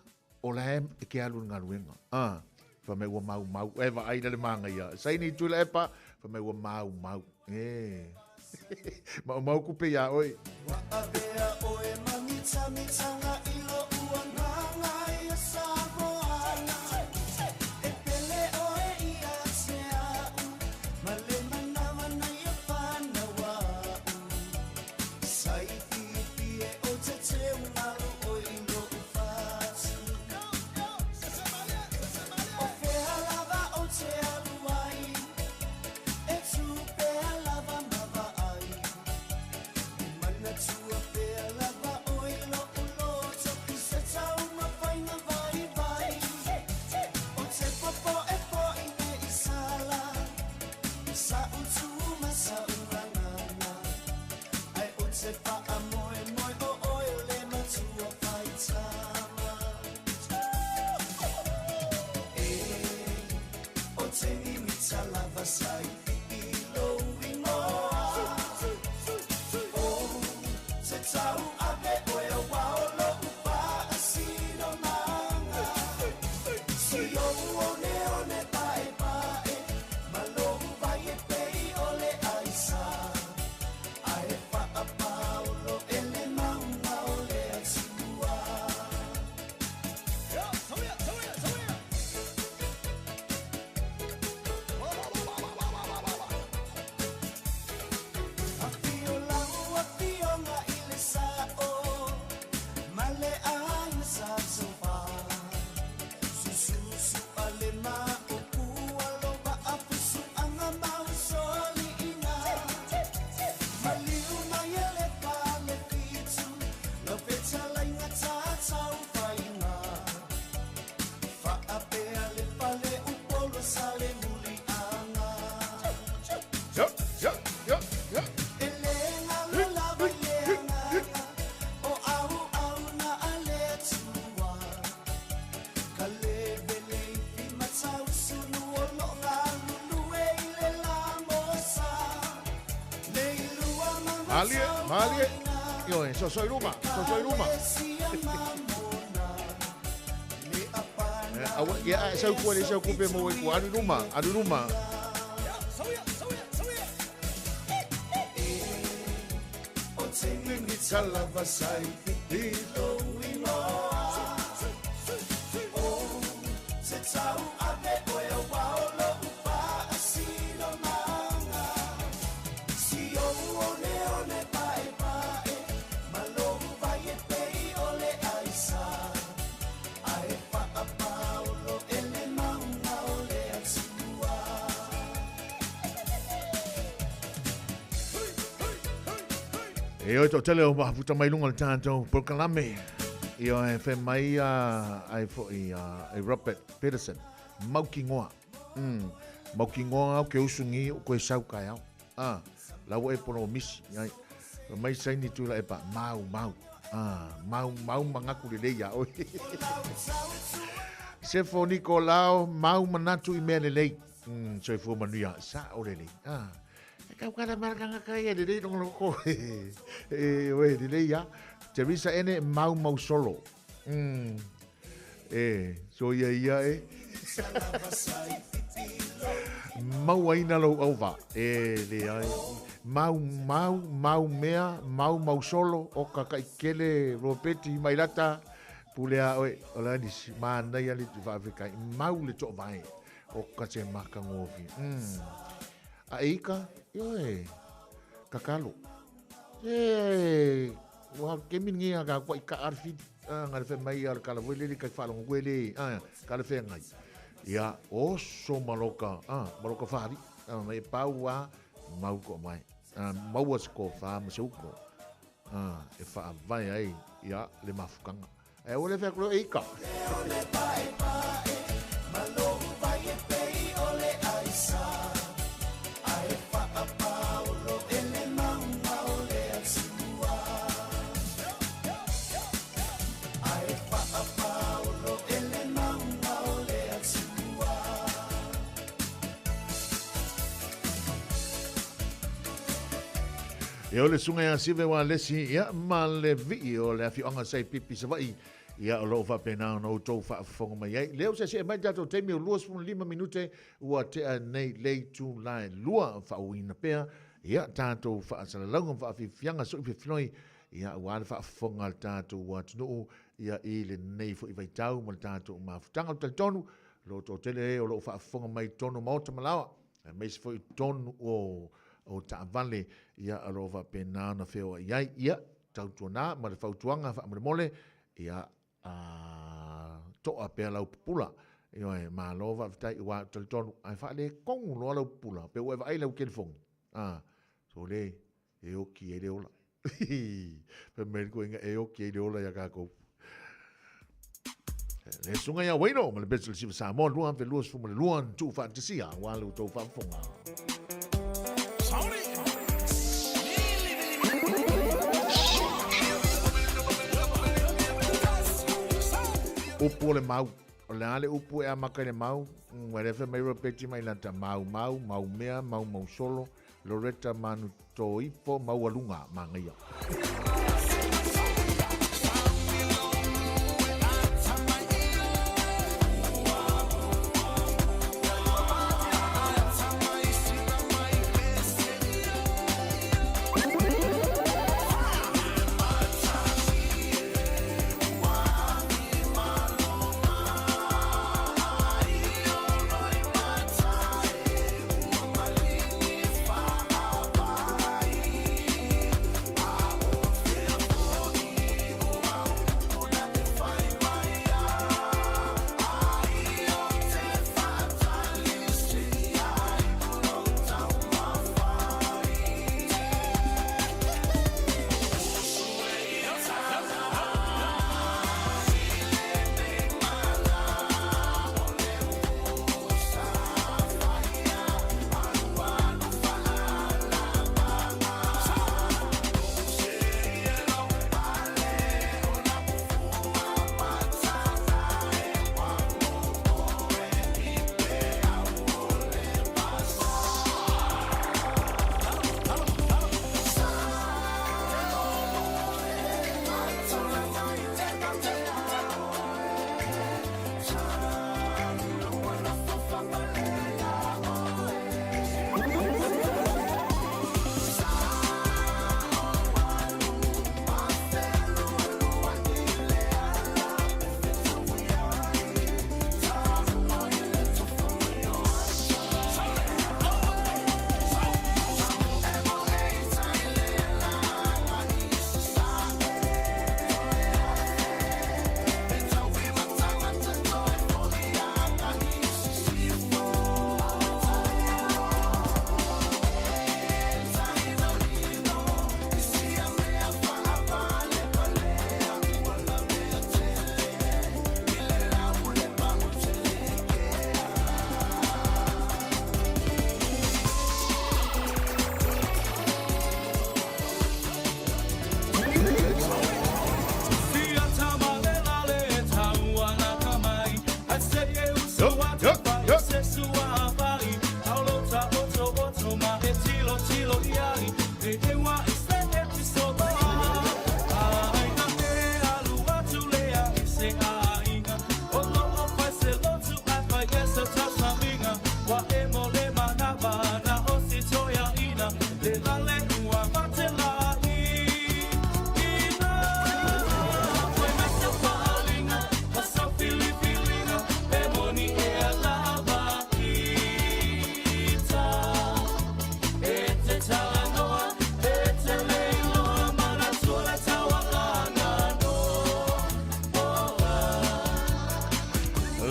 o la e ke alu i le galuega. Ah, fai mai ua maumau. E vaai la le magaia. Saini i Tuilaepa, fai mai ua maumau. E. Maumau kupe iā oe. Ua avea oe ma mitamitaga i loʻu agaga ia Samoana. E pele oe ia te a'u ma le manawa na ia whanau a'u. Saipipi e o te teu malu oe i loʻu fatu. O fea lava o te alu ai, e tū pea lava ma vaai. E manatua pea lava oe i loʻu loto i se taumafaiga vaivai. O te popoe poʻi ne i sala, sa'u tu ma sa'u gagana. Ae o te faamoemoe o oe o le matua faitama. E, o te mimita lava saipipi lou igoa. O te tauave oe auā o loʻu faasinomaga. Si ou oneone paepae, ma lou vai e pei o le aisa. Ae faapaolo e le mauga o le Atua. Afio lau afioga i le Sa'o ma le aiga sa Taufa. Sususu a le Maopu alo vaa fusuaga ma usoaliiga. Maliu mai e le pale fitu lau fetalaiga tatau faiga. Faapea le fale Upolu sa le muliaga. Yo, yo, yo, yo. E le galo lava i le agaga o auauna a le Atua. Ka levele i fimatausu o loo galulue i le lamosa. Le ilua ma Malie, malie. Ioe, soso i luma, soso i luma. Aua, ia, e sau kua le sau kupe mo e kua, alu i luma, alu i luma. O te mimita lava saipipi lou igoa. O te tauave oe auā o loʻu faasinomaga. Si ou oneone paepae, ma lou vai e pei o le aisa. Ae faapaolo e le mauga o le Atua. E oi toatele o mafuta mai luga o le tatou polokalame. Ioe, fai mai a ai foi a e Robert Peterson, mautinoa. Mautinoa au ke usu ni o koe sau kai au. Ah, lau e pono misi ai. Fai mai saini Tuilaepa, mau mau. Ah, mau mau mangaku lelei ia oe. Sefo Nikolao, mau manatu i mea lelei. Soifua manuia, sa o lelei. Ah, e kau kala maranga kai e lelei longo loko. E, oe, lelei ia. Teresa ene, mau mau solo. E, so ia ia e. Mau aina lou auva. E, le ai. Mau, mau, mau mea, mau mau solo, o ka kai kele, Ropeti, Mailata, pule a oe, o la nisi, mānai ali tu whaawhekai, mau le too vai, o ka te maka ngofi. A e ika, ioe, kakalo. E, ua kemi ni a ka kwa i ka arfi, a ngā le whai mai a le kala voi lele kai whalongo koe le, a ka le whai ngai. Ia, oso maloka, a, maloka whari, a, mai pau a, mau ko mai. A, maua se ko wha ma se uko, a, e wha vai ai, ia, le mafukanga. E ua le whai kuro e ika. E o le suga ia Sive wa lesi ia ma le vii o le afioaga sa i pipi Savaii ia o loo faapena ona outou faafofoga mai ai. Lea ua seasea mai le tatou taimi o 25 minute ua tea nei le itula e lua faauuina pea ia tatou faasalalauga ma faafiafiaga soi fefiloi ia aua le faafofoga a le tatou atunuu ia i lenei foi vaitau ma le tatou mafutaga. Ou te talitonu o lo o toatele e o lo o faafofoga mai i totonu o maota ma laoa aemaise foi i totonu o o taavale ia o lo o faapena ona feoai ai. Ia tautuana ma le fautuaga faamolemole ia a toa pea lau pupula. Ioe, malo faafetai aua ou te talitonu a e faaletonu loa lau pupula pe ua e vaai i lau telefoni, a, sole e oki ai le ola. Fai mai le toeaina e oki ai le ola ia tatou. Le susuga ia Waino ma le Best Receiver Samoa 2022 na tuufaatasia aua le outou faafofoga. Upu o le mau. O le a le upu e amata i le mau? Ua le fai mai Ropeti mai lata mau mau, mau mea, mau mau solo, Loretta Manutoifo Maualuga Manaia.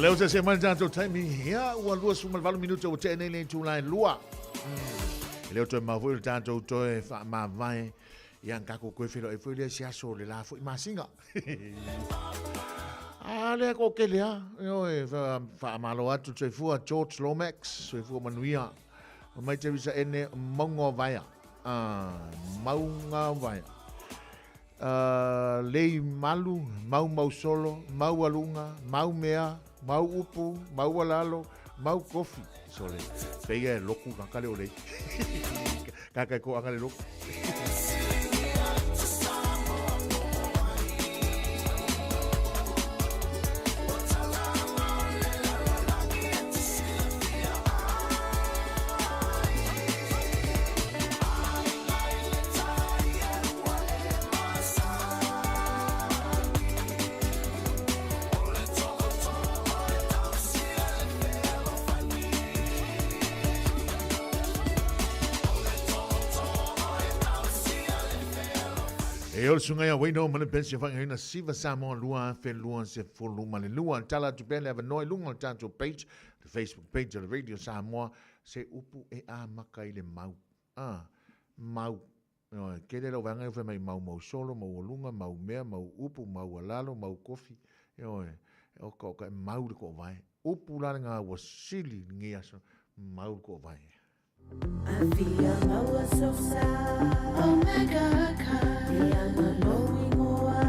Lea ua seasea mai le tatou taimi, ia ua 28 minute ua tea nei le itula e lua. E le o toe mau foi le tatou toe faamavae. Ia na tatou toe feiloai foi lea se aso o le la foi masina. A lea ko kele a, ioe, faamalo atu le soifua George Lomax, soifua manuia. Mai te visa ene maunga o vaea. Ah, maunga o vaea. Lei malu, mau mau solo, mau aluga, mau mea, mau upu, mau alalo, mau kofi. Sole, peia e loku ka kale o lei. Ka kai ko anga le loku. E o le susuga ia Wayno ma le pension faagaina Siva Samoa 2022. Tala atu pea le avanoa i luga o le tatou page, le Facebook page o le Radio Samoa, se upu e amaka i le mau. Ah, mau. Ioe, tele lau vaega ia fai mai mau mau solo, maualuga, mau mea, mau upu, mau alalo, mau kofi. Ioe, oka oka e mau le koovae. Upu la le ua sili lenei aso, mau le koovae. Afia maua sosa Omega Car Ianga lou ingoa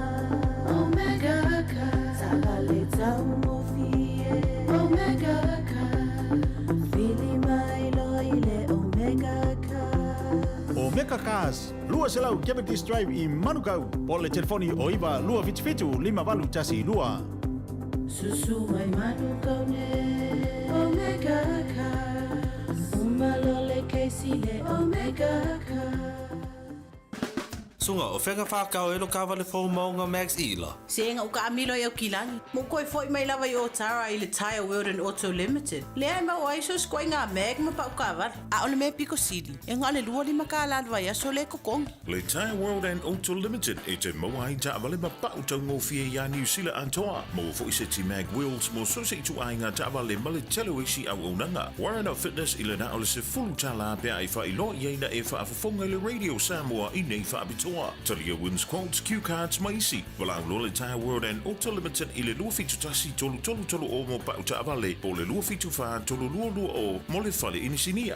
Omega Car Taavale taugofie Omega Car Vili mai loa i le Omega Car. Omega Cars, 200 Cavendish Drive i Manukau, po o le telefoni o 9 277 5812. Susu mai Manukau nei, Omega Cars. Uma loa le kesi le Omega Cars. Suga, o fea ka whākau e lo kāwale fou maunga Max Ila? Se ga u kaamilo i Aukilani, ma u koe foi mai lava i Otara i le Tyre World and Auto Limited, lea e maua ai so se ikoaiga mag ma pau kaavale. A o le mea piko sili, e ga o le 25 kālā le vaiaso lea e totogi. Le Tyre World and Auto Limited e te maua ai taavale ma pau taugofie iā Niu Sila atoa. Maua foi seti mag wheels mo so se ituaiga taavale ma le tele o isi auaunaga. Warren Fitness i le na o le $10 pe a e faailoa i ai na e faafofoga i le Radio Samoa i nei faapitoa. Talia wins quotes, cue cards ma isi. Valaau loa le Tyre World and Auto Limited i le 271 333 o mo pau taavale po o le 274 322 mo le fale inisinia.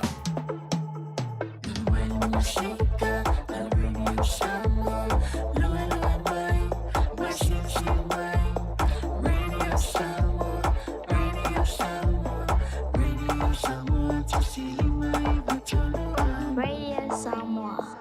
Radio Samoa.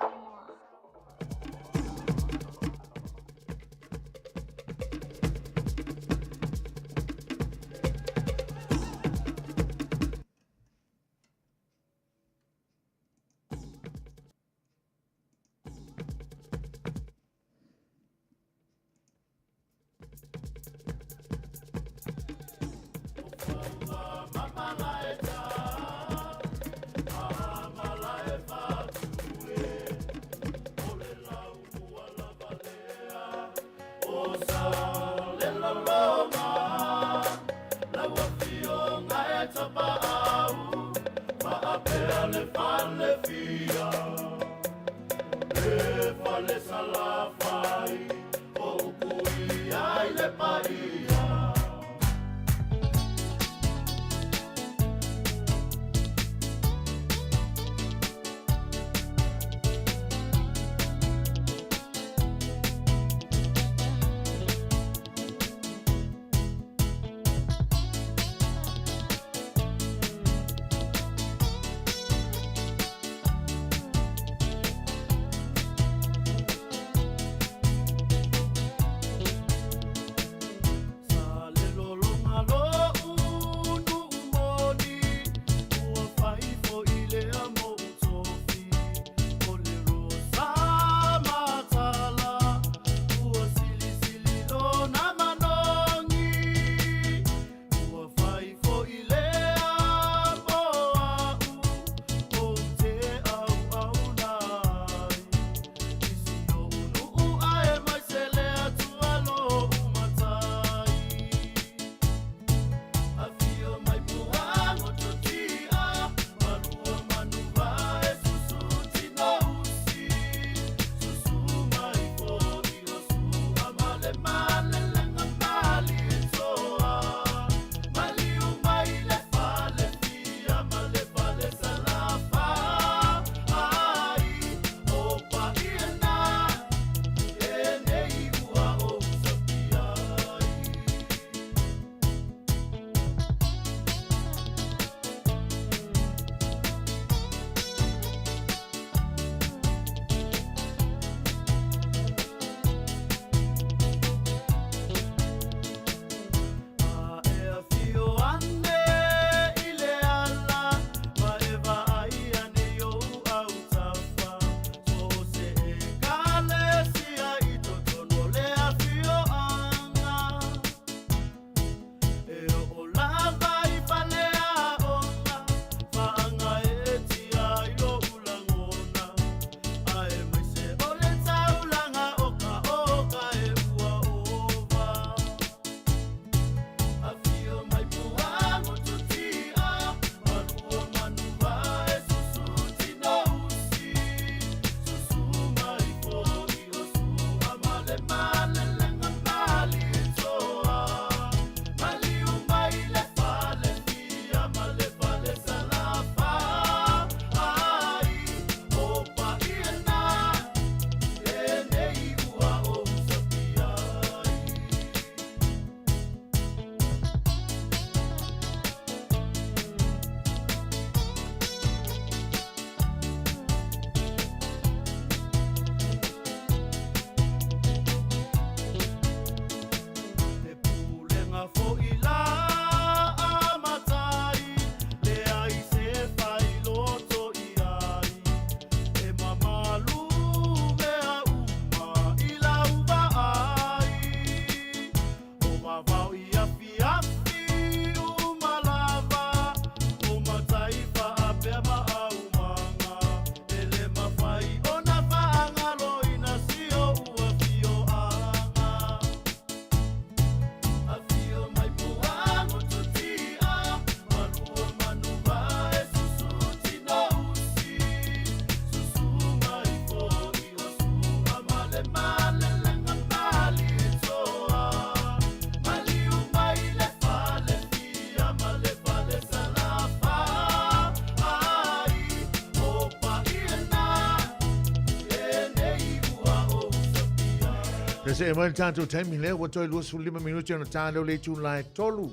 Te see mai le tātou taimi lea, ua toe 25 minuti ona tā leo le itula e tolu.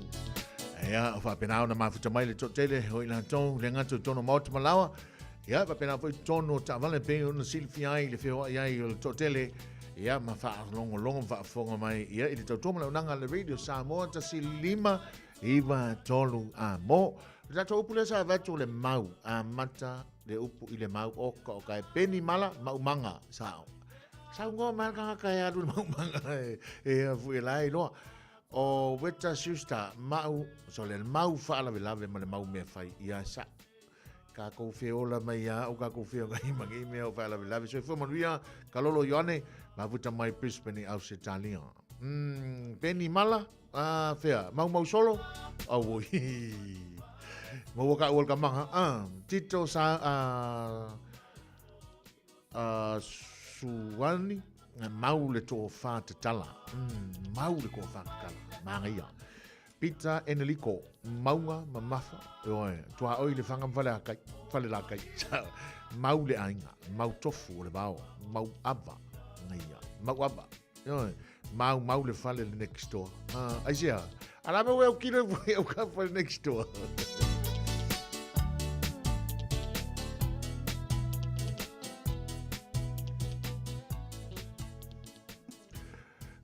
Ia, o faapena ona mafuta mai le toatele o i latou, le gata i totonu o maota ma laoa. Ia, faapena foi totonu o taavale pei ona silafia ai le feoai ai o le toatele. Ia, ma faalogologo ma faafofoga mai ia i le tautua ma le auaunaga a le Radio Samoa 1593 a mo. Le tatou upu lea sa avatu o le mau, amata le upu i le mau oka oka e peni mala maumaga sao. Saunoa mai le tagata e alu i le maumaga e, e afu e la e iloa. O Weta Schuster, mau, so le mau faalavelave ma le mau mea fai, ia sa. Kākou feola mai a o kākou feogai ma ngei mea o faalavelave. Soifua manuia, Kalolo Ioane, mafuta mai Brisbane i Ausetalia. Peni mala, a fea, maumau solo, auoi. Maua ka ual ka manga. Ah, Tito sa, a Suani, mau le tofa tatala. Mau le tofa tatala. Mangaia. Peter Eneliko, maunga mamafa, ioe, tuaoi le whanga ma whale, whale la kai. Mau le ainga, mau tofu o le vao, mau ava, ngaia, mau ava. Ioe, mau mau le fale le next door. Ai sea, ala me weo kilo au ka fale next door.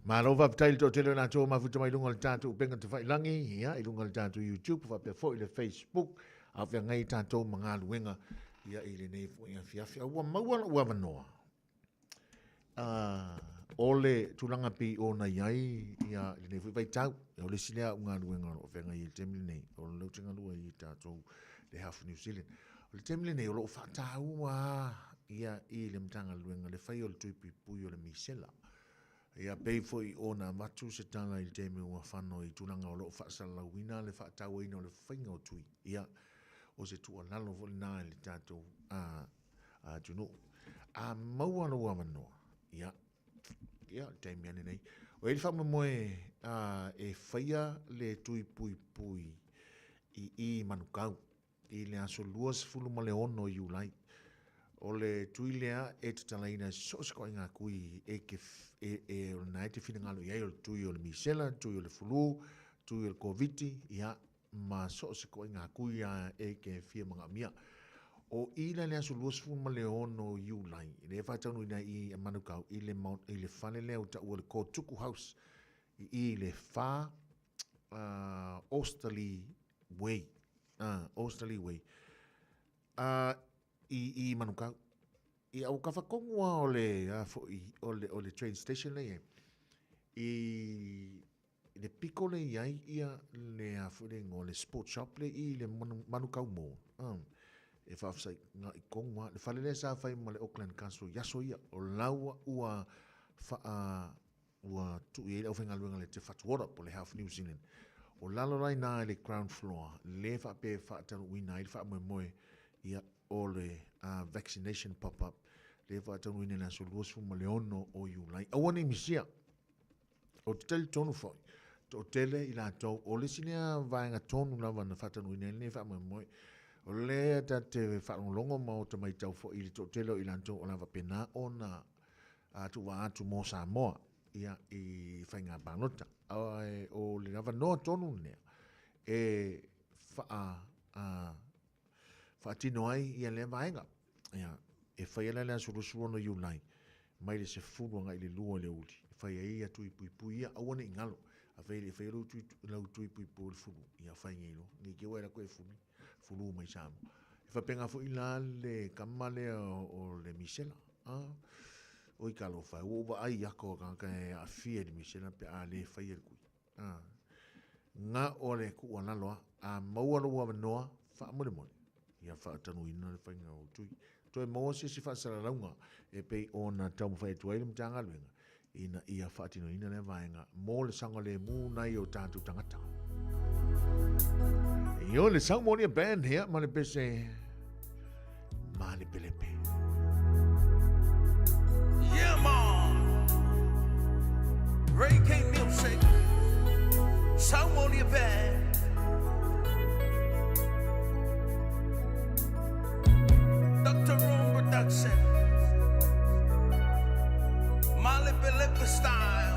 Malo faafetai le toatele o latou mafuta mai luga o le tatou upega tafailangi, ia, i luga o le tatou YouTube, faapea foi le Facebook, a o feagai tatou ma galuega, ia, i lenei foi afiafi. A ua maua lou avanoa, o le tulaga pei ona i ai, ia, i lenei foi vaitau, o le isi lea au galuega o lo o feagai ai i le taimi lenei, o lea ou te galue ai i tatou le Health New Zealand. O le taimi lenei, o lo o faataua ia i le Matagaluega le fai o le tui puipui o le misela. Ia pei foi ona avatu se tala i le taimi ua fano i tulaga o lo o faasalalauina le faatauaina o le faiga o tui. Ia, o se tuualalo foi lena i le tatou atunuu. A maua lou avanoa, ia, ia, le taimi lava lenei. O i ai le faamoemoe e faia le tui puipui i i Manukau i le aso 26 o Iulai. O le tui lea e tatalaina i so o se ituaiga tui e te, e, e, o lena e te finagalo i ai, o le tui o le misela, tui o le fulu, tui o le Koviti, ia, ma so o se ituaiga tui lava e te fia manaomia. O i la i le aso 26 o Iulai, lea e faataunuuina i Manukau, i le, i le fale lea ua taua le Kotuku House, i i le 4 Osterley Way, Osterley Way, i, i Manukau. Ia, ua kafa tonu lava o le, a foi, o le, o le train station lea e i ai. I, i le piko lea e i ai ia le, a foi le igoa, le sport shop lea i le Manukau Mall. E faafesaiga i tonu lava. Le fale lea sa fai ma le Auckland Castle i aso ia, o la ua faa ua tuu i ai le aufaigaluega a le Te Whatu Ora po o le Health New Zealand. O lalo la inā i le ground floor le faapea e faataunuuina ai le faamoemoe ia o le vaccination pop-up lea e faataunuuina i le aso 26 o Iulai. Aua ne i misia! Ou te talitonu foi, toatele i latou, o le isi lea vaega tonu lava na faataunuuina ai lenei faamoemoe, o lea ta te faalogologo ma ota matau foi i le toatele o i latou o le a faapena ona a tuuvaa atu mo Samoa ia i faiga palota. Ae o le avanoa tonu lea e faa a, faatino ai ia lea vaega. Ia, e fai ala le aso 26 Iulai mai le 10 agai i le 2 i le aoauli. E fai ai ia tui puipui ia, aua ne i galo. Afai e le i faia lau tui, lau tui puipui o le fulu, ia fai nei loa. Nei te i ua e alu atu e fuli, fulu mai Samoa. E faapena foi la le kama lea o le misela. A, oi talofa e, ua ou vaai i ata o tagata e aafia i le misela pe a le faia le tui. A, na o le tuualalo lava, a maua lou avanoa, faamolemole, ia faatanuina le faiga o tui. Toe maua se isi faasalalauga e pei ona taumafai atu ai le Matagaluega ina ia faatinoina lea vaega mo le saogalemu nai o tatou tagata. Io le Saumolia Band hea ma le pese Malepelepe. Yeah, man. Ray K Music. Saumolia Band. Dr. Room Production. Malepelepe style.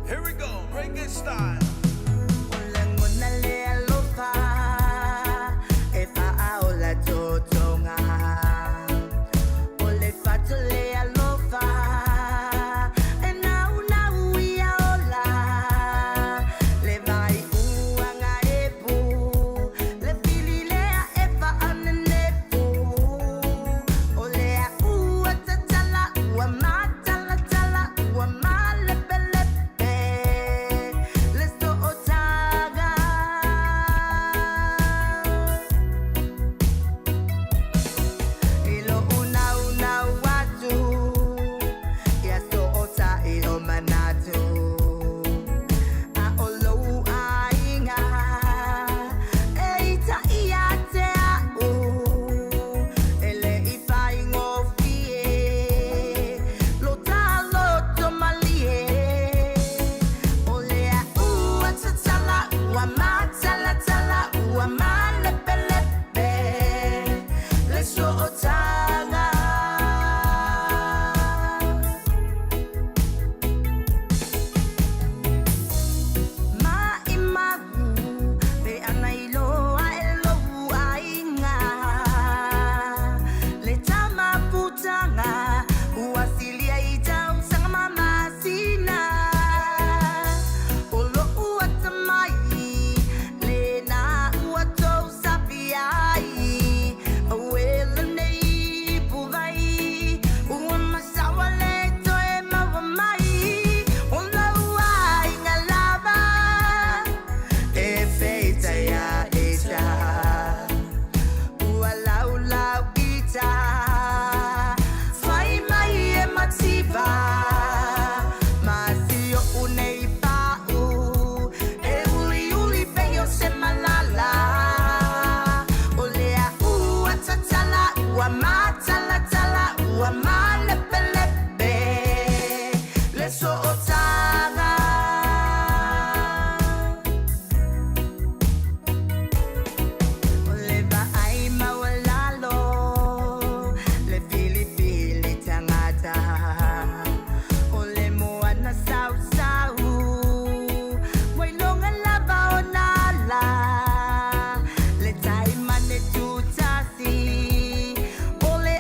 Here we go, reggae style. O lagona le alofa e faaola totoga. O le fatu le alofa e naunau ia ola. Le vai uaga epu, le fili lea e faanenefu. O lea ua tatala ua matalatala ua malepelepe le sootaga. I lou naunau atu ia sootaʻi o manatu. A o lou aiga e itaʻi ia te a'u e leʻi faigofie lo tā loto malie. O lea ua tatala ua matalatala ua malepelepe le sootaga. Maʻimau pe ana iloa e lou aiga le tamafutaga ua silia i tausaga ma masina. O lou atamai lena ua tou sapi ai auē lenei puvai ua masaua le toe maua mai. O lau aiga lava e peitai ita ua laulau ita fai mai e mativa ma si oʻu nei pa'u e uliuli pei o se malala. O lea ua tatala ua matalatala ua malepelepe le sootaga. O le vaai maualalo le filifili tagata o le moana sausau ua iloga lava ona ala le taimane tutasi o le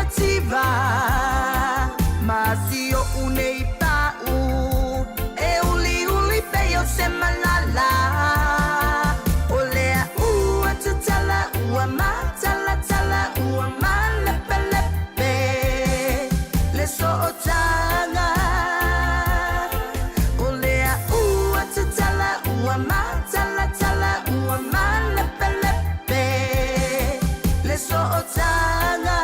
mativa Ma si oʻu nei paʻu E uliuli pei o se malala O le aʻu ua tatala ua matalatala ua malepelepe Le sootaga O le aʻu ua tatala ua matalatala ua malepelepe Le sootaga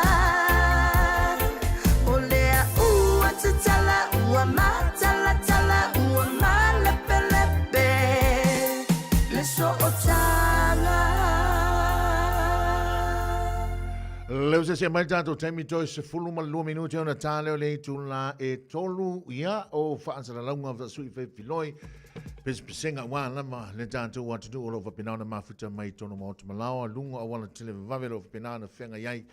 O le aʻu ua tatala ua matalatala ua malepelepe Le sootaga. Lea ua seasea mai le tatou taimi toe 12 minute ona ta lea o le itula e tolu ia o faasalalauga faasui feifiloi pesepesega aua lava le tatou atunuu o lo o faapena ona mafuta mai i tonu maota malaoa luga o auala televavave o lo o faapena ona feagai ai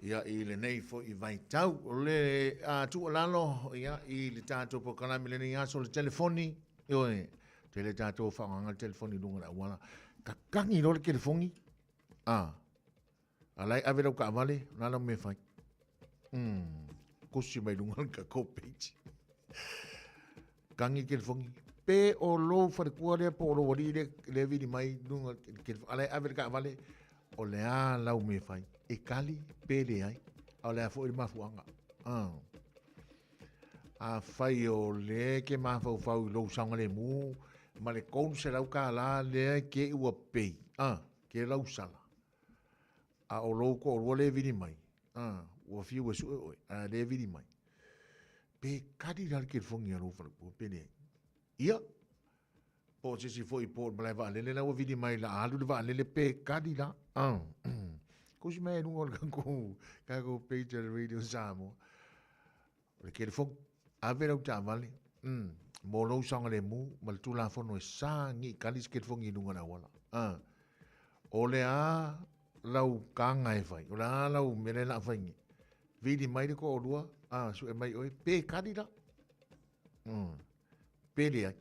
ia i lenei foi vaitau. O le tuualalo ia i le tatou polokalame i lenei aso le telefoni, ioe, tele tatou faaaogaga le telefoni i luga o le auala. Tatagi loa le telefoni, a, a la e ave lau taavale, o le a lau mea e fai? Kusi mai luga o le tatou page. Tagi le telefoni, pe o lou faletua lea po o lou alii lea, lea vili mai luga o le telefoni, a la e ave le taavale, o le a lau mea e fai? E tali pe leai, a o le a foi le mafuaaga? Ah. Afai o lea e te mafaufau i lou saogalemu ma le $300 lea e te ua pei, ah, ke lausala. A o lou toalua lea e vili mai, ah, ua fiu e sue oe, a lea e vili mai. Pe kali la le telefoni a lou faletua pe leai. Ia, po o se isi foi po o le malae vaalele la ua vili mai la alu le vaalele pe kali la. Ah. Kusi mai e luga o le kakou, kakou page a le Radio Samoa. O le telefoni, ave lau taavale, mo lou saogalemu ma le Tulafono e sa gi kali se telefoni i luga o le auala. Ah. O le a lau kaga e fai, o le a lau mea le a fai nei. Vili mai le toalua, ah, sue mai oe, pe kali la. Pe leai.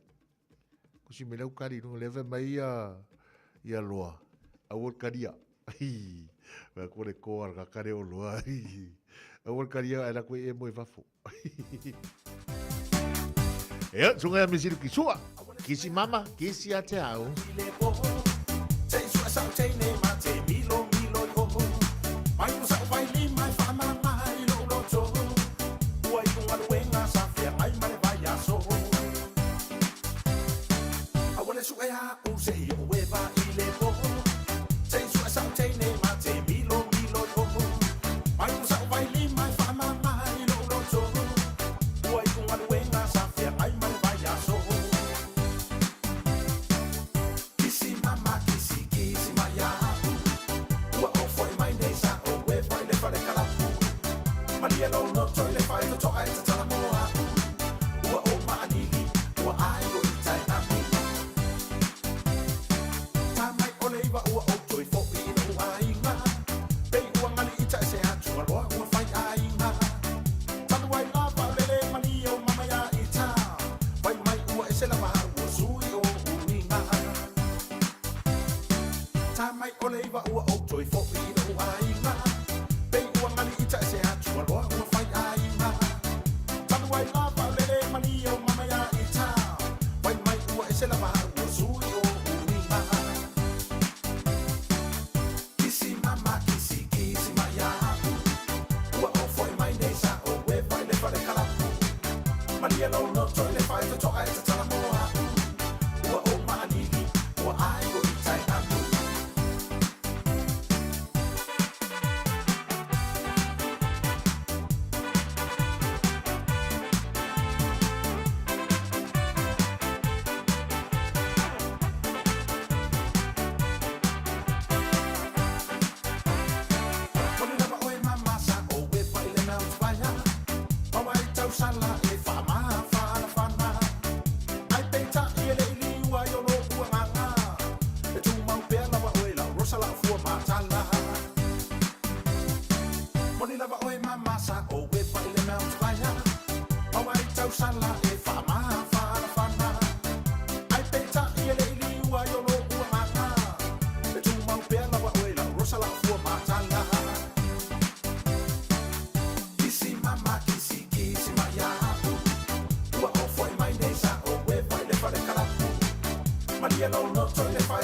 Kusi mai lau kali i luga, lea fai mai ia, ia loa, aua le kalia. Wea ko le koa ka kare o loa. Aua le kalia ai la koe e moe fafo. Ea, sunga ia misiru ki sua. Kisi mama, kisi a te au.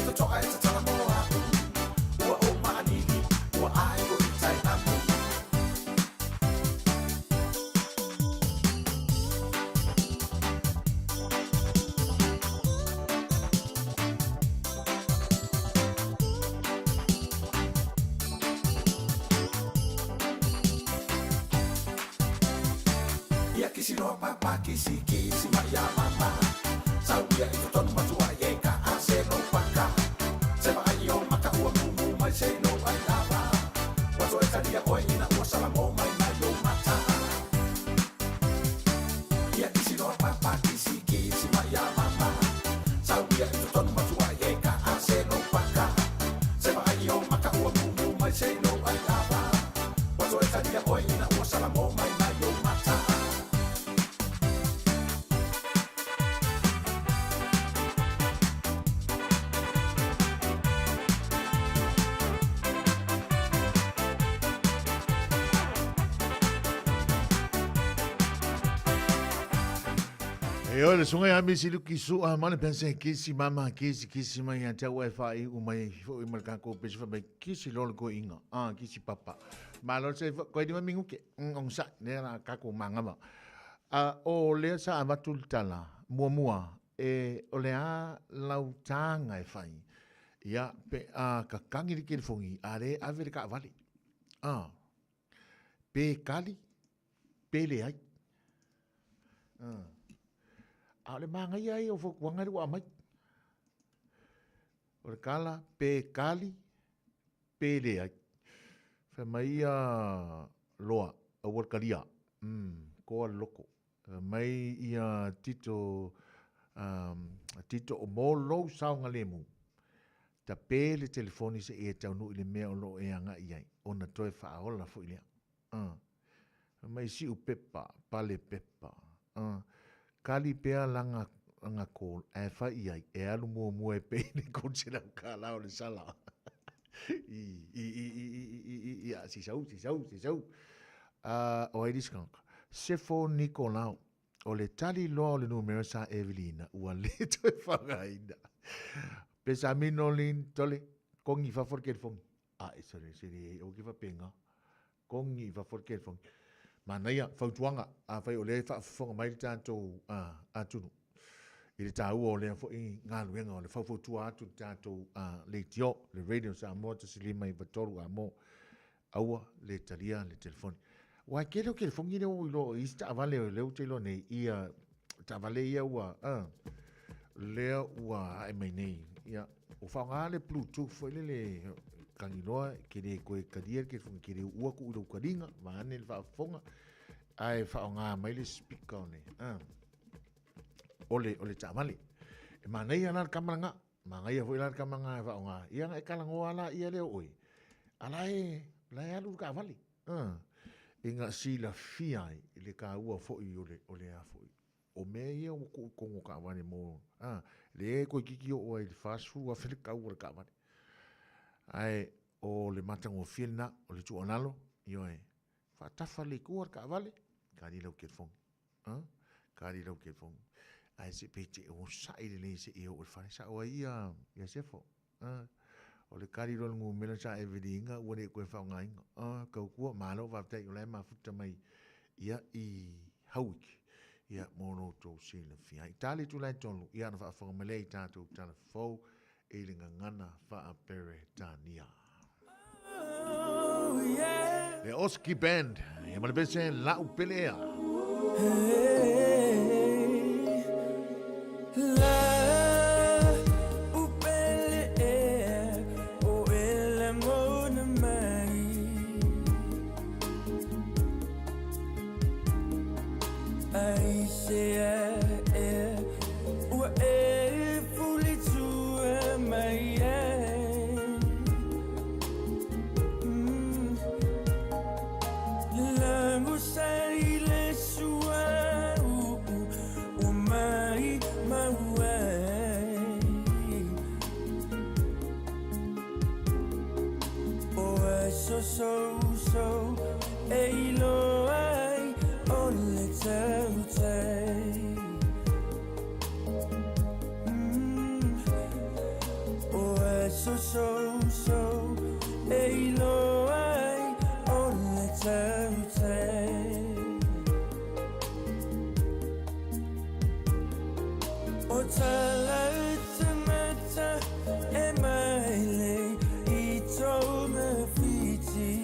totoa e tatala mo a'u. Ua ou maʻanini, ua ʻae oʻu i tai amu. Ia kisi loa papa kisi kisi mai ia mama Sau ia i totonu matua i e ka a se lou paka Se vaai i ou maka ua mumu mai se i lou ai lava Ua toe talia oe ina ua salamo mai mai ou mata Ia kisi loa papa kisi kisi mai ia mama Sau ia i totonu matua i e ka a se lou paka Se vaai i ou maka ua mumu mai se i lou ai lava Ua toe talia oe ina ua salamo mai mai ou mata. E oe le susuga ia Misi Luki Su'a ma le pense kisi mama kisi kisi mai ia te au e whaai u mai foi ma le kākou pese wha mai kisi loa le koiinga ah kisi papa malo se koe ni minguke ong sa ne la kākou mangava a o lea sa avatu le tala muamua e o le a lau tāga e fai ia pe a kakangi le kelefongi a le ave le kaavale ah pe kali pe leai. A o le magaia ia o fautuaga lea ua aumai. O le kala, pe kali, pe leai. Fai mai ia Loa, aua le kalia. Koa le loko. Fai mai ia Tito, Tito o mo lou saogalemu. Tape le telefoni seia taunuu i le mea o lo o e agai i ai, ona toe faaola foi lea. Fai mai siu pepa, pale pepa. Kali pea lana lana call ae fai i ai e alu muamua e pay le $300 o le sala. I, i, i, i, i, i, i, i, a, si sau, si sau, si sau. O ai le isi tagata? Sefo Nikolao. O le tali loa o le numera sa Evelina ua le toe faaaogaina. Pesamino Lin Tole, kongi i fafo le kelefongi. A e sole sele o ke faapena. Kongi i fafo le kelefongi. Manaia, fautuaga, afai o lea e faafofoga mai le tatou atunu i le taua o lea foi galuega o le faufautua atu i le tatou leitio, le Radio Samoa 153 A mo. Aua le talia le telefoni. Aua e tele o telefoni lea ua ou iloa o isi taavale o lea ou te iloa nei, ia taavale ia ua, a, lea ua ae mai nei. Ia, ua faaaoga le bluetooth foi lele, tagi loa, e te le toe talia le telefoni, e te le uua tuu i lou taliga, vaeane le faafofoga, ae faaaoga mai le speaker o le, a, o le, o le taavale. E manaia la le tama lena. Manaia foi la le tama lena e faaaoga, ia ona e talanoa lava laia lea o oe, a la e, la e alu le taavale, a, ina silafia ai le taua foi o le, o le a foi, o mea ia ua tuu i totonu o taavale mo, a, lea e toeitiiti oo ai i le $40,000 le tau o le taavale. Ae o le matagofie lena, o le tuualalo, ioe, faatafa le itua le taavale, kali lau telefoni. A, kali lau telefoni. Ae se pe te onosai lelei seia oo i le fale. Sao ai ia, ia Sefo. A, o le kali loa o le numera sa e viliina ua le toe faaaogaina. A, tautua, malo faafetai o la e mafuta mai ia i Howick. Ia, mo lo outou silafia ai. Ta le itula e tolu, ia ona faafofoga mai lea i tatou tala fou i le gagana faa-Peretania. Le Oski Band, ia ma le pese La'u Pele Ea. O tala tangata e maile i tōna whiti.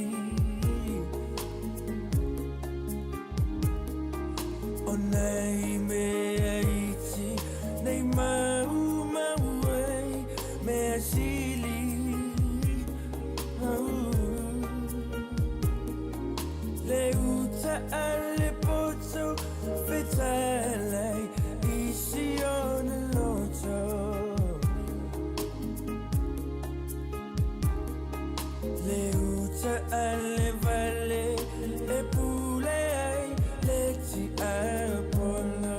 O nei mea iti, nei mau mau ai, mea sili. Au. Le uta a le poto fetalai i si ona loto. Le uta a le vale e pule ai le ti Apollo.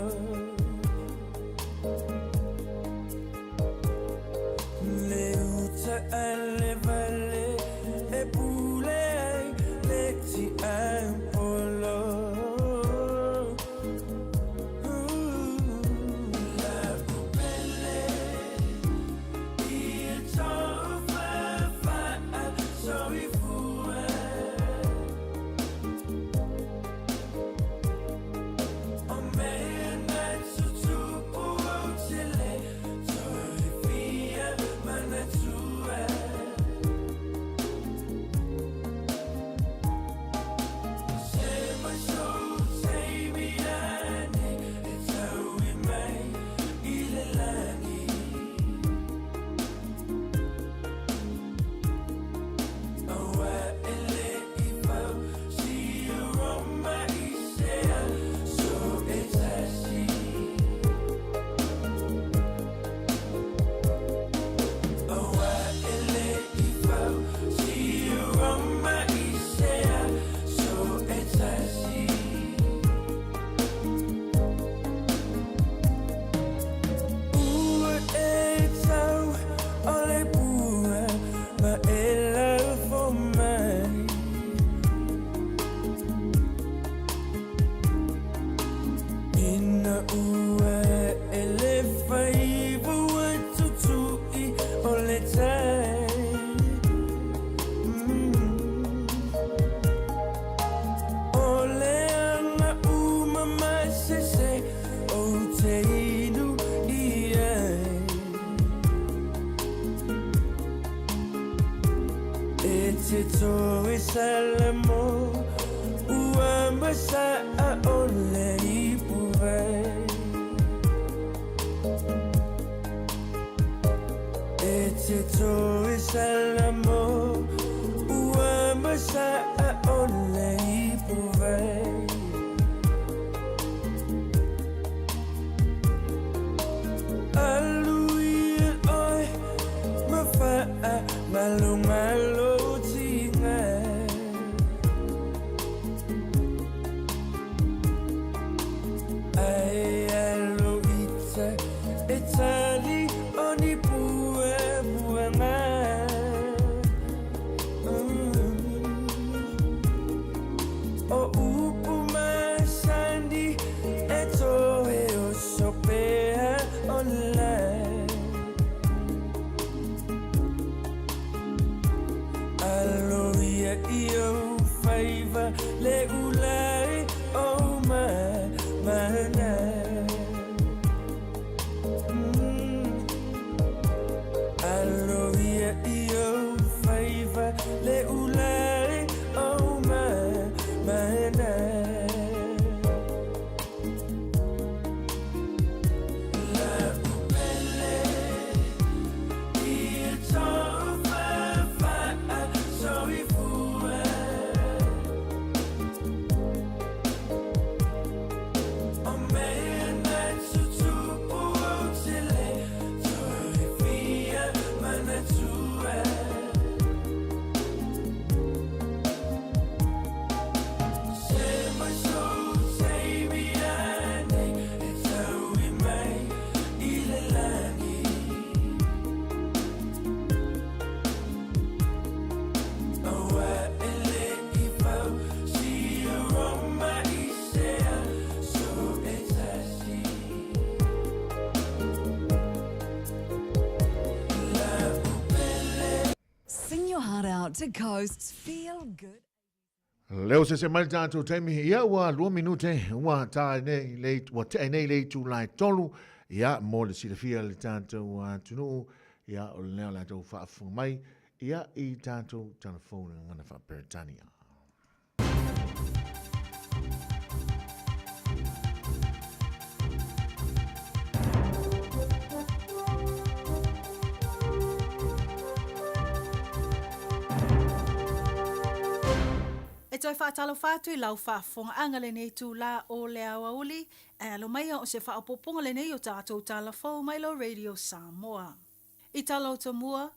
Le uta a le vale e pule ai le ti Apollo. La pele i tofa soifua. O mea na tutupu au tele toe fia manatua. Se mai sou taimi ane e tau i mai i le lagi. Aua e le i fau si Roma i sea so e tasi. Aua e le i fau si Roma i sea so e tasi. Ua e tau o le pua ma e lafo mai. Ina ua e le faiva ua tutui o le tai. O le anga uma masese o te inu i ai. E te toe salamo ua masa a o le ipu vai. E te toe salamo ua masa a o le ipu vai. Alu ia oe ma faa ngalo ngalo tinga. Ai alo ita e tali o ni pua pua ngā. O upu masandi e toe o sopea o lai. Alo ia i au faiva le ulai o ma mana. Alo ia i au faiva le ulai o ma mana. La upele i tofa faa soifua. O mea na tutupu au tele toe fia manatua. Se mai sou taimi ane e tau i mai i le lagi. Aua e le i fau si Roma i sea so e tasi. La upele. Sing your heart out to Coast's Feel Good. Leo se se mai le tatou taimi, ia ua 2 minute, ua ta nei le, ua tea nei le itula e 3, ia mo le silafia le tatou atunuu, ia o lea o le a faafofoga mai, ia i tatou telefoni gagana faa-Peretania. E toe faatalofa atu i lau faafofogaaga lenei itulā o le aoauli, ae alo maia o se faaopoopoga lenei o tatou tala fou mai lou Radio Samoa. I tala o tomua,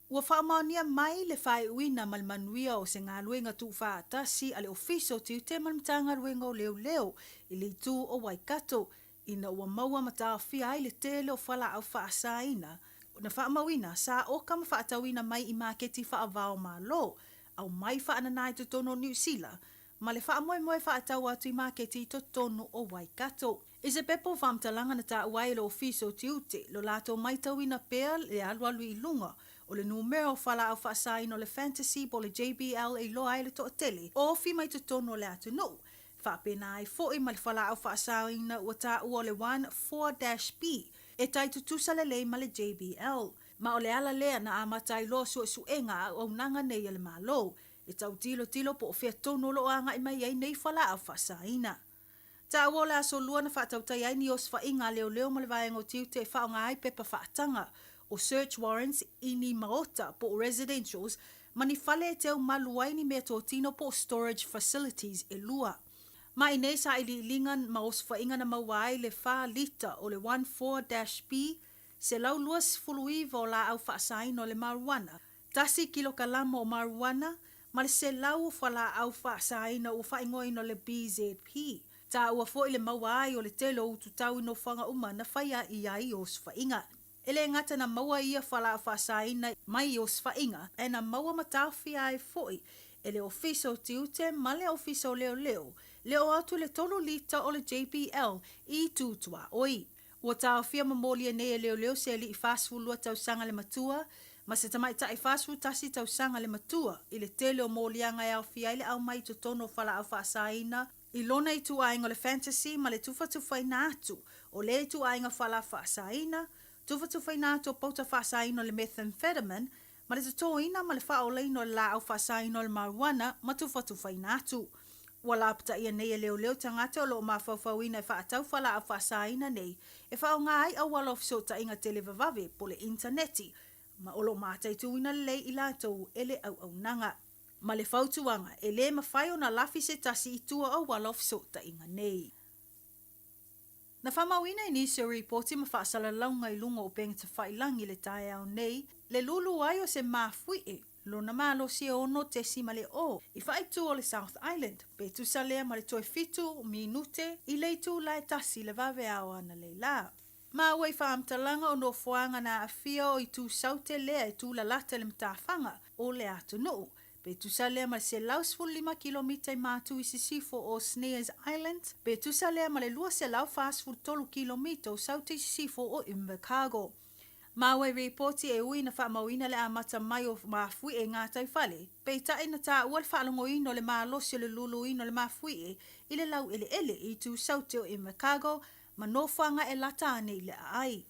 ua faamaonia mai le faaiuina ma le manuia o se galuega tuufaatasi a le Ofisa o Tiute ma le Matagaluega o Leoleo i le itu o Waikato ina ua maua ma taofia ai le tele o fualaau faasaina na faamauina sa oka ma faatauina mai i maketi faava-o-Malo, aumai faanana i totonu o Niu Sila, ma le faamoemoe faatau atu i maketi i totonu o Waikato. I se pepa o faamatalaga na taua ai e le Ofisa o Tiute lo latou maitauina pea le alualu i luga o le numera o fualaau faasaina o le Fantasy po o le JBL e iloa ai le toatele o ofi mai totonu o le atunuu, Faapena ai foi ma le fualaau faasaoina ua taua o le one 4-B e tai tutusa lelei ma le JBL. Ma o le ala lea na amata ai loa suesuega a auaunaga nei a le Malo e tau tilotilo po o fea tonu o lo o agai mai ai nei fualaau faasaina. Taua o le aso Lua na faatautai ai ni osofaiga a leoleo ma le vaega o tiute e faaaoga ai pepa faataga o search warrants i ni maota po o residentials ma ni fale e teu malu ai ni meatotino po o storage facilities e lua. Ma i nei sailiiliga ma osofaiga na maua ai le fa lita o le one 4-B 129 o laau faasaina o le marijuana, tasi kilokalama o marijuana, ma le 100 o fualaau faasaina ua faaigoaina o le BZP. Taua foi le maua ai o le tele o ututau i nofoaga uma na faia i ai osofaiga. E le gata na maua ia fualaau faasaina mai i osofaiga, ae na maua ma taofia ai foi e le Ofisa o Tiute ma le Ofisa o Leoleo le oo atu i le tolu lita o le JBL i itu tuaoi. Ua taofia ma molia nei e leoleo se alii 42 tausaga le matua ma se tamaitai 41 tausaga le matua i le tele o moliaga e aofia ai le aumai i totonu o fualaau faasaina i lona ituaiga o le fantasy ma le tufatufaina atu o lea ituaiga fualaau faasaina, tufatufaina atu o pauta faasaina o le methamphetamine ma le totoina ma le faaolaina o le laau faasaina o le marijuana ma tufatufaina atu. Ua lapataia nei e leoleo tagata o lo o mafaufauina e faatau fualaau faasaina nei e faaaoga ai auala o fesootaiga televavave po o le initaneti ma o lo o mataituina lelei i latou e le auaunaga. Ma le fautuaga, e le mafai ona lafi se tasi i tua o auala o fesootaiga nei. Na faamauina i nisi o ripoti ma faasalalauga i luga o upega tafailangi i le taeao nei, le lulu ai o se mafuie lona malosi e 6.0 i faaitu o le South Island, pe tusa lea ma le toe fitu minute i le itula e tasi i le vaveao analeila. Maua i faamatalaga o nofoaga na aafia o itu saute lea e tulalata i le matafaga o le atunuu, pe tusa lea ma le 115 kilomita i matu i sisifo o Snares Island, pe tusa lea ma le 243 kilomita o saute i sisifo o Invercargill. Maua i ripoti e ui na faamauina le amata mai o mafuie i gataifale, peitai na taua le faalogoina o le malosi o le luluina o le mafuie i le laueleele i itu saute o Invercargill ma nofoaga e lata ane i le aai.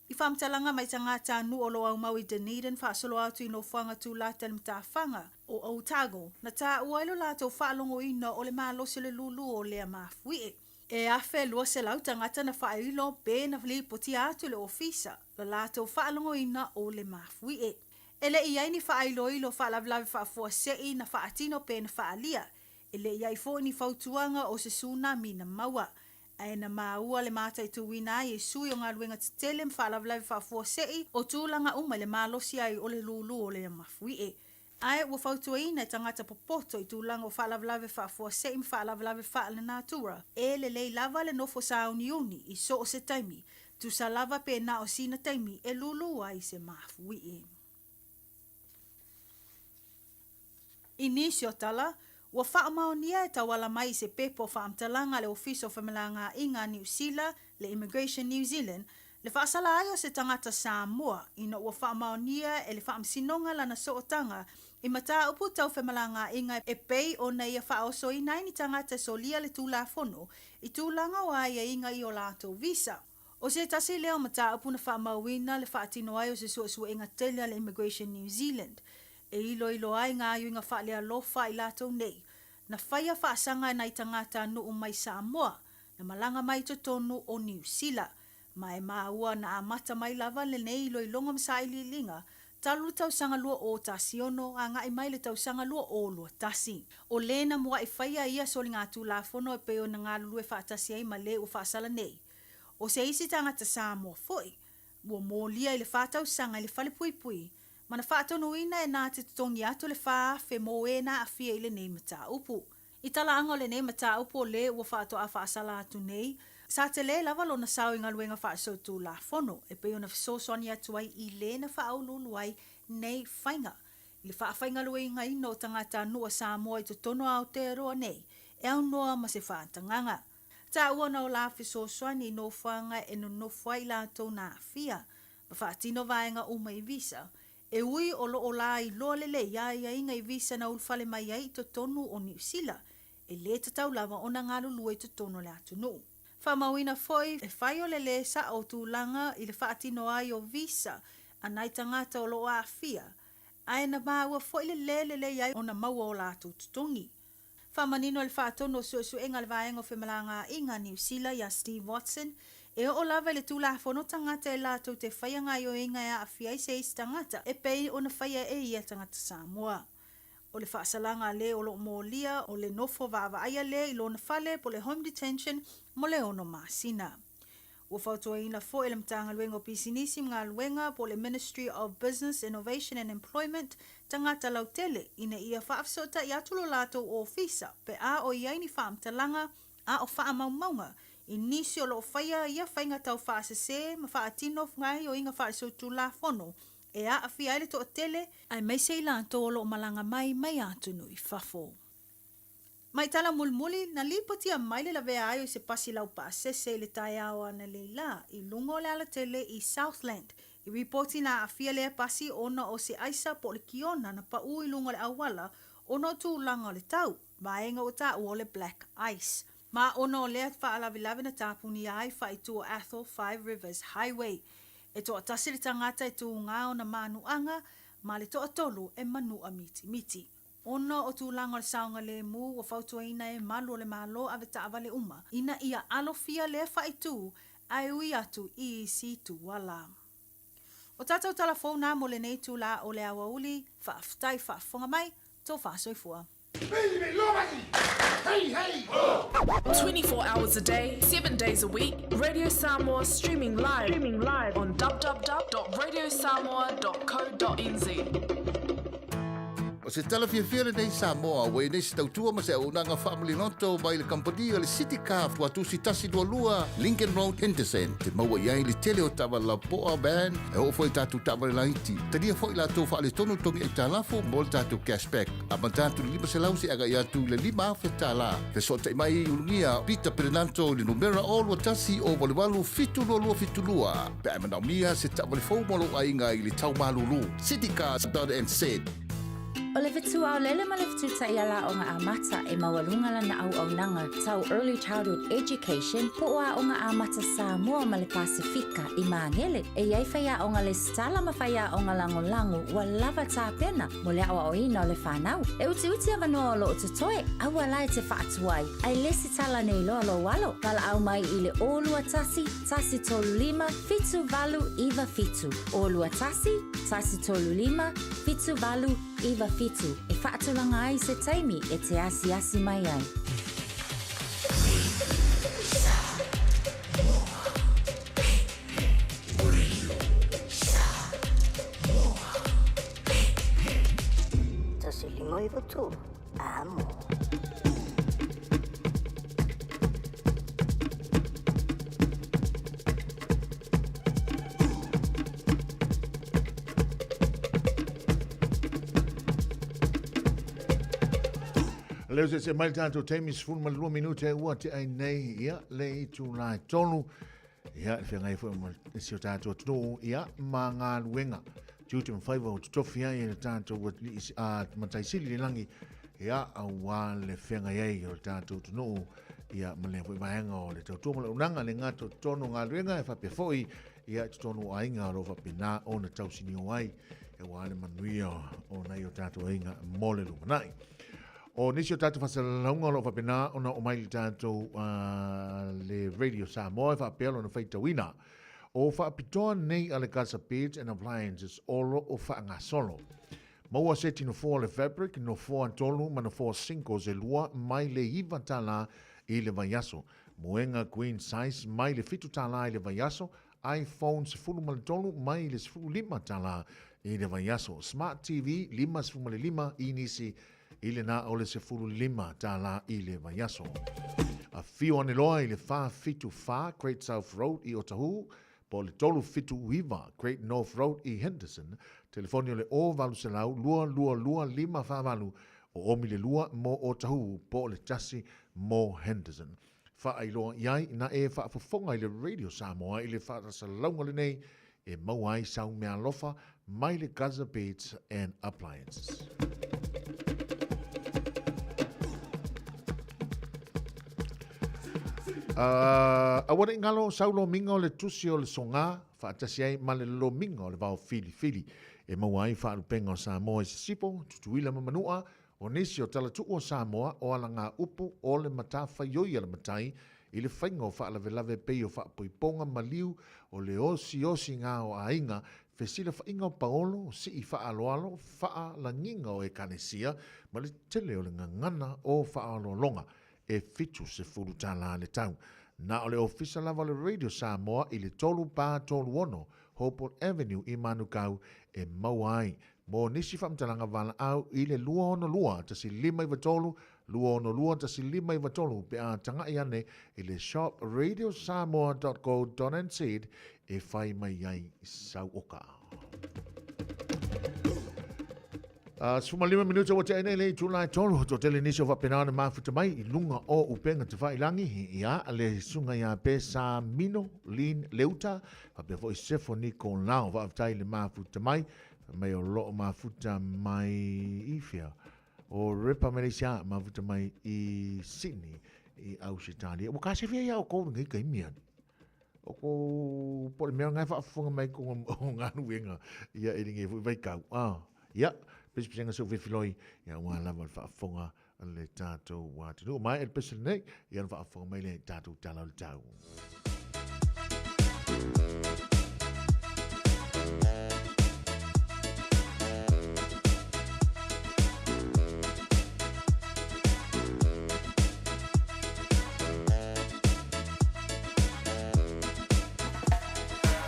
I faamatalaga mai tagata nuu o lo o aumau i Dunedin faasolo atu i nofoaga tulata i le matafaga o Otago, na taua ai lo latou faalogoina o le malosi o le lulu o lea mafuie. E 1,200 tagata na faailo pe na lipotia atu i le ofisa lo latou faalogoina o le mafuie. E le i i ai ni faailoilo faalavelave faafuasei na faatino pe na faaalia. E le i i ai foi ni fautuaga o se tsunami na maua. Ae na maua le mataituina ai e sui o galuega tetele ma faalavelave faafuasei o tulaga uma i le malosi ai o le lulu o le mafuie. Ae ua fautuaina e tagata popoto i tulaga o faalavelave faafuasei ma faalavelave faalenatura, e lelei lava le nofo sauniuni i so o se taimi, tusa lava pe na o sina taimi e lulu ai se mafuie. I nisi o tala, ua faamaonia e tauala mai i se pepa o faamatalaga a le Ofisa o Femalagaaiga a Niu Sila, le Immigration New Zealand, le faasala ai o se tagata Samoa ina ua faamaonia e le Faamasinoga lana sootaga I mataupu tau femalagaaiga e pei ona ia faaosoina ai ni tagata e solia le Tulafono i tulaga o aiaiga i o latou visa. O se tasi lea o mataupu na faamauina le faatino ai o se suesuega tele a le Immigration New Zealand e iloilo ai gaoioiga faalealofa a i latou nei na faia faasaga e nai tagatanuu mai Samoa na malaga mai i totonu o Niu Sila Ma e maua na amata mai lava lenei iloiloga ma sailiiliga talu le tausaga 2016 agai mai le tausaga 2021. O le na mua'i faia ia soligatulafono e pei ona galulue faatasi ai ma le ua faasala nei. O se isi tagata Samoa foi, ua molia i le fa tausaga i le fale puipui ma na faatonuina e na te totogi atu le 4,000 mo e na aafia i lenei mataupu. I talaaga o lenei mataupu o le ua faatoa faasala atu nei, sa tele lava lona sao i galuega faasolitulafono e pei ona fesoasoani atu ai i le na faauluulu ai nei faiga i le faafaigaluegaina o tagatanuu a Samoa i totonu o Aotearoa nei e aunoa ma se faatagaga. Taua na o la fesoasoani i nofoaga e nonofo ai latou na aafia ma faatino vaega uma i visa E ui o lo o la iloa lelei aiaiga i visa na ulufale mai ai i totonu o Niu Sila, e lē tatau lava ona galulue i totonu o le atunuu. Faamauina foi, e fai o le lē saʻo o tulaga i le faatino ai o visa a nai tagata o lo o aafia, ae na maua foi le lē lelei ai ona maua o latou totogi. Faamanino le faatonu o suesuega a le Vaega o Femalagaaiga a Niu Sila iā Steve Watson, e oo lava i le Tulafono tagata e latou te faia gaoioiga e aafia ai se isi tagata e pei ona faia e ia tagata Samoa. O le faasalaga a le o lo o molia o le nofo vaavaaia lea i lona fale po o le home detention mo le ono masina. Ua fautuaina foi e le Matagaluega o Pisinisi ma Galuega po o le Ministry of Business, Innovation and Employment tagata lautele ina ia faafesootai atu lo latou ofisa pe a o i ai ni faamatalaga a o faamaumauga i nisi o lo o faia ia faiga tau faasese ma faatino gaoioiga faalesolitulafono e aafia ai le toatele aemaise i latou o lo o malaga mai mai atunuu i fafo. Mai tala mulimuli, na lipotia mai le lavea ai o se pasi laupasese i le taeao analeila i luga o le alatele i Southland. I ripoti na aafia lea pasi ona o se aisa po o le kiona na paʻū i luga o le auala ona o tulaga o le tau, vaega ua taua o le black ice. Ma ona o lea faalavelave na tapunia ai faaitu o Athol Five Rivers Highway. E toatasi le tagata e tūgā ona manuaga ma le toatolu e manua mitimiti. Ona o tulaga o le saogalemu, ua fautuaina e malu o le Malo ave taavale uma ina ia alofia lea faaitu ae ui atu i isi itu ala. O tatou tala fou na mo lenei itula o le aoauli, faafetai faafofoga mai, tou faasoifua. 24 hours a day, 7 days a week, Radio Samoa streaming live, streaming live on www.radiosamoa.co.nz. O se tala fiafia lenei Samoa, ua i nei se tautua ma se auaunaga faamaliloto mai le kamupani o le City Car Fuatusi 122 Lincoln Road, Henderson. Te maua i ai le tele o taavale lapoa, van, e oo foi i tatou taavale laiti. Talia foi latou faaletonu togi aitalafu mo le tatou cashback. Amata atu i le 500 seia agai atu i le $5,000. Fesootai mai i Ulugia Peter Perenanto i le numera 021 088 7272 pe a e manaomia se taavale fou mo lou aiga i le tau malulu. Citycars.nz. O le fetu aolele ma le fetu taiala aoga amata e maualuga lana auaunaga tau Early Childhood Education po o Aoga Amata Samoa ma le Pasefika i Magele. E i ai faiaoga lesitala ma faiaoga lagolago ua lava tapena mo le aoaoina o le fanau. E utiuti avanoa o lo o totoe, aua la e te faatuai, ae lesitala nei loa lou alo. Valaau mai i le 021 135 7897. 021 135 7897 e faatulaga ai se taimi e te asiasi mai ai. 1593, amo. Leo se se mai le tatou taimi 12 minute ua te ai nei ia le itula e tolu ia le feagai foi ma si o tatou atunuu ia ma galuega. tiute ma faiva ua totofi ai e le tatou Alii a Matai Sili i le lagi, ia, auā le feagai ai o le tatou atunuu, ia, ma lea foi vaega o le tautua ma le auaunaga, le gata o totonu o galuega, e faapea foi, ia, i totonu o aiga o lo o faapena ona tausinio ai, auā le manuia o nai o tatou aiga mo le lumanai. O nisi o tatou faasalalauga o lo o faapena ona oo mai i le tatou le Radio Samoa e faapea lona faitauina. O faapitoa nei a le Gaza Beds and Appliances o lo o faagasolo. Maua seti nofoa o le fabric, nofoa tolu ma nofoa singles e lua mai le $9 i le vaiaso. Moega queen size mai le $7 i le vaiaso, iPhone 13 mai le $15 i le vaiaso, Smart TV 55 inisi i le na o le $15 i le vaiaso. Afio ane loa i le 474 Great South Road i Otahuhu, po o le 379 Great North Road i Henderson, telefoni o le 0800 222 548 o omi le 2 mo Otahuhu po o le 1 mo Henderson. Faailoa i ai na e faafofoga i le Radio Samoa i le faasalauga lenei e maua ai sau meaalofa mai le Gaza Beds and Appliances. Aua ne i galo sau lomiga o le tusi o le sogā faatasi ai ma le lomiga o le vao filifili e maua ai faalupega o Samoa i Sisipo, Tutuila ma Manua, O nisi o talatuu o Samoa o alagaupu o le matafaioi a le matai i le faiga o faalavelave pei o faapoipoga maliu o le osiosiga o aiga, fesilafaiga o paolo, sii faaaloalo, faalagiga o ekalesia ma le tele o le gagana o faaaloaloga e $70 le tau. Na o le ofisa lava o le Radio Samoa i le 3436 Hopewell Avenue i Manukau e maua ai Mo nisi faamatalaga valaau i le 262 1593, 262 1593 pe a tagai ane i le shop radiosamoa.co.nz e fai mai ai sau oka. 15 minuta ua tea nei le itula e tolu, toatele nisi o faapena ona mafuta mai i luga o upega tafailangi, ia le susuga ia Pesa Mino Lin Leuta, faapea foi Sefo Nikolao, faafetai le mafuta mai. Fai mai o loo mafuta mai i fea? O Repa Malaysia mafuta mai i Sydney i Ausetalia. Ua kasefia ia o kou lenei taimi ani. O kou po le mea ngai faafofoga mai ko o galuega ia i lenei foi vaitau. Ah, ia, pesipesenga se ufefiloi ia ua lava le faafofoga le tatou atunuu. Mai el pese lenei, ia na faafofoga mai le tatou tala o le tau.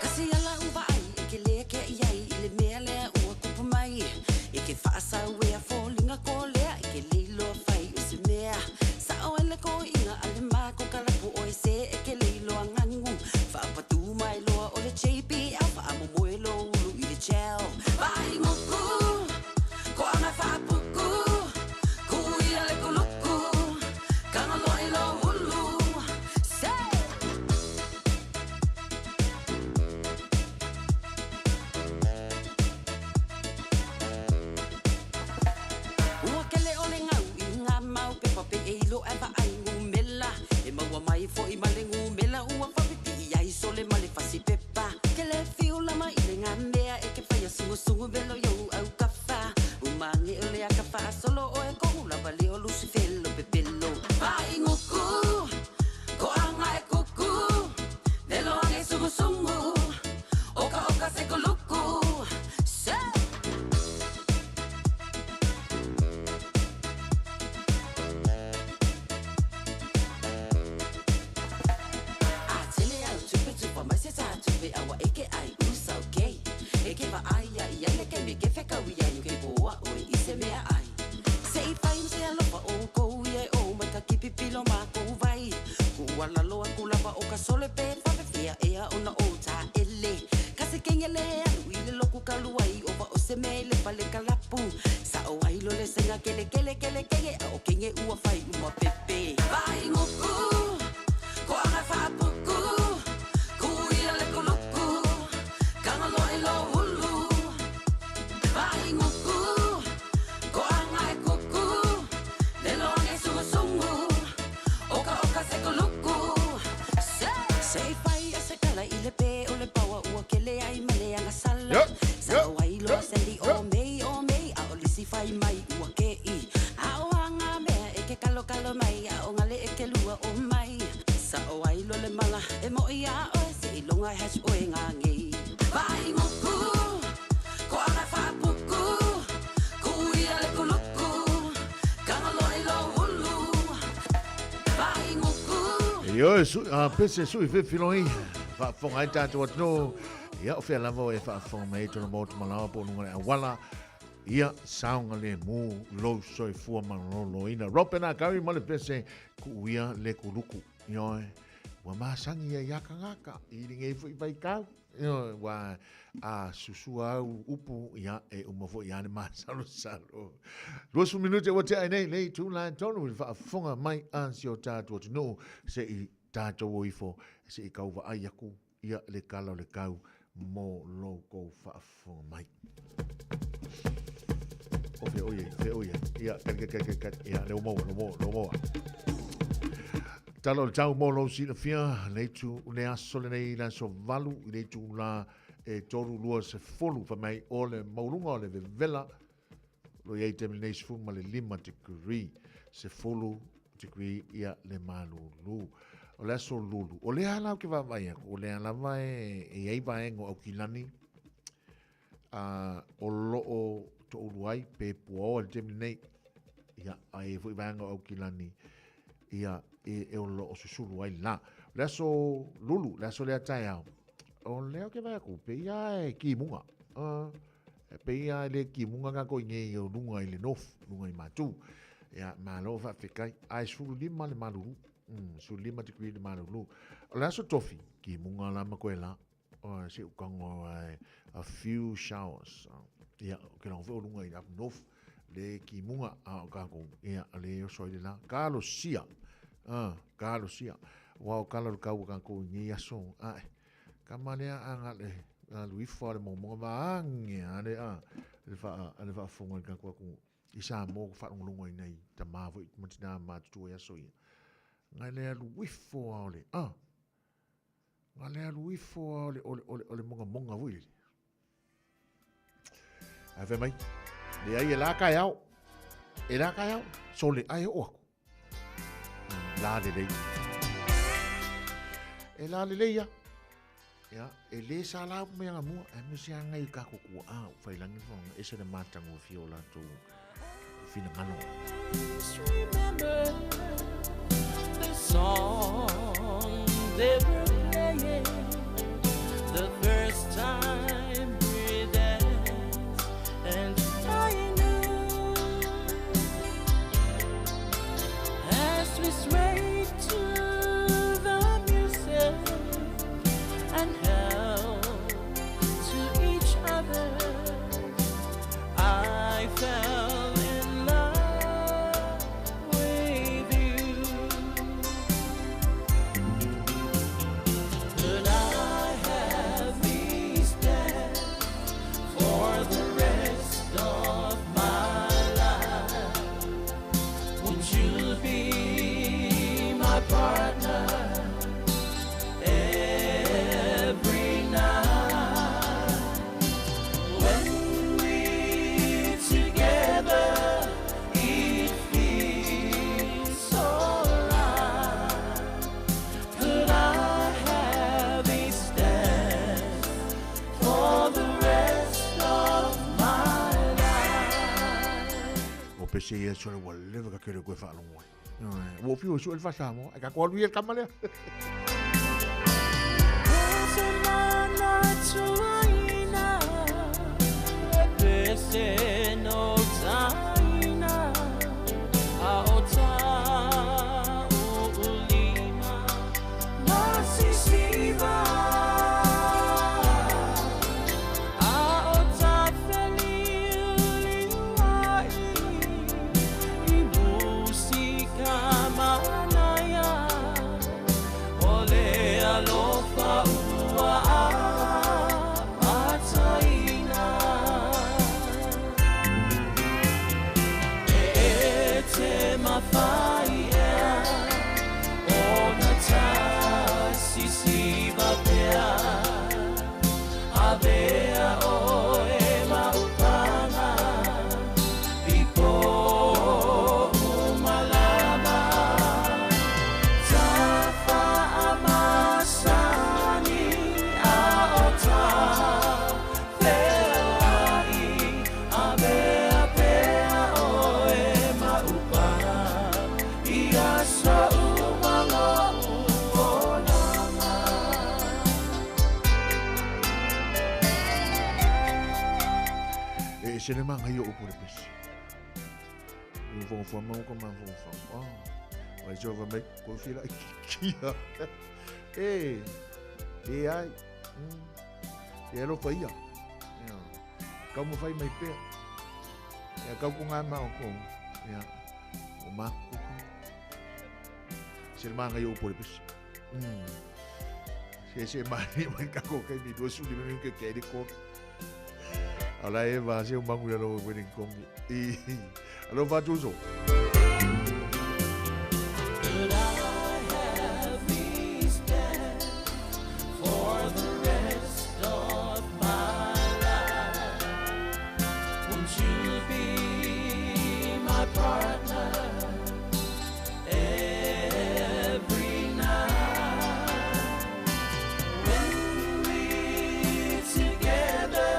Kasi ala u vaai e ke lea kea i ai i le mea lea ua kupu mai E ke faasauea foliga ko lea e ke leiloa fai o se mea Sa'o ai le koiga a le mako kalapu oe se e ke leiloa gagu Faapatu mai loa o le JBL Faamomoe lo ulu i le gel Vaai-nguku ko anga faapuku Kuia le kuluku Kagaloa i lou ulu Say! Ua kele o le gau i ngā mau pepa pe e ilo e vaai ngumela E maua mai foi ma le ngumela ua whapipii ai sole ma le fasi pepa Ke le fiu lama i le ngā mea e ke whaia sungusungu velo i ou au kafa Umange o le aka whaasolo o e kohu lava le o Lucifelo pepelo Vai nguku ko anga e kuku Velo ange sungusungu Oka oka se kuluku Se! A tele au tupe tupa mai se tā tupe aua e ke ai usa okay E ke va ai ia i ai le ke me ke whekau i ai ke poa oe i se mea ai Se i whai se alofa o kou ia e o mai ka kipi pilo ma kou vai Kua lalo aku lava o ka sole pe whawhewhia ea ona o tā ele Ka se kengele alu i le loku ka luai o va o se me le pale ka lapu Sa o ai lo le senga kele kele kele kenge a o kenge ua whai uma pepe Vai nguku ko anga whaapuku Kuia le kuluku Kangaloa i lo hulu. Sa'o ai loa le mala e mo'i iā oe Seiloga e hatch oe gagei Vaeiguku Ko'aga fa'apuku Ku'uia le kuluku Kagaloa i lou ulu Vaeiguku Ioe, su, a pese sui fefiloi, faafofoga ai tatou atunuu, ia o fea lava o e faafofoga mai ai tona motu malaoa po o luga o le auala, ia saogalemu lou soifua maloloina. Robin Akari ma le pese kuuia le kuluku. Ioe, ua masani ia ia kangaka i lenei foi vaitau. Ioe, ua a susua au upu ia e uma foi ia le masalosalo. 20 minute ua tea ai nei le itula e tolu i le faafofoga mai a si o tatou atunuu se i tatou o ifo se i tau vaai aku ia le kala o le kau mo lo kou faafofoga mai. O fe oie, fe oie. Ia, kari, kari, kari, kari. Ia, leo maua, leo maua, leo maua. Tala o le tau mo lou silafia, le itu, le aso lenei, le aso valu, i le itu la e 3:20, fai mai o le mauluga o le vevela, lo iai taimi lenei 15 degree, 10 degree ia le malulu. O le aso lulu. O lea la ou te vaavaai atu, o lea lava e, e iai vaega o Aukilani, a o loo toulu ai pe puaoa i le taimi lenei, ia, a e foi vaega o Aukilani, ia, e, e o loo susulu ai la. O le aso lulu, le aso lea taeao, o lea ou te vaai atu, pei lava e kimuga. Uh, e pei lava e le kimuga kako i nei o luga i le north, luga i Matu. Ia, malo faafetai. Ae 15 le malulu. 15 degree le malulu. O le aso tofi, kimuga la ma koe la. Oh, se ukango a few showers. Ia, ke longo foi o lunga i up north, le kimunga a o kākou, ia, le oso ai le la. Kalosia, ah, kalosia. Ua o kala o le kau o kākou i nei aso, ae, ka malea a nga le, a luifo a le mongomonga vaange, a le, a, le wha, a le whaafonga i kākou aku, i Samoa ku whaalongolongo ai nei tamā foi ma tinā matutua i aso ia. Ngai le alu ifo a o le, ah, Nga le alu ifo a o le, o le, o le, o le mongamonga foi lele. Ae fai mai, leai e la kaeao. E la kaeao, sole ai o aku. La lelei. E la lelei ia. Ia, e le sa la upu mai anga mua, e mese anga i kako kua a, u whai langi whaonga, e se le mātangu o whio lātou finangalo. Remember the song they were playing the first time we danced, and I knew as we swayed to the music and held to each other, I fell in love with you. Could I have this dance for the rest of my life? Would you be my partner every night? When we're together, it feels so right. Could I have this dance for the rest of my life? O pese ia sole ua leva ka kere koe whaalongo ai. Ua whiu e sue le whasamoa, ai ka koa lui e kama lea. Pese no taina, a o ta ulima, masisiva. A o ta feliuliuai, i musika manaia, o le alofa ua amataina. Se le manaia o upu i le pese. I fofo mau ka mafaufau. Ah, vai se ova mai ko fila kia. E, e ai. E alofa ia. Ia. Kau mo fai mai pea. Ia kau ko ngā mao ko. Ia. O maku. Se le manaia o upu i le pese. Se se mani mai ka ko kai mi dua suli me ke ke ko. Ala e va se o mangu lo wedding kongi. I. Alofa tuso. Could I have these plans for the rest of my life? Won't you be my partner every night? When we're together,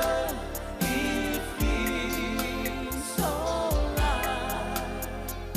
it feels so right.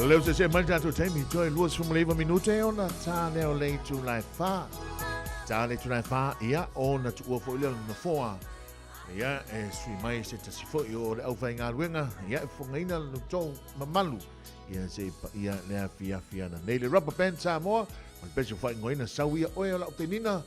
Lea ua seesee mai le tatou taimi, toe 29 minute ona tā lea o le itula e whā. Tā le itula e whā, ia, ona tuua foi lea o le nofoa. Ia, e sui mai se tasi foi o le aufaigaluega, ia, e fofogaina le tou mamalu. Ia, se i paia le afiafi ananei. Le Rubber Band Samoa, o le pese ua faaigoaina sau ia oe o lau penina,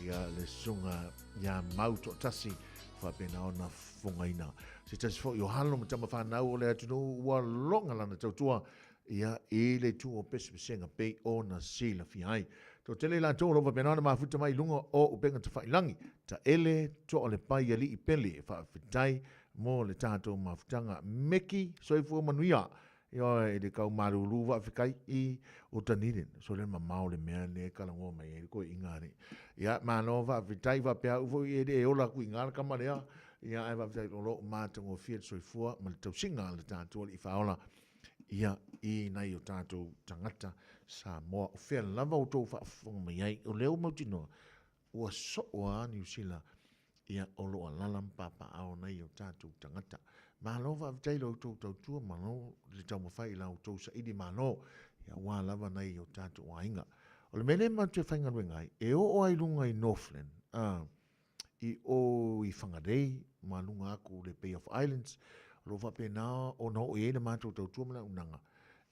ia, le susuga ia Mau Toatasi, faapena ona fofogaina. Se tasi foi o alo ma tama fanau o le atunuu ua loga lana tautua ia i le itu o pesepesega pei ona silafia ai. Toatele i latou o lo o faapena ona mafuta mai i luga o upega tafailangi, taele toa le pai alii pele, faafetai mo le tatou mafutaga. Meki soifua manuia. Ioe, i le kau malūlū faafetai i uta ni so le mamao le mea lea e talanoa mai ai le toeaina alii. Ia, malo faafetai faapea au foi e le e ola atu i ina le tama lea, ia ae faafetai o lo o matagofie le soifua ma le tausiga a le tatou Alii Faaola ia i nai o tatou tagata Samoa. O fea lava outou faafofoga mai ai, o lea ua mautinoa ua soo lava Niu Sila ia o lo o alaala ma papaaao nai o tatou tagata. Malo faafetai i la outou tautua, malo le taumafai i la outou saili malo ia aua lava nai o tatou aiga. O le mea lea matou te faigaluega ai, e oo lava i luga i Northland, a, i o i Whangarei ma luga atu i le Bay of Islands, o lo o faapena ona oo i ai le matou tautua ma le auaunaga.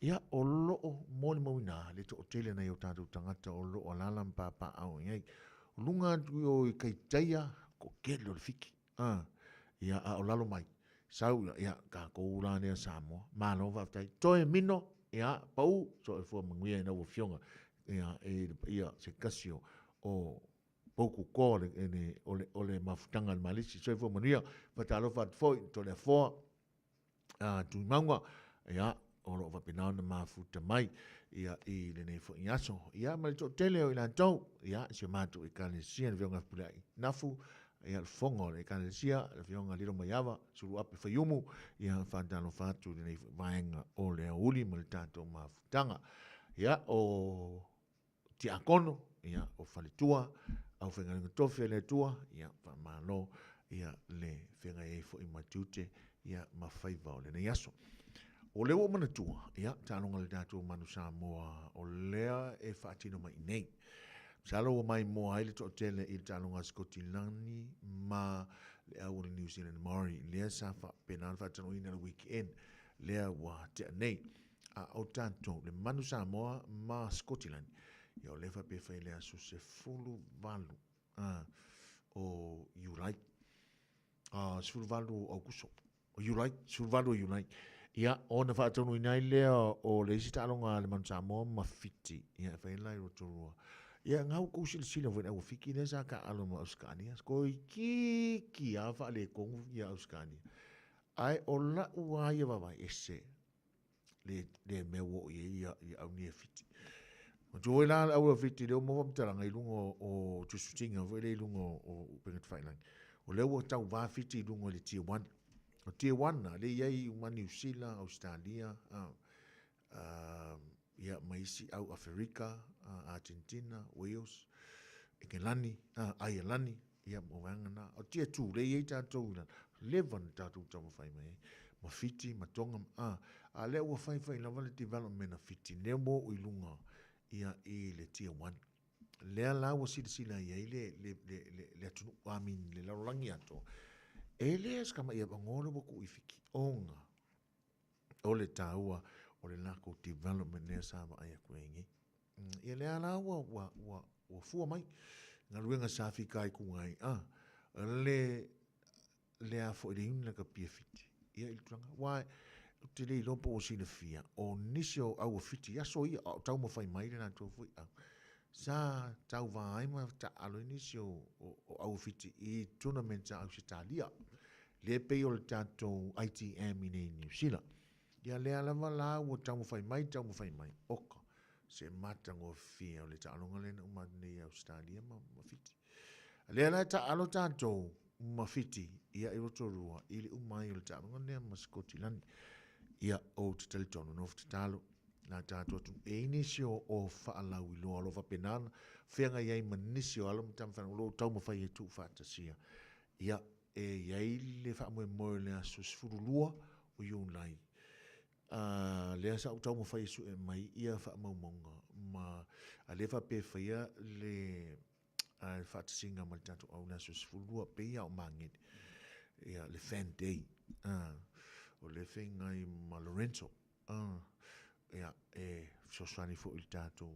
Ia, o lo o molimauina le toatele o nai o tatou tagata o lo o alaala ma papaaao i ai. O luga atu i o i Kaitaia, toatele o le Fiti, a, ia, a o lalo mai, sau, ia, tatou la lea Samoa, malo faafetai. Toe mino, ia, pau, soifua manuia i lau Afioga, ia, e le paia se tasi o, o poutu o le, o le, o le mafutaga a le Malisi. Soifua manuia, faatalofa atu foi i Toleafoa, Tuimauga, ia, o lo o faapena ona mafuta mai ia, i lenei foi aso. Ia, ma le toatele o i latou, ia, si o matou ekalesia, le Afioga Fepuleai Nafu, ia, le fofoga o le ekalesia, le Afioga Lilo Maiava, Suluape Faiumu, ia, faatalofa atu i lenei foi vaega o le aoauli ma le tatou mafutaga. Ia, o Tiakono, ia, o faletua, aufaigaluega tofi a le Atua, ia, faamalo, ia, le feagai ai foi ma tiute, ia, ma faiva o lenei aso. O lea ua ou manatua, ia, taaloga a le tatou Manu Samoa, o lea e faatino mai i nei. Masalo ua maimoa ai le toatele i le taaloga a Sikotilani ma le au o le New Zealand Maori, lea sa faapena ona faatinoina i le weekend lea ua tea nei. A o tatou, le Manu Samoa ma Sikotilani, ia o lea faapea e fai i le aso 18 o Iulai, 18 o Aukuso, o Iulai, 18 o Iulai. Ia, ona faataunuuina ai lea o le isi taaloga a le Manu Samoa ma Fiti, ia e fai la i Rotorua. Ia, nga ua tou silasila foi i le au a Fiti lea sa taaalo ma Ausetalia, toeitiiti lava faaletonu ia Ausetalia. Ae o lau lava ia vaavaai, ese le, le mea ua oo i ai ia, ia au nei e Fiti. Manatua foi la le au a Fiti lea ua maua faamatalaga i luga o, o tusitusiga foi lea i luga o, o upega tafailagi. O lea ua tauva Fiti i luga i le Tier 1. O Tier 1 na, lea i ai uma Niu Sila, Ausetalia, ia ma isi au Aferika, Argentina, Wales, Ekelani, Aialani, ia ma vaega na. O Tier 2, lea i ai tatou i lalo, leva ona tatou taumafai mai ai, ma Fiti, ma Tonga, a, a lea ua faifai lava le development a Fiti, lea ua oo i luga ia i le Tier 1. Lea la ua silasila i ai le, le, le, le, le atunuu, I mean, le lalolagi atoa, e le o se tama'i avanoa lea ua tuu i Fiti, ona o le taua o le latou development lea sa vaai atu ai nei. Ia lea la ua, ua, ua, ua fua mai galuega sa fitaituga ai, a, le, le a foi le iuni la kapia Fiti. Ia i le tulaga, aua ou te le iloa po ua silafia, o nisi o au a Fiti i aso ia, a o taumafai mai le latou foi au, sa tauva ai ma taaalo ai nisi o, o, o au a Fiti i tournaments a Ausetalia. Lea e pei o le tatou ITM i nei i Niu Sila. Ia lea lava la ua taumafai mai, taumafai mai, oka, se matagofie o le taaloga lea na uma atu nei i Ausetalia ma, ma Fiti. Lea la e taaalo tatou ma Fiti ia i Rotorua i le uma ai o le taaloga lea ma Sikotilani. Ia, ou te talitonu, nofo tatalo la tatou atunuu. E i ai nisi o, o faalauiloa o lo o faapena ona feagai ai ma nisi o alo ma tama fanau o lo o taumafai e tuufaatasia. Ia, e i ai le faamoemoe o le aso 12 o Iulai. Lea sa ou taumafai e sue mai ia faamaumauga ma a lea faapea e faia le faatasiga ma le tatou au i le aso 12 pei lava o Magele ia le fan day o lea e feagai ma Lorenzo ia e fesoasoani foi i le tatou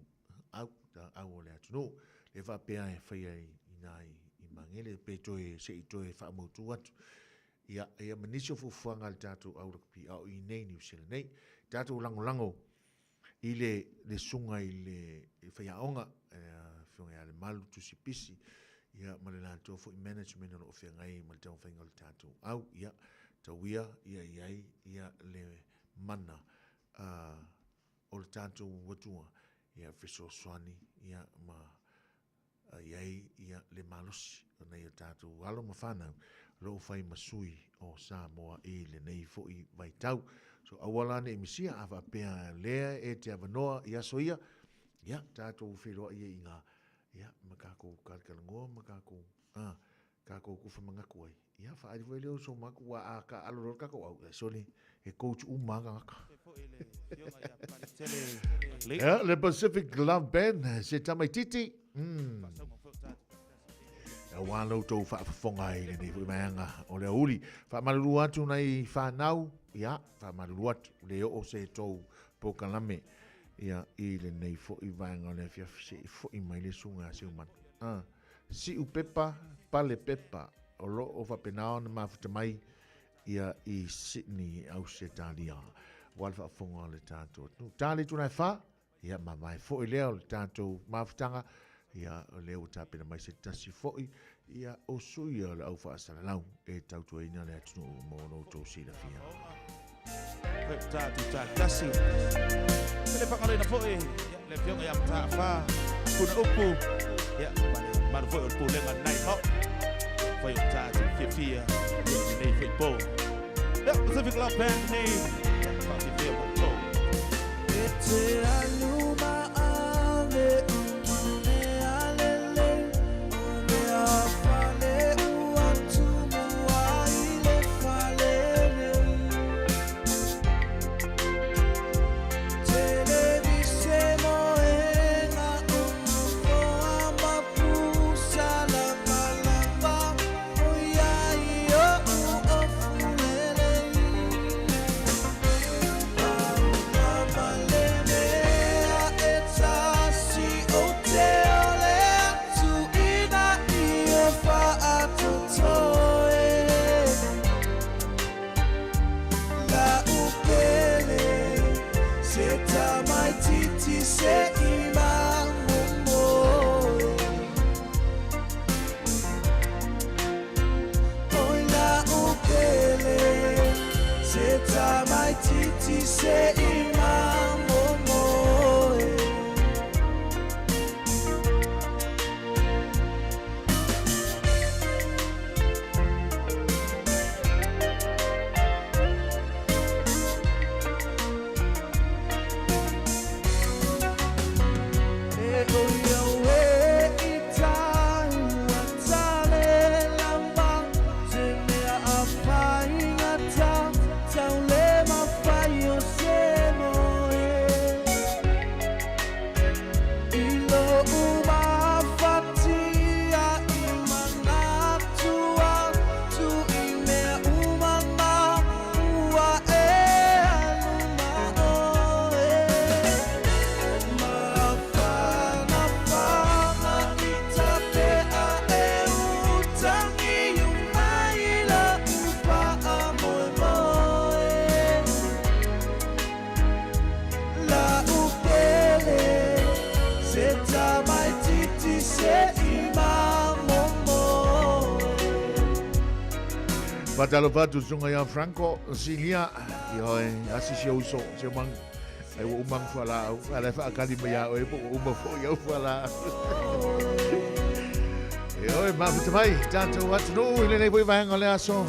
au au o le atunuu lea faapea e faia i ina i Magele pe toe se i toe faamautu atu Ia, ia ma nisi o fuafuaga a le tatou au rugby a o i inei i Niu Sila nei. Tatou lagolago i le, le susuga i le faiaoga, Afioga ia Lemalu Tusi Pisi, ia ma le latou foi management o lo o feagai ma le taumafaiga o le tatou au. Ia, tau ia, ia i ai ia le mana o le tatou Atua, ia fesoasoani ia ma i ai ia le malosi o nai o tatou alo ma fanau o lo o fai ma sui o Samoa i lenei foi vaitau. So aua la ne i misia a faapea lea e te avanoa i aso ia, ia tatou feiloai ai i ina, ia ma tatou talatalanoa ma tatou a tatou tufa manatu ai. Ia faaali foi lea o sou manatu aua a taaalo loa le tatou au, sole e coach uma lava tagata. Ia, le Pacific Love Band, se tamaititi. Mm. Aua lo outou faafofoga i lenei foi vaega o le aoauli. Faamalulu atu nai fanau, ia, faamalulu atu, le oo se tou polokalame ia, i lenei foi vaega o le afiafi se i foi mai le susuga a Seumanu. Ah. Siu pepa, pale pepa, o lo o faapena ona mafuta mai ia i Sydney, Ausetalia. Aua le faafofoga a le tatou atunuu. Ta le itula e fa, ia mavae foi lea o le tatou mafutaga, ia o lea ua tapena mai se tasi foi, ia o sui o le au faasalalau e tautuaina le atunuu mo lo outou silafia. Koe tātou tā tasi. E le whakaloina foi, ia, le whionga ia mata wha, kuna upu, ia, ma le maru foi o le pūlenga nei ho. Whai o tātou whiawhia, ia, i nei whai pō. Ia, Pacific Love Band nei, ia, whawhiwhia mo tō. E te alu ma ave o mea lele, o mea fale ua tumu ai le fale nei. Televise moenga o nofoa ma pusa lavalava, oi ai o'u ofulelei. Faatalofa atu susuga ia Franco Silia i oe asi si ou uso si o mang ai ua uma fualaau a la e faakali mai ia oe po ua uma foi au fualaau e oe mafuta mai tatou atunuu i lenei foi vaega o le aso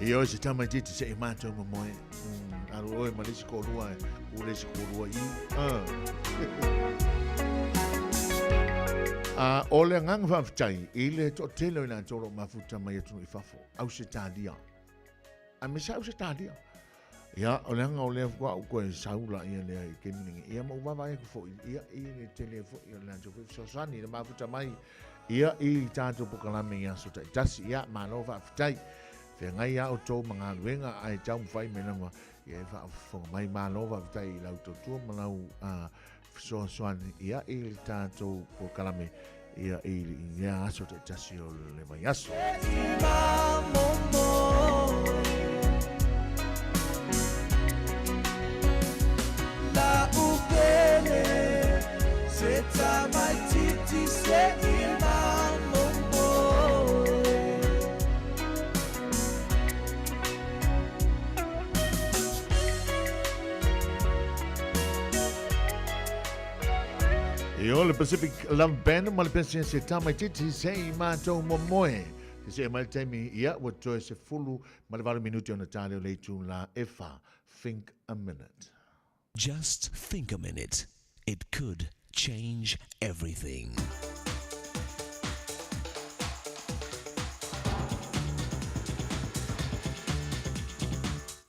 i oe se tamaitiiti se i matou momoe alu oe ma le isi toalua e ku le isi toalua i A o le agaga faafetai i le toatele o i latou o lo o mafuta mai atunuu i fafo, Ausetalia. Aemaise Ausetalia. Ia, o leaga o lea faatoa ou toe sau laia lea i taimi lenei. Ia ma ou vaavaai atu foi, ia, i le tele foi o le latou foi fesoasoani i le mafuta mai, ia, i tatou polokalame i aso taitasi. Ia, malo faafetai. Feagai lava outou ma galuega ae taumafai mai lava, ia, e faafofoga mai. Malo faafetai i lau tautua ma lau fesoasoani, ia, i le tatou polokalame, ia, i lea aso taitasi o le vaiaso. E o le Pacific Love Band ma le pese se tama i titi se i mātou momoe. Se se mai le taimi ia ua toe 18 minuti ona tale o le itu la e wha. Think a minute. Just think a minute. It could change everything.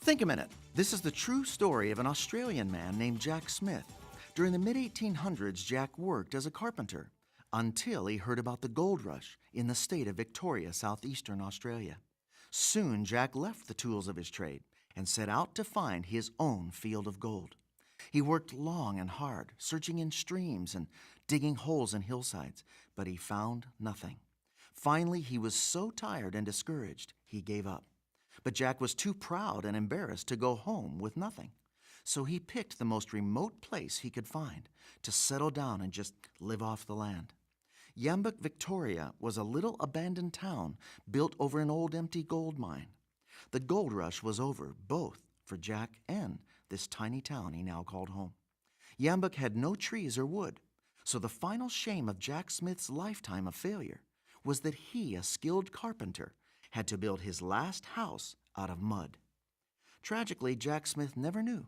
Think a minute. This is the true story of an Australian man named Jack Smith. During the mid 1800s, Jack worked as a carpenter until he heard about the gold rush in the state of Victoria, southeastern Australia. Soon, Jack left the tools of his trade and set out to find his own field of gold. He worked long and hard, searching in streams and digging holes in hillsides, but he found nothing. Finally, he was so tired and discouraged, he gave up. But Jack was too proud and embarrassed to go home with nothing. So he picked the most remote place he could find to settle down and just live off the land. Yambuk, Victoria was a little abandoned town built over an old empty gold mine. The gold rush was over, both for Jack and this tiny town he now called home. Yambuk had no trees or wood, so the final shame of Jack Smith's lifetime of failure was that he, a skilled carpenter, had to build his last house out of mud. Tragically, Jack Smith never knew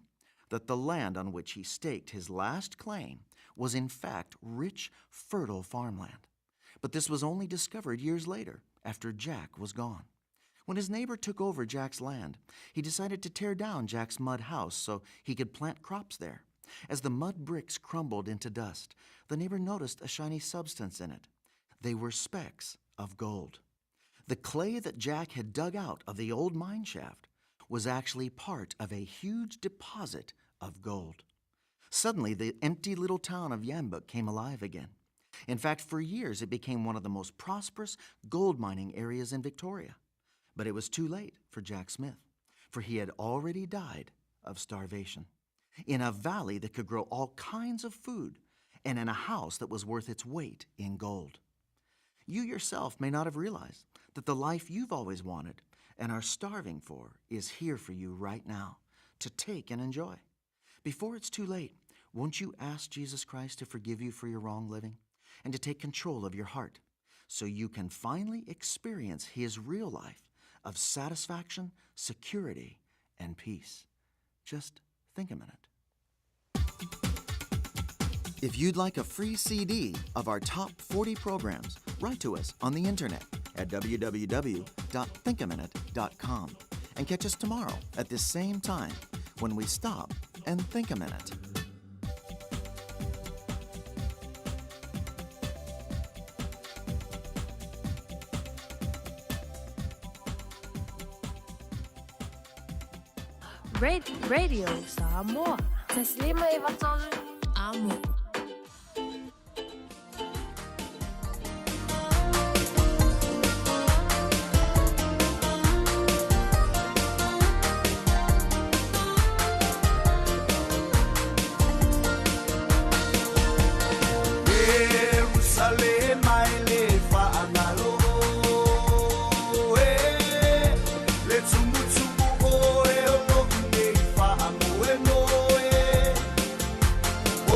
that the land on which he staked his last claim was in fact rich, fertile farmland. But this was only discovered years later, after Jack was gone. When his neighbor took over Jack's land, he decided to tear down Jack's mud house so he could plant crops there. As the mud bricks crumbled into dust, the neighbor noticed a shiny substance in it. They were specks of gold. The clay that Jack had dug out of the old mine shaft was actually part of a huge deposit of gold. Suddenly, the empty little town of Yambuk came alive again. In fact, for years it became one of the most prosperous gold mining areas in Victoria. But it was too late for Jack Smith, for he had already died of starvation in a valley that could grow all kinds of food and in a house that was worth its weight in gold. You yourself may not have realized that the life you've always wanted and are starving for is here for you right now to take and enjoy. Before it's too late, won't you ask Jesus Christ to forgive you for your wrong living and to take control of your heart so you can finally experience His real life of satisfaction, security, and peace? Just think a minute. If you'd like a free CD of our top 40 programs, write to us on the internet at www.thinkaminute.com and catch us tomorrow at this same time when we stop and think a minute. Radio Samoa. Taslima Amo. Ierusalema e le faagalo e le tumutumu oe o lo'u nei faamoemoe o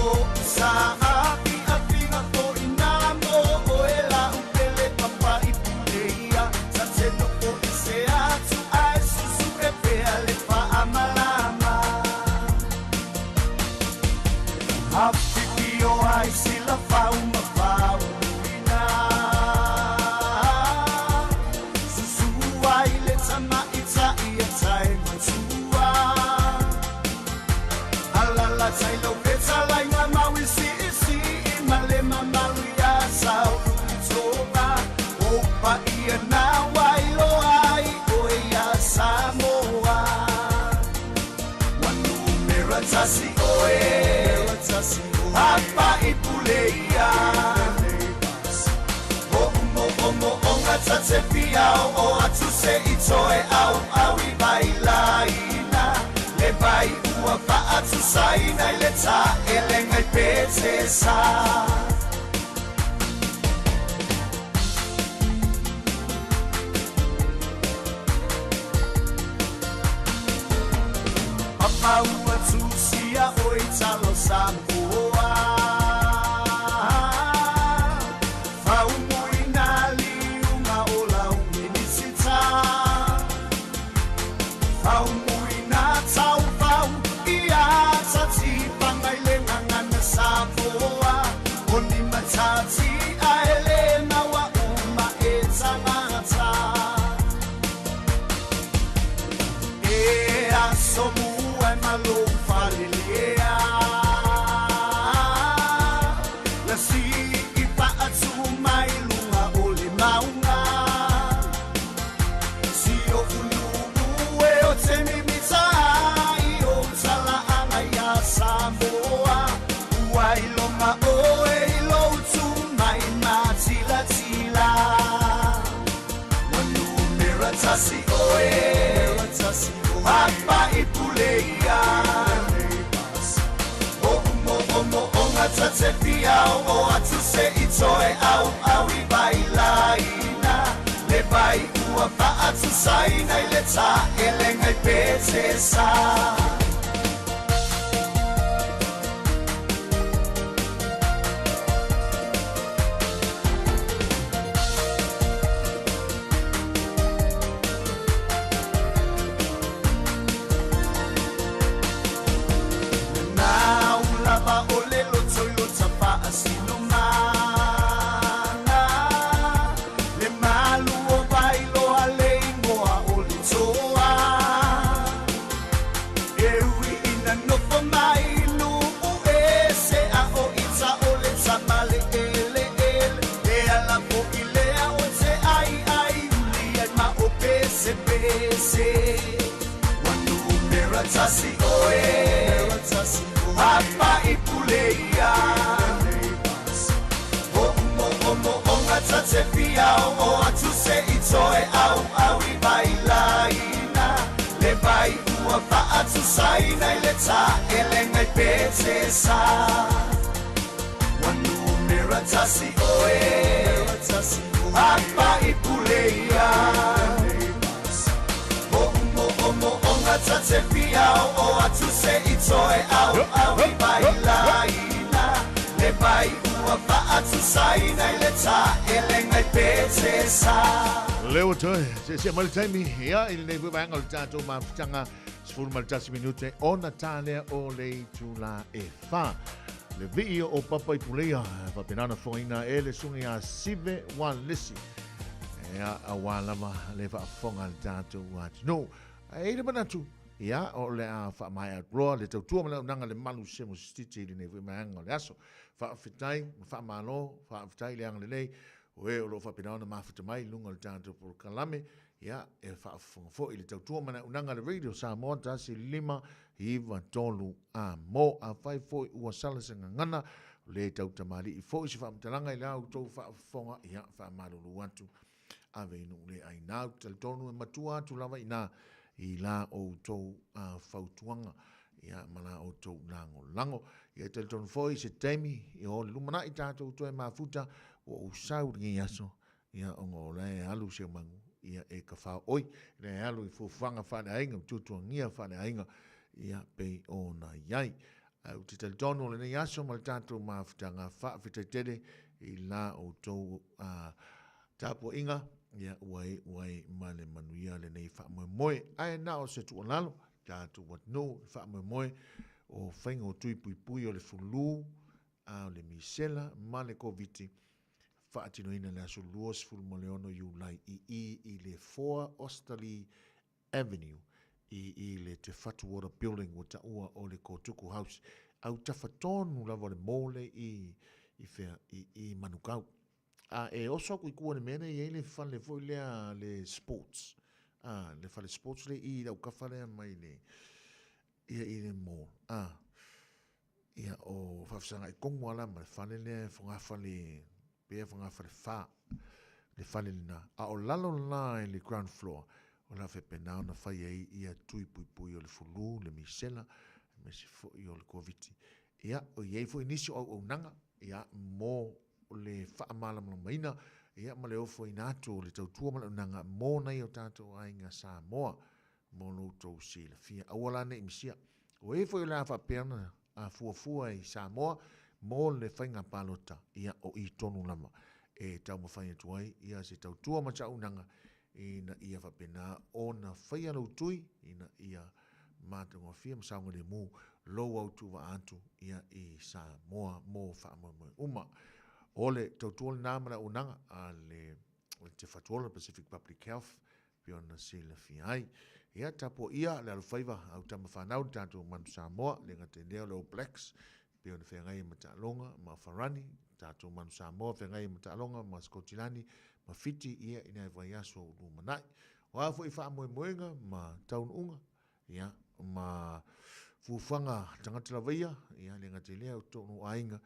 saafiafiga foʻi nā mo oe la'u pele papaʻi pule ia sa te nofo ese atu ae susuʻe pea le faamalama Afifio ai silafau ma faumuina Susu ai le tamaʻitaʻi a Papa i puleia O umo o mo o ngata te whiao O atu se i toe au au i bailaina Le vai ua faatu saina i le ta ele ngai pete sa. Papa ua tusia o i talo Samoa. Faumu i nā liuga o lau minisita. Faumu i nā taufau i a tati whangai le ngangana Samoa. O ni matati a ele na wa uma e tangata. E aso mua e malo whalelea. La si i paatu mai lunga o le maunga. Si o ulu ue o te mimita ai o tala anga ia Samoa. Ua i loma oe i lo tu mai ma tila tila. Wanu mera tasi oe, Papa i puleia. O umo o mo o ngata te whiao o atu se i toe au au i bailaina. Le vai ua faatu saina i le ta ele ngai pete sa. Na ulava o le loto i lota whaasinomana. Le malu o vailoa le ingoa o le toa. E ui ina nofo mai luu e se a o ita o le tamale ele ele. E ala fo i lea o te ai ai uli ai ma o pese pese. Wanu mera tasi oe, Papa i puleia. O umo o mo o ngata te whiao o atu se i toe au au i bailaina. Le vai ua faatu saina i le ta ele ngai pete sa. Wanu mera tasi oe, Papa i puleia. O umo o mo o ngata te whiao o atu se i toe au au i bailaina. Le vai ua faatu saina i le ta ele ngai pete sa. Leo toe, se se mai le taimi, ia, i lenei foi vaega o le tatou mafutaga, 11 minute, ona tā lea o le itula e 4. Le vii o Papa i Puleia, faapena ona fofogaina e le susuga ia Sive Walesi. Ia, auā lava le faafofoga a le tatou atunuu. Ae i ai le manatu, ia, o le a faamaea atu loa le tautua ma le auaunaga le malu semo sisititi i lenei foi vaega o le aso. Faafetai ma faamalo, faafetai le agalelei o e o lo o faapena ona mafuta mai i luga o le tatou polokalame, ia, e faafofoga foi i le tautua ma le auaunaga a le Radio Samoa 1 5 9 3 a mo. Afai foi ua sala se gagana, o le tautamalii foi se faamatalaga i la outou faafofoga, ia, faamalulu atu, ave i nuu le aina. Ou te talitonu e matua atu lava i ina i la outou fautuaga, ia, ma la outou lagolago. Ia, e talitonu foi se taimi i o le lumanai tatou toe mafuta, ua ou sau i lenei aso, ia, ona o la e alu si au manu, ia, e tafao oi, le e alu i fuafuaga faaleaiga ma tuatuagia faaleaiga, ia, pei ona i ai. Ae ou te talitonu o lenei aso ma le tatou mafutaga, faafetai tele i la outou tapuaiga, ia, ua iu ai ma le manuia lenei faamoemoe. Ae na o se tuualalo tatou atunuu, le faamoemoe o faiga o tui puipui o le fulu, a o le misela ma le Koviti, faatinoina le aso 26 Iulai i i i le 4 Osterley Avenue i i le Te Whatu Ora Building ua taua o le Kōtuku House, autafa tonu lava o le mall i i fea i i Manukau. A e oso atu i tua i le mea lea e i ai le fale foi lea le sports, a le fale sports lea i i le aukafa lea mai le ia i le mall. A. Ia, o faafesagai tonu lava la ma le fale lea e fogafale, pe fogafale fa, le fale lena. A o lalo la i le ground floor, o le a faapena ona fai ai ia tui puipui o le fulu, le misela, aemaise foi o le Koviti. Ia, o i ai foi nisi o auaunaga, ia, mo le faamalamalamaina, ia, ma le ofoina atu o le tautua ma le auaunaga mo nai o tatou aiga Samoa. Mo lo outou silafia. Aua la ne i misia. O e foi o le a faapea ona fuafua i Samoa mo le faiga palota, ia o i tonu lava e taumafai atu ai ia se tautua ma se auaunaga ina ia faapena ona faia lou tui ina ia matagofie ma saogalemu lou autuuvaa atu ia i Samoa mo faamoemoe uma. O le tautua lena ma le auaunaga a le Te Whatu Ora Pacific Public Health pei ona silafia ai. Ia, tapuaia le alofaiva au tama fanau le tatou Manu Samoa, le gata i lea o le All Blacks, pei ona feagai ai ma taaloga ma Farani, tatou Manu Samoa feagai ai ma taaloga ma Sikotilani ma Fiti ia i nai vaiaso o lumanai. O a foi faamoemoega ma taunuuga, ia, ma fuafuaga tagata lava ia, ia, le gata i lea o totonu o aiga,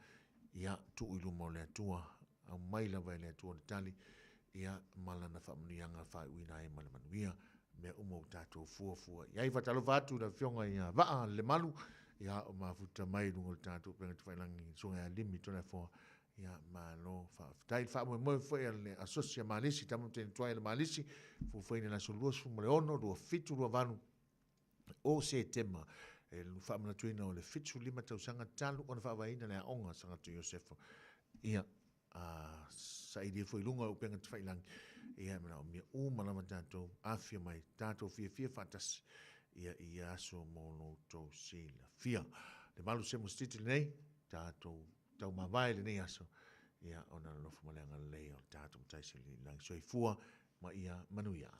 ia, tuu i luma o le Atua, aumai lava e le Atua le tali, ia, ma Lana faamanuiaga faaiuina ai ma le manuia mea uma ua tatou fuafua i ai. Faatalofa atu i le Afioga ia Vaa Lemalu, ia, o mafuta mai i luga o le tatou upega tafailagi, Susuga ia Limi Toleafoa, ia, malo faafetai. Le faamoemoe foi a le Asosi a Malisi, Tama ma Teine Tuai a le Malisi, fuafuaina i le aso 26, 27, 28 o Setema, e faamanatuina o le 75 tausaga talu ona faavaeina le aoga a Sagata Iosefa. Ia, a saili ai foi i luga o upega tafailagi, ia, e manaomia uma lava tatou afifio mai, tatou fiafia faatasi, ia, i ia aso mo lo outou silafia. Le malu semu sititi lenei, tatou taumavae i lenei aso, ia, ona alofa ma le agalelei o le tatou Matai Sili i le lagi. Soifua ma ia manuia.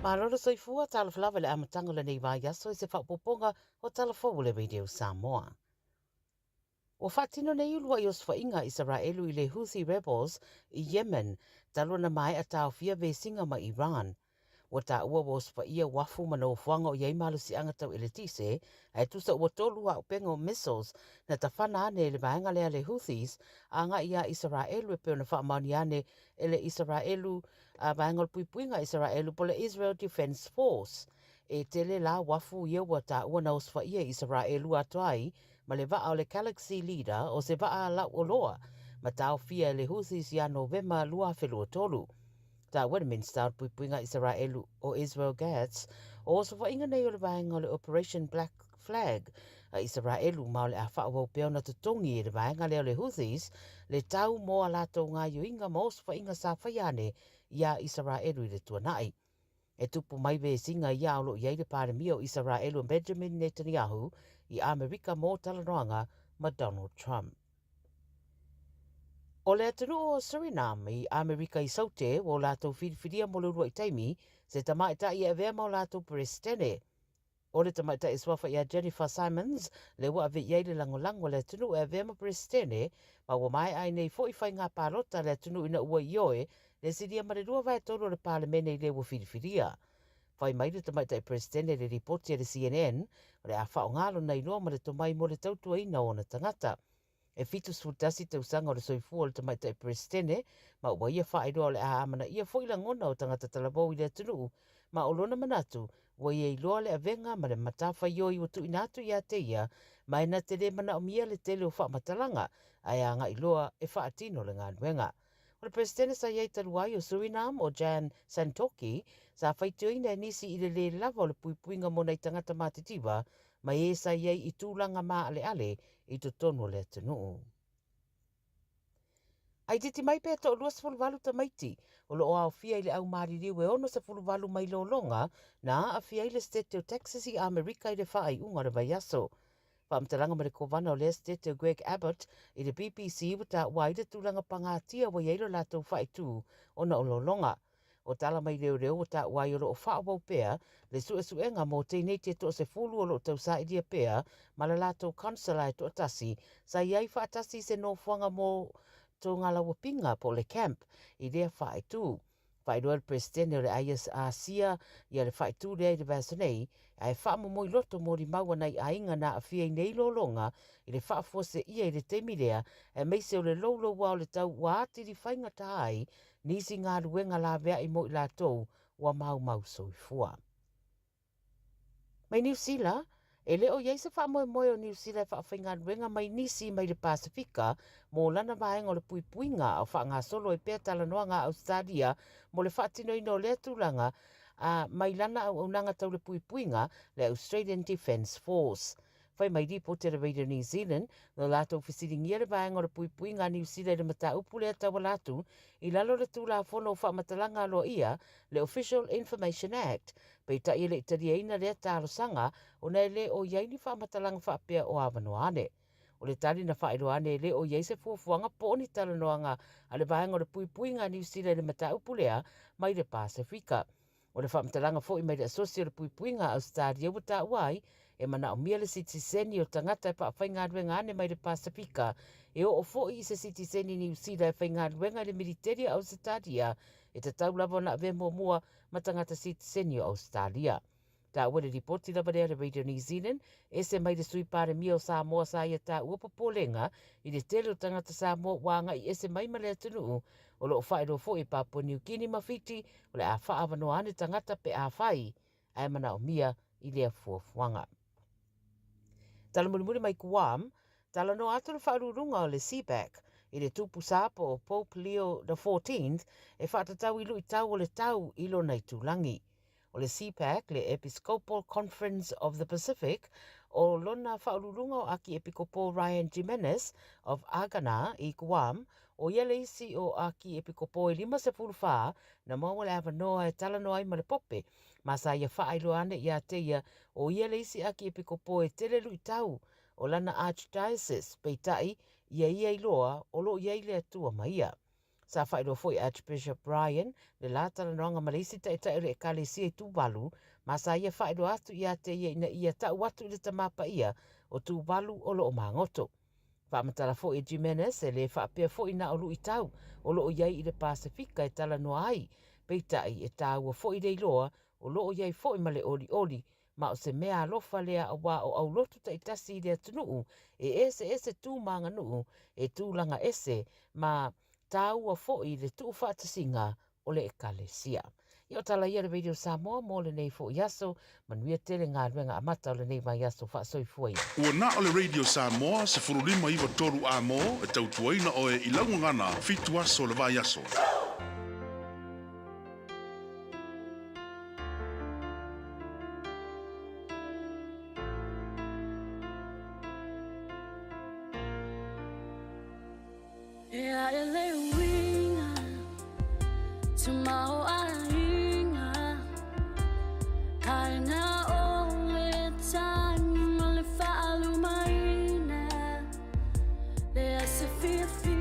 Malo le soifua, talofa lava i le amataga o lenei vaiaso i se faaopoopoga o Tala Fou o le Radio Samoa. Ua faatino nei uluai osofaiga a Isaraelu i le Houthi rebels i Yemen talu ona maea taofia vesiga ma Iran. Ua taua ua osofaia uafu ma nofoaga o i ai malosiaga tau eletise, ae tusa ua tolu auupega o missiles na tafana ane e le vaega lea a le Houthis agai ia Isaraelu e pei ona faamaonia ane e le Isaraelu a Vaega o le Puipuiga a Isaraelu po o le Israel Defense Force. E tele la uafu ia ua taua na osofaia i Isaraelu atoa ai ma le vaa o le Galaxy Leader o se vaa lauoloa ma taofia e le Houthis ia Novema 2023. Taua le Minista o le Puipuiga a Isaraelu o Israel Gatz o osofaiga nei o le vaega o le Operation Black Flag a Isaraelu ma o le a faaauau pea ona totogi e le vaega lea o le Houthis le tau mo a latou gaioiga ma osofaiga sa faia ane iā Isaraelu i le tuanai. E tupu mai vesiga ia o lo o i ai le Palemia o Isaraelu o Benjamin Netanyahu i Amerika mō talanoaga ma Donald Trump. O le atunuu o Suriname i Amerika i Saute ua o latou filifilia mo le uluai taimi se tamaitai e avea ma o latou Peresetene. O le tamaitai e suafa ia Jennifer Simons lea ua ave i ai le lagolago a le atunuu e avea ma Peresetene ma ua maea ai nei foi faiga palota a le atunuu ina ua ioe le silia ma le 2/3 o le Palemene i le ua filifilia. Fai mai le tamaitai Peresetene i le lipoti a le CNN o le a faaaoga lona iloa ma le tomai mo le tautuaina o ona tagata. E 71 tausaga o le soifua o le Tamaitai Peresetene, ma ua ia faailoa o le a amanaia foi lagona o tagata talavou i le atunuu, ma o lona manatu, ua ia iloa le avega ma le matafaioi ua tuuina atu ia te ia, ma e na te le manaomia le tele o faamatalaga, ae agai loa e faatino le galuega. O le Peresetene sa i ai talu ai o Suriname, o Jan Santokhi, sa faitioina e nisi i le lē lava o le puipuiga mo nai tagata matitiva ma ē sa i ai i tulaga maaleale i totonu o le atunuu. Ai titi mai pea toa 28 tamaiti o lo o aofia i le au maliliu e 68 mai lologa na aafia ai le Setete o Texas i Amerika i le faaiuga o le vaiaso. Faamatalaga ma le Kovana o lea Setete o Greg Abbott i le BBC ua taua ai le tulaga pagatia ua i ai lo latou faaitu ona o lologa. O tala mai leoleo ua taua ai o lo o faaauau pea le suesuega mo teineiti e toasefulu o lo o tausailia pea ma le latou counsellor e toatasi sa i ai faatasi i se nofoaga mo Togalauapiga po o le camp i lea faaitu. Faailoa e le Peresetene o le ISRC ia le faaitu lea i le vaiaso nei, ae faamomoi loto molimau a nai aiga na aafia i nei lologa i le faafuaseia i le taimi lea aemaise o le louloua o le tau ua atili faigata ai nisi galuega laveai mo i latou ua maumau soifua. Mai Niu Sila, e le o i ai se faamoemoe o Niu Sila e faafaigaluega mai nisi mai le Pasefika mo lana vaega o le puipuiga a o faagasolo ai pea talanoaga a Ausetalia mo le faatinoina o lea tulaga a mai lana auaunaga tau le puipuiga, le Australian Defence Force. Fai mai lipoti a le Radio New Zealand, na latou fesiligia le vaega o le puipuiga a Niu Sila i le mataupu lea tauala atu i lalo o le Tulafono o Faamatalaga Aloaia, le Official Information Act, peitai e le i taliaina lea talosaga ona e le o i ai ni faamatalaga faapea o avanoa ane. O le tali na faailoa ane e le o i ai se fuafuaga po o ni talanoaga a le vaega o le puipuiga a Niu Sila i le mataupu lea mai le Pasefika. O le faamatalaga foi mai le Asosi o le Puipuiga a Ausetalia ua taua ai, e manaomia le sitiseni o tagata e faafaigaluega ane mai le Pasefika e oo foi i se sitiseni Niu Sila e faigaluega i le militeli a Ausetalia, e tatau lava ona avea muamua ma tagata sitiseni o Ausetalia. Taua le lipoti lava lea a le Radio New Zealand, ese mai le Sui Palemia o Samoa sa ia taua popolega i le tele o tagata Samoa ua agai ese mai ma le atunuu o lo o faailoa foi e Papua Niu Kini ma Fiti o le a faaavanoa ane tagata pe afai ae manaomia i lea fuafuaga. Tala mulimuli mai Guam, talanoa atu le faauluuluga o le CBAC i le tupu sa po o Pope Leo XIV e faatatau i luitau o le tau i lona itulagi. O le CPAC, le Episcopal Conference of the Pacific, o lona faauluuluga o Akiepikopo Ryan Jimenez of Agana i Guam, ʻO ia le isi o Akiepikopo e 54 na maua le avanoa e talanoa ai ma le Pope, ma sa ia faailoa ane iā te ia, ʻo ia le isi Akiepikopo e tele luitau o lana Archdiocese, peitai, ia ia iloa o lo o i ai le Atua ma ia. Sa faailoa foi e Archbishop Ryan le la talanoaga ma le isi taitai o le Ekalesia i Tuvalu, ma sa ia faailoa atu ia te ia ina ia tau atu i le Tama Paia o Tuvalu o lo o magoto. Faamatala foi e Jimenez e le faapea foi na o luitau o lo o i ai i le Pasefika e talanoa ai, peitai e taua foi le iloa o lo o i ai foi ma le olioli ma o se mea alofa lea auā o aulotu taitasi i le atunuu e eseese tu ma aganuu e tulaga ese ma taua foi le tuufaatasiga o le Ekalesia. Ia o tala ia le Radio Samoa mo lenei foi aso. Manuia tele galuega amata o lenei vaiaso faasoifua ia. Ua na o le Radio Samoa 15 9 3 A-mo e tautuaina oe i lau gagana fitu aso o le vaiaso. E ae le uiga Tamaoaiga Ae na o le time ma le faalumaina Leai se fiafia.